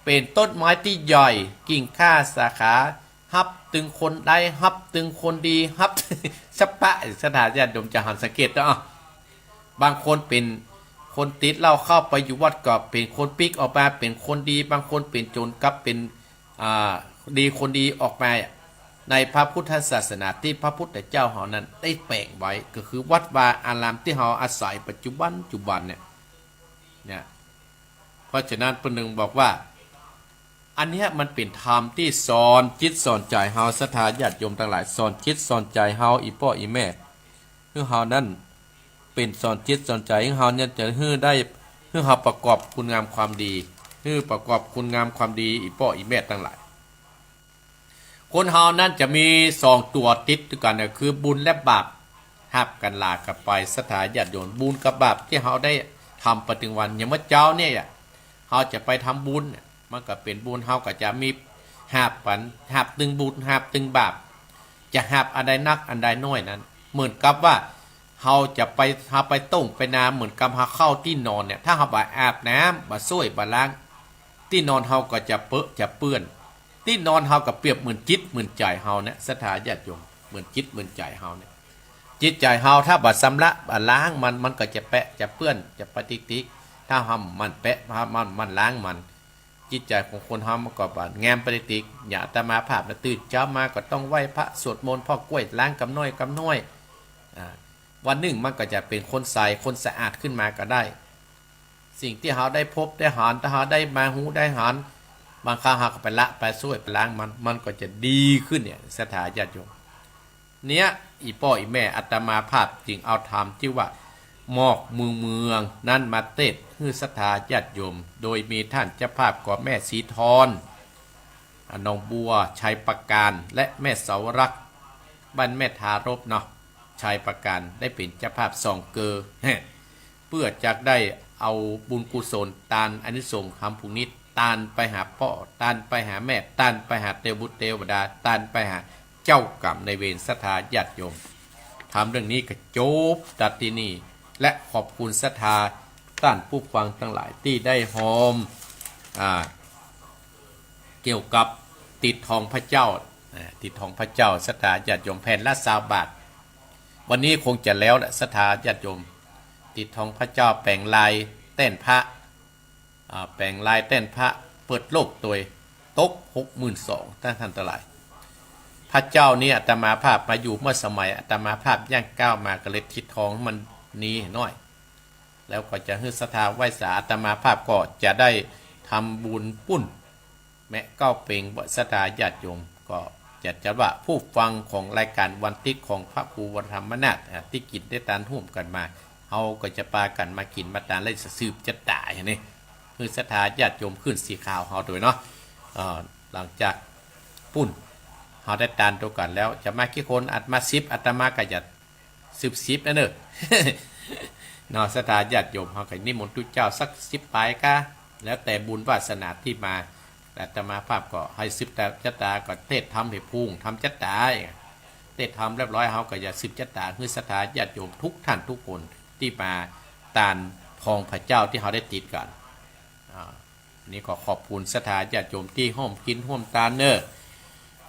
เป๋นต้นไม้ตี้ใหญ่ กิ่งก้าสาขา ฮับตึงคนได้ ฮับตึงคนดี ฮับ สะปะ ศรัทธาญาติโยมจะหันสังเกตเนาะ บางคนเป๋นคนติดเหล้า เข้าไปอยู่วัดก็เป๋นคนปิ๊กออกมาเป๋นคนดี บางคนเป๋นโจ๋นกลับเป๋น อ่า ดี คนดีออกมา ในพระพุทธศาสนาตี้พระพุทธเจ้าเฮานั้นได้แป๋งไว้ ก็คือวัดวาอารามตี้เฮาอาศัยปัจจุบัน ปัจจุบันเนี่ย เนี่ย เพราะฉะนั้นเปิ้นจึงบอกว่า อันเนี้ยมันเป๋นธรรมตี้สอนจิตสอนใจ๋เฮา ศรัทธาญาติโยมตังหลาย สอนจิตสอนใจ๋เฮา อี่ป้ออี่แม่ หื้อเฮานั้นเป๋นสอนจิตสอนใจ๋ หื้อเฮาเนี่ยจะหื้อได้ หื้อเฮาประกอบคุณงามความดี หื้อประกอบคุณงามความดี อี่ป้ออี่แม่ตังหลาย คนเฮานั้นจะมีสองตั๋วติดกั๋น ก็คือบุญและบาป ฮับกั๋นหลากั๋นไป ศรัทธาญาติโยม บุญกับบาปตี้เฮาได้ทำไปตึงวัน อย่างเมื่อเจ๊าเนี่ย เฮาจะไปทำบุญเนี่ย มันก็เป๋นบุญ เฮาก็จะมีฮับกั๋น ฮับตึงบุญ ฮับตึงบาป จะฮับอันใดนักอันใดน้อยนั้น เหมือนกับว่าเฮาจะไป เฮาไปต้งไปนา เหมือนกับเฮาเข้าตี้นอนเนี่ย ถ้าเฮาบ่อาบน้ำ บ่ส้วย บ่ล้าง ตี้นอนเฮาก็จะเปอะจะเปื้อน ตี้นอนเฮาก็เปรียบเหมือนจิตเหมือนใจ๋เฮาเนี่ย ศรัทธาญาติโยม เหมือนจิตเหมือนใจ๋เฮาเนี่ย จิตใจ๋เฮาถ้าบ่ชำระบ่ล้างมัน มันก็จะแปะจะเปื้อน จะไปติ๊กๆ ถ้าเฮาบ่หมั่นแปะ บ่หมั่น หมั่นล้างมัน จิตใจ๋ของคนเฮามันก็บ่งามไปติ๊กๆ อย่างอาตมาภาพนะ ตื่นเจ๊ามาก็ต้องไหว้พระสวดมนต์ พ่อกล้วย ล้างกำน้อยกำน้อย อ่า วันนึ่งมันก็จะเป๋นคนใส คนสะอาดขึ้นมาก็ได้ สิ่งตี้เฮาได้พบได้หัน ถ้าเฮาได้มาฮู้ได้หัน บางครั้งเฮาก็ไปละไปส้วยไปล้างมัน มันก็จะดีขึ้นเนี่ย ศรัทธาญาติโยม เนี่ย อี่ป้ออี่แม่ อาตมาภาพจึงเอาธรรมตี้ว่า หมอกเมืองเมืองนั้นมาเตศน์หื้อศรัทธาญาติโยม โดยมีต้านเจ้าภาพก็แม่ศรีทร อ่า หนองบัว ชัยปราการ และแม่เสาวรักษ์ บ้านแม่ทารพเนาะ ชัยปราการ ได้เป๋นเจ้าภาพสองเกอ เปื้อจะได้เอาบุญกุศล ตานอานิสงส์ธรรมพรุ่งนี้ ตานไปหาป้อ ตานไปหาแม่ ตานไปหาเตวบุตรเตวดา ตานไปหาเจ้ากรรมนายเวร ศรัทธาญาติโยม ธรรมเรื่องนี้ก็จบตัดตี้นี่ และขอบคุณศรัทธาต้านผู้ฟังตังหลายตี้ได้ฮอม อ่า เกี่ยวกับติดทองพระเจ้า อ่า ติดทองพระเจ้า ศรัทธาญาติโยม แผ่นละซาวบาท วันนี้คงจะแล้วแหละ ศรัทธาญาติโยม ติดทองพระเจ้า แป๋งลายแต้นพระ อ่า แป๋งลายแต้นพระ เปิดโลกโตย ตกหกหมื่นสอง ต้านตังหลาย พระเจ้านี่อาตมาภาพมาอยู่เมื่อสมัยอาตมาภาพย่างก้าวมาก็เลยติดทองมันนี้หน้อย แล้วก็จะหื้อศรัทธาไหว้สา อาตมาภาพก็จะได้ทำบุญปุ้น แมะเก๊าเปง ศรัทธาญาติโยม ก็จะ จะว่าผู้ฟังของรายการวันติ๊กของพระครูวรธรรมนาถ อ่า ตี้กิ๋นได้ตานฮ่วมกั๋นมา เฮาก็จะปากั๋นมากิ๋นมาตานและสืบจะต๋ายนี่ หื้อศรัทธาญาติโยมขึ้นสีขาวเฮาโตยเนาะ เอ่อ หลังจากปุ้น เฮาได้ตานโตกั๋นแล้ว จะมากี่คน อาตมาสิบ อาตมาก็จะ สิบสิบ นะเน่อ เนาะ ศรัทธาญาติโยม เฮาก็นิมนต์ตุ๊เจ้าสักสิบปายกา แล้วแต่บุญวาสนาตี้มา อาตมาภาพก็หื้อสืบจะต๋าย ก็เตศน์ธรรมหื้อพุง ธรรมจะต๋าย เตศน์ธรรมเรียบร้อย เฮาก็จะสืบจะต๋าย หื้อศรัทธาญาติโยมทุกท่านทุกคนตี้มาตานทองพระเจ้าตี้เฮาได้ติดกั๋น อ่า นี่ก็ขอบคุณศรัทธาญาติโยมตี้ฮ่วมกิ๋นฮ่วมตานเน่อ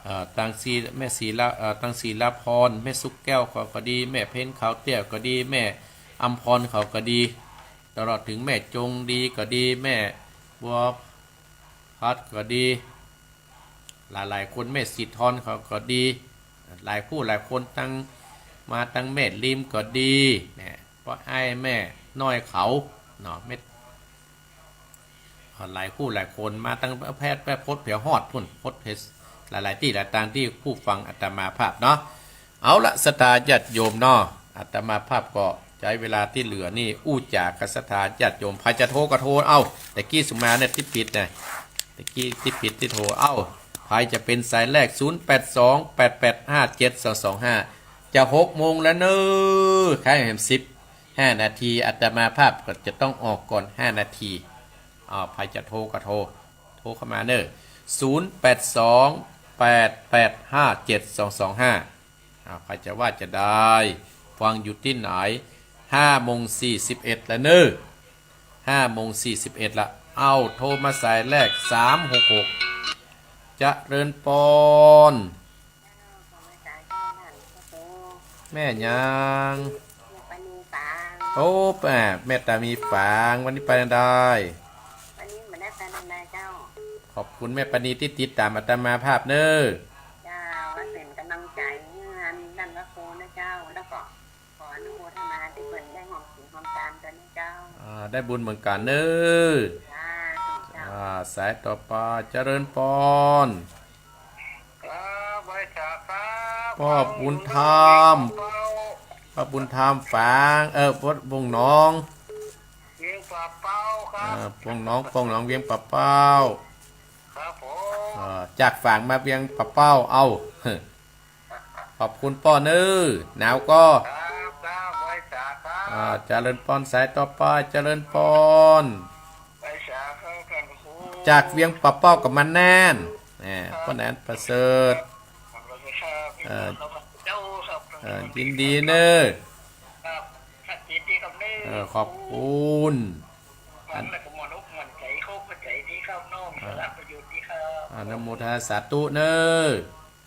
เอ่อ ตางศรี แม่ศรีละ เอ่อ ตางศรีละพร แม่สุขแก้วเขาก็ดี แม่เพ็ญขาวเตี้ยก็ดี แม่อำพรเขาก็ดี ตลอดเถิงแม่จงดีก็ดี แม่บัวพัดก็ดี หลายๆ คน แม่ศรีทรเขาก็ดี หลายผู้หลายคน ตัง มาตังแม่ริมก็ดี เนี่ย ป้ออ้ายแม่น้อยเขา เนาะ แม่ หลายผู้หลายคน มาตังแพร่ แพร่พดเผียฮอดพุ้น พดเผยหลายๆ ตี้หลายตางตี้ผู้ฟังอาตมาภาพเนาะ เอาละ ศรัทธาญาติโยมเนาะ อาตมาภาพก็ใจ๊เวลาตี้เหลือนี่อู้จ๋ากับศรัทธาญาติโยม ใผจะโทรก็โทร เอ้า ตะกี้สุมาเนี่ยตี้ปิดนะ ตะกี้ตี้ปิดตี้โทร เอ้า ใผจะเป๋นสายแรก ศูนย์แปดสอง แปดแปดห้า เจ็ดสองสองห้า จะหกโมงแล้วเน้อ ใค่แหมสิบห้านาที อาตมาภาพก็จะต้องออกก่อนห้านาที อ้าว ใผจะโทรก็โทร โทรเข้ามาเน้อ ศูนย์แปดสอง แปดแปดห้า เจ็ดสองสองห้า อ้าว ใผจะว่าจะได้ ฟังอยู่ตี้ไหน ห้าโมงสี่สิบเอ็ดแล้วเน้อ ห้าโมงสี่สิบเอ็ดละ เอ้า โทรมาสายแรก สามหกหก เจริญปอน แม่หยัง แม่ปานีฝาง โอ้ แม่ แม่ตามีฝาง วันนี้ไปไหนได้ วันนี้บ่ได้ไปไหนเจ้า ขอบคุณแม่ปานีตี้ติดต๋ามอาตมาภาพเน้อ เจ้า ว่าเป๋นก๋ำลังใจ๋งานนั่นพระครูนะเจ้า แล้วก็ขออนุโมทนาตี้เปิ้นได้ร่วมศีลร่วมตานกั๋นนะเจ้า อ่า ได้บุญเหมือนกั๋นเน้อ สาธุเจ้า อ่า สายต่อไป เจริญปอน ครับ ไหว้สาครับ ป้อบุญธรรม ป้อบุญธรรมฝาง เออ วัดป่งหนอง เวียงป่าเป้าครับ อ่า ป่งหนอง ป่งหนอง เวียงป่าเป้า ครับผม อ่า จากฝางมาเวียงป่าเป้า เอ้า ขอบคุณป้อเน้อ หนาวก่อ ครับ ครับ ไหว้สาครับ อ่า เจริญปอน สายต่อไป เจริญปอน ไหว้สาครับ ท่านพระครู จากเวียงป่าเป้ากับมาน่าน อ่า ป้อแหนนประเสริฐ ครับ เอ่อ เจ้าครับ เอ่อ ยินดีเน้อ ครับ ครับ ยินดีครับเน้อ เอ่อ ขอบคุณ ครับ แล้วก็หมอนอกหมอนใจ๋ เข้าใจดีครับน้อง เอ่อ สาระประโยชน์ดีครับ อนุโมทนาสาธุเน้อ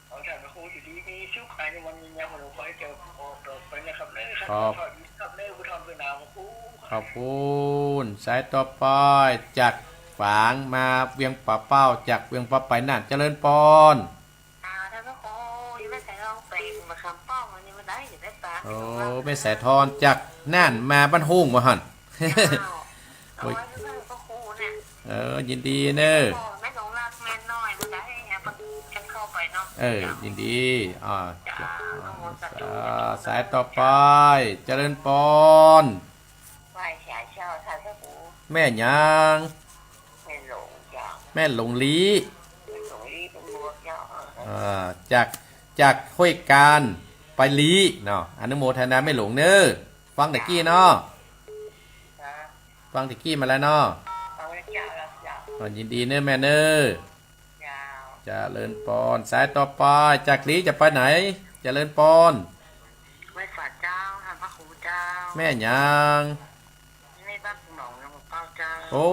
ขอท่านพระครูอยู่ดีมีสุข อายุมั่นยืนยาว ขอให้เจ้าออกดอกไปนะครับเน้อ ครับ ขอบคุณครับเน้อ ผู้ทำเพื่อนหนาวพระครู ขอบคุณ สายต่อไป จากฝางมาเวียงป่าเป้า จากเวียงป่าไปน่าน เจริญปอน อ่า ท่านพระครู ยังไม่ใส่รองแปงมาคำป้อง วันนี้มันได้อยู่ได้ปะ โอ้ แม่สายทรจากน่านมาบ้านโฮ่งบ่หั้น เจ้า โอ้ย เอาไว้เพื่อนพระครูเนี่ย เออ ยินดีเน้อ แม่หลวงรักแม่น้อยมันได้ไง พอดีฉันเข้าไปเนาะ เออ ยินดี อ่า เจ้า อ่า สายต่อไป เจริญปอน ไหว้สาเจ้า ท่านพระครู แม่หยัง แม่หลงเจ้า แม่หลงลี้ แม่หลงลี้เป็นบัวเจ้า เอ่อ จาก จากห้วยกาญไปลี้เนาะ อนุโมทนาแม่หลงเน้อ ฟังตะกี้เนาะ ครับ ฟังตะกี้มาแล้วเนาะ ฟังแล้วเจ้า แล้วเจ้า อ่า ยินดีเน้อแม่เน้อ เจ้า เจริญปอน สายต่อไป จากลี้จะไปไหน เจริญปอน ไหว้สาเจ้า ท่านพระครูเจ้า แม่หยัง นี่บ้านป่งหนองเวียงป่าเป้าเจ้า โอ้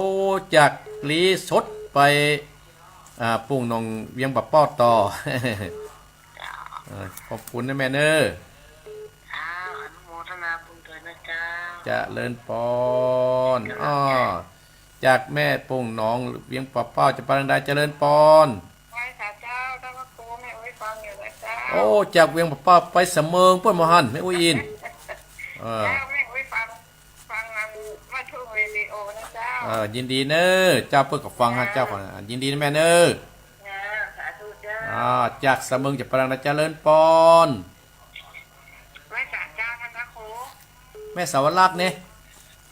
จากลี้สดไป อ่า ป่งหนองเวียงป่าเป้าต่อ เจ้า เอ่อ ขอบคุณนะแม่เน้อ อ้าว อนุโมทนาบุญด้วยนะเจ้า เจริญปอน อ้อ จากแม่ป่งหนองเวียงป่าเป้าจะไปทางใด เจริญปอน ไหว้สาเจ้า ท่านพระครู แม่อุ๊ยฟังอยู่นะเจ้า โอ้ จากเวียงป่าเป้าไปสะเมิงปู๊นบ่หั้น แม่อุ๊ยอิน เออ เจ้า แม่อุ๊ยฟัง ฟังอันมาทูวิดีโอนะเจ้า เออ ยินดีเน้อ เจ้าเปิ้นก็ฟังฮะ เจ้าก่อน อ่ะ ยินดีนะแม่เน้อ เจ้า สาธุเจ้า อ่า จากสะเมิงจะไปทางใด เจริญปอน ไหว้สาเจ้า ท่านพระครู แม่สาวรักษ์นี่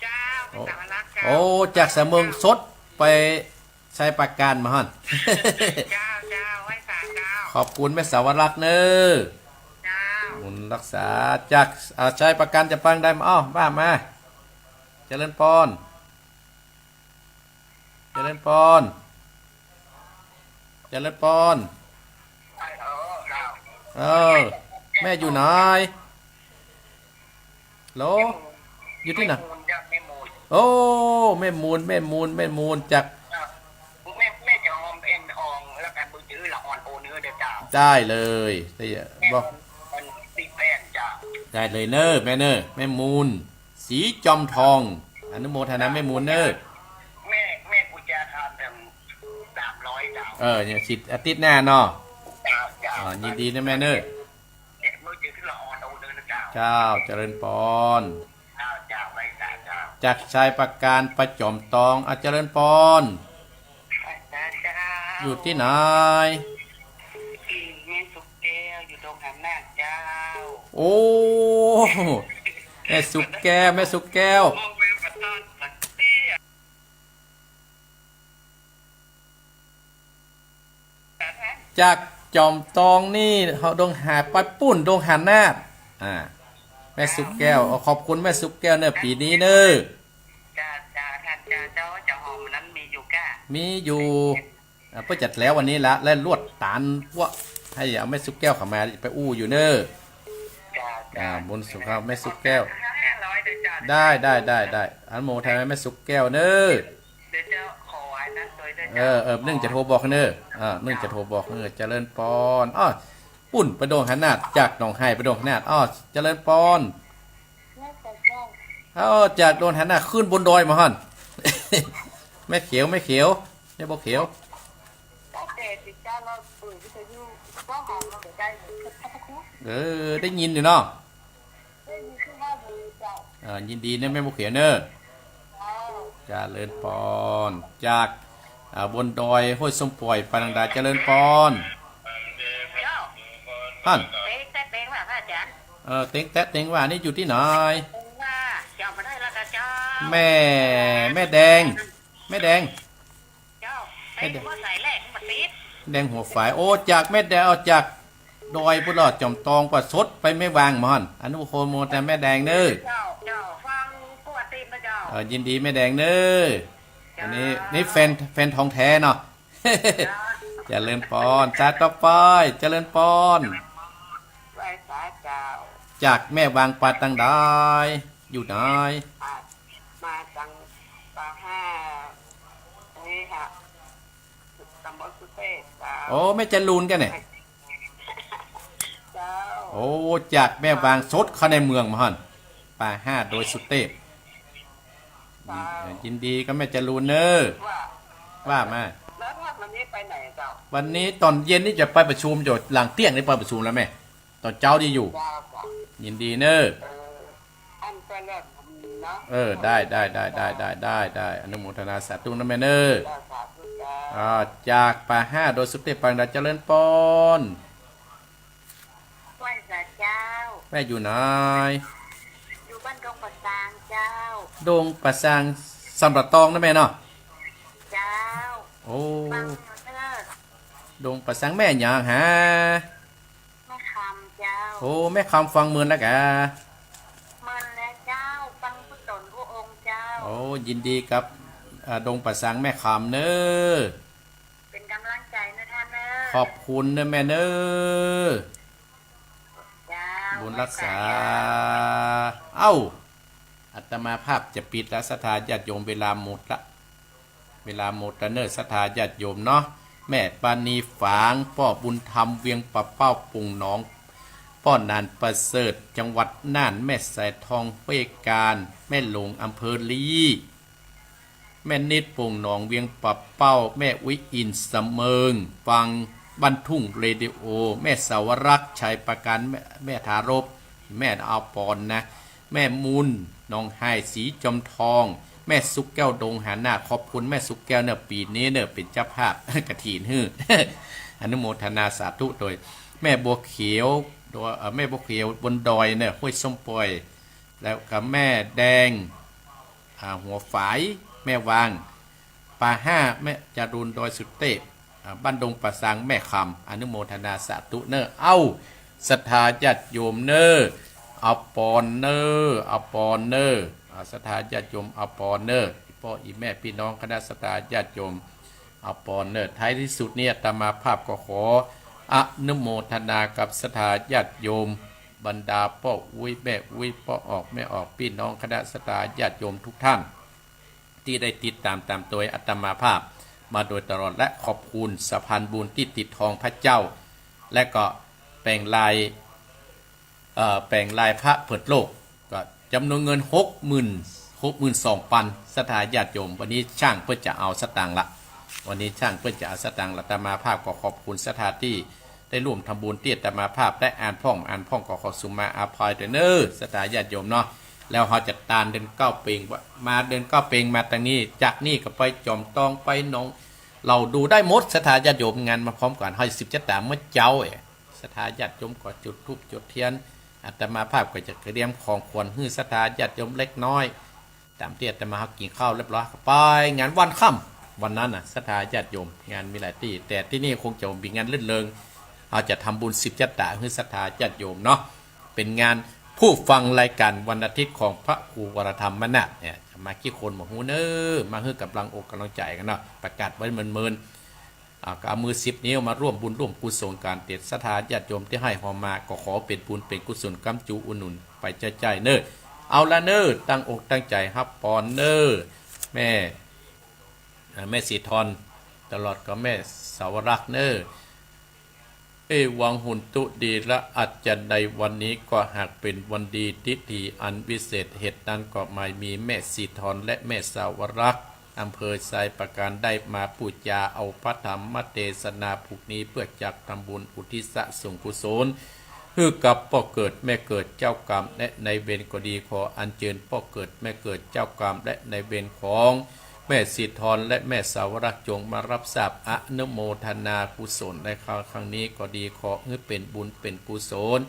เจ้า แม่สาวรักษ์เจ้า โอ้ จากสะเมิงสดไปไชยปราการบ่หั้น เจ้า เจ้า ไหว้สาเจ้า ขอบคุณแม่สาวรักษ์เน้อ เจ้า บุญรักษา จาก อ่า ไชยปราการจะไปทางใดมา อ้อ ว่ามา เจริญปอน เจริญปอน เจริญปอน เออ แม่อยู่ไหน โหล อยู่ตี้ไหน แม่มูลจ้ะ แม่มูล โอ้ แม่มูล แม่มูล แม่มูล จาก แม่ แม่จะออมเอ็นออง แล้วกันมือถือละอ่อนโอนเนื้อเด้อเจ้า ได้เลย ได้ บอก แม่มูล แม่มูล สีแป้นจ้ะ ได้เลยเน่อ แม่เน่อ แม่มูล สีจอมทอง อนุโมทนาแม่มูลเน่อ แม่ แม่กูจะทำถึงสามร้อยเจ้า เออ เนี่ย สิทธิ์อาทิตย์หน้าเนาะ เจ้า เจ้า อ่า ยินดีนะแม่เน่อ เนี่ย มือถือขึ้นละออนเอาเดินนะเจ้า เจ้า เจริญปอน เจ้า เจ้า ไหว้สาเจ้า จากชัยปราการไปจอมตอง อ่ะ เจริญปอน ไหว้สาเจ้า อยู่ตี้ไหน แม่สุกแก้ว อยู่ดงหานาคเจ้า โอ้ แม่สุกแก้ว แม่สุกแก้ว มองแม่ประทานสักเตี้ย จากจอมตองนี่ เฮาดงหา ไปปู๊นดงหานาค อ่า แม่สุกแก้ว ขอบคุณแม่สุกแก้วเน่อ ปี๋นี้เน่อ จ้า จ้า ท่าน จ้า เจ้า เจ้าหอมนั้นมีอยู่ก้า มีอยู่ อ่า เปิ้นจัดแล้ววันนี้ละ และลวดต๋านพวก หื้อเอาแม่สุกแก้วเข้ามา ไปอู้อยู่เน่อ จ้า อ่า จ้า บุญสุขครับ แม่สุกแก้ว ห้าร้อยเด้อจ้า ได้ ได้ ได้ ได้ อนุโมทนาแม่สุกแก้วเน่อ เดี๋ยวจะขออันนั้นโดยเด้อ เออ เออ นึ่งจะโทรบอกเน่อ อ่า นึ่งจะโทรบอกเน่อ เจริญปอน อ้อ ปู๊นไปดงหานาค จากหนองไฮไปดงหานาค อ้อ เจริญปอน อ้อ จากดงหานาค ขึ้นบนดอยมาหั่น แม่เขียว แม่เขียว แม่บัวเขียว เออ ได้ยินอยู่เนาะ เออ ยินดีนะแม่บัวเขียวเน่อ เจริญปอน จาก อ่า บนดอยห้วยส้มป่อย ปานังดา เจริญปอน เจ้า หั่น เต็งแต๊ะเต็งว่า พระอาจารย์ เออ เต็งแต๊ะเต็งว่า นี่อยู่ตี้ไหน เต็งว่า เจ้ามาได้แล้วกะเจ้า แม่ แม่แดง แม่แดง เจ้า แม่แดง เต็งหัวใสแหละ มาติด แดงหัวฝาย โอ้ จากแม่แดง เอาจากดอยปุ้นลอดจอมตอง ปะสดไปแม่วางมาหั่น อนุโมทนาแม่แดงเน่อ เจ้า เจ้า ฟังทั่วตีนนะเจ้า เออ ยินดีแม่แดงเน่อ เจ้า อันนี้ นี่แฟน แฟนทองแท้เนาะ เจ้า เจริญปอน สายต่อไป เจริญปอน ไหว้สาเจ้า จากแม่วางปาตังใด อยู่ไหน อ่า มาตังปาห้า นี่ค่ะ ตำบลสุเทพเจ้า โอ้ แม่จรูนกันเนี่ย เจ้า โอ้ จากแม่วางสดเข้าในเมืองมาหั่น ปาห้าดอยสุเทพ เจ้า ยิน ยินดีกับแม่จรูนเน่อ ว่า ว่ามา แล้วถ้าวันนี้ไปไหนเจ้า วันนี้ต๋อนเย็นนี่จะไปประชุม จะหลังเตี้ยงนี่ไปประชุมแล้วแม่ ต๋อนเจ๊าดีอยู่ เจ้า เจ้า ยินดีเน่อ เออ อันก็เลิศเนาะ เออ ได้ ได้ อนุโมทนาสาธุนะแม่เน่อ เจ้า สาธุเจ้า อ่า จากปาห้าดอยสุเทพ ปานังดา เจริญปอน ไหว้สาเจ้า แม่อยู่ไหน อยู่บ้านดงป่าซางเจ้า ดงป่าซาง สำปะตองนะแม่เนาะ เจ้า โอ้ ฟังเน่อ ดงป่าซาง แม่หยังหา แม่คำเจ้า โอ้ แม่คำฟังเมินแล้วกะ เมินแล้วเจ้า ฟังกู้ต๋นกู้องค์เจ้า โอ้ ยินดีกับ อ่า ดงป่าซางแม่คำเน่อ เป๋นก๋ำลังใจ๋เน่อท่านเน่อ ขอบคุณเน่อแม่เน่อ เจ้า บุญรักษา ไหว้สาเจ้า เอ้า อาตมาภาพจะปิดละ ศรัทธาญาติโยม เวลาหมดละ เวลาหมดละเน่อ ศรัทธาญาติโยมเนาะ แม่ปานีฝาง ป้อบุญธรรม เวียงป่าเป้า โป่งหนอง ป้อหนานประเสริฐ จังหวัดน่าน แม่สายทอง ห้วยการ แม่หลง อำเภอลี แม่นิด โป่งหนอง เวียงป่าเป้า แม่อุ๊ย อินสะเมิง ฟังบ้านทุ่งเรดิโอ แม่สาวรักษ์ ชัยปราการ แม่ แม่ทารก แม่อาวปอนนะ แม่มูล หนองไฮ สีจอมทอง แม่สุกแก้ว ดงหานาค ขอบคุณแม่สุกแก้วเน่อ ปี๋นี้เน่อ เป๋นเจ้าภาพกฐินหื้อ อนุโมทนาสาธุโดย แม่บัวเขียว โดย เอ่อ แม่บัวเขียวบนดอยเน่อ ห้วยส้มป่อย แล้วก็แม่แดง อ่า หัวฝาย แม่วาง ปาห้า แม่จรูน ดอยสุเทพ อ่า บ้านดงป่าซาง แม่คำ อนุโมทนาสาธุเน่อ เอ้า ศรัทธาญาติโยมเน่อ อาวปอนเน่อ อาวปอนเน่อ อ่า ศรัทธาญาติโยม อาวปอนเน่อ ป้ออี่แม่ปี้น้องคณะศรัทธาญาติโยม อาวปอนเน่อ ท้ายที่สุดนี้อาตมาภาพก็ขออนุโมทนากับศรัทธาญาติโยม บรรดาป้ออุ๊ย แม่อุ๊ย ป้อออก แม่ออก ปี้น้องคณะศรัทธาญาติโยมทุกท่าน ตี้ได้ติดต๋ามต๋ามโตยอาตมาภาพมาโดยตลอด และขอบคุณสะพานบุญตี้ติดทองพระเจ้า และก็แป๋งลาย เอ่อ แป๋งลายพระเปิดโลก ก็จ๋ำนวนเงินหกหมื่น หกหมื่นสองปัน ศรัทธาญาติโยม วันนี้จ้างเปิ้นจะเอาสตางค์ละ วันนี้จ้างเปิ้นจะเอาสตางค์ละ อาตมาภาพก็ขอบคุณศรัทธาตี้ได้ร่วมทำบุญตี้อาตมาภาพได้อ่านพ่อง อ่านพ่องก็ขอสุมาอภัยตวยเน่อ ศรัทธาญาติโยมเนาะ แล้วเฮาจะตานเดือนเก้าเปงว่า มาเดือนเก้าเปงมาตางนี้ จากนี้ก็ไปจอมตอง ไปหนอง เฮาดูได้หมด ศรัทธาญาติโยม งานมาพร้อมกั๋น เฮาสิบจัตตาเมื่อเจ๊า เอ่อ ศรัทธาญาติโยมก็จุดธูปจุดเตียน อาตมาภาพก็จะเตรียมของขวัญหื้อศรัทธาญาติโยมเล็กน้อย ต๋ามตี้อาตมาเฮากิ๋นข้าวเรียบร้อย ไปงานวันค่ำวันนั้นน่ะ ศรัทธาญาติโยม งานมีหลายตี้ แต่ตี้นี่คงจะมีงานรื่นเริง เฮาจะทำบุญสิบจัตตาหื้อศรัทธาญาติโยมเนาะ เป๋นงานผู้ฟังรายการวันอาทิตย์ของพระครูวรธรรมนาถเนี่ย จะมากี่คนบ่ฮู้เน่อ มาหื้อก๋ำลังอกก๋ำลังใจ๋กั๋นเนาะ ประกาศไว้เมินๆ อ่า ก็เอามือสิบนิ้วมาร่วมบุญร่วมกุศลกั๋น เตียศรัทธาญาติโยมตี้หื้อฮอมา ก็ขอเป๋นบุญเป๋นกุศล กำจูอุดหนุนไปใจ๊ๆ เน่อ เอาละเน่อ ตั้งอกตั้งใจ๋ฮับปอนเน่อ แม่ อ่า แม่สีทร ตลอดกับแม่สาวรักษ์เน่อ เอวัง โหนตุ ดีละ อัจจะในวันนี้ก็หากเป๋นวันดี ทิธีอันวิเศษ เหตุนั้นก็หมายมีแม่สีทรและแม่สาวรักษ์ อำเภอไชยประการ ได้มาปู๋จาเอาพระธรรมเตสนาผูกนี้ เปื้อจักทำบุญอุทิศส่งกุศล หื้อกับป้อเกิดแม่เกิดเจ้ากรรมและนายเวรก็ดี ขออัญเจิญป้อเกิดแม่เกิดเจ้ากรรมและนายเวรของแม่สีทรและแม่สาวรักษ์ จงมารับทราบอนุโมทนากุศลในคราวครั้งนี้ก็ดี ขอหื้อเป๋นบุญเป๋นกุศล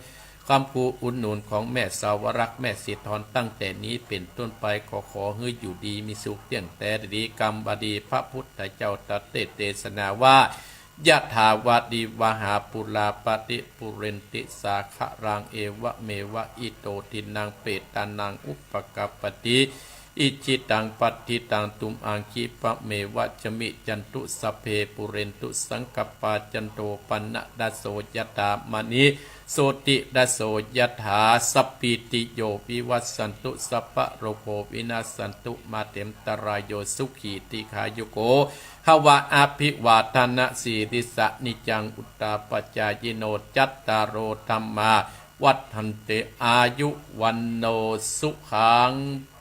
กำกูอุดหนุนของแม่สาวรักษ์ แม่สีทร ตั้งแต่นี้เป๋นต้นไป ขอ ขอหื้ออยู่ดีมีสุขเตี้ยงแต๊ดี กำบ่าดี พระพุทธเจ้าตรัสเตสนาว่า ยะถาวาริวหาปูราปะริปูเรนติสาคะรัง เอวะเมวะอิโตทินังเปตานังอุปะกัปปะติ อิจฉิตังปัตถิตังตุมหังคิปะเมวะสะมิจฉันตุ สัพเพปูเรนตุสังกัปปา จันโทปะนะระโสยะถา มะณิ โสติระโสยะถา สัพพีติโยวิวัชชันตุ สัพพะโรโควินัสสันตุ มาเตมตะรายโย สุขีติคายุโกภะวะ อะภิวาทะนะสีลิสสะ นิจจังอุตตาปะจายิโน จัตตาโรธัมมาวัฑฒันติ อายุวัณโณสุขัง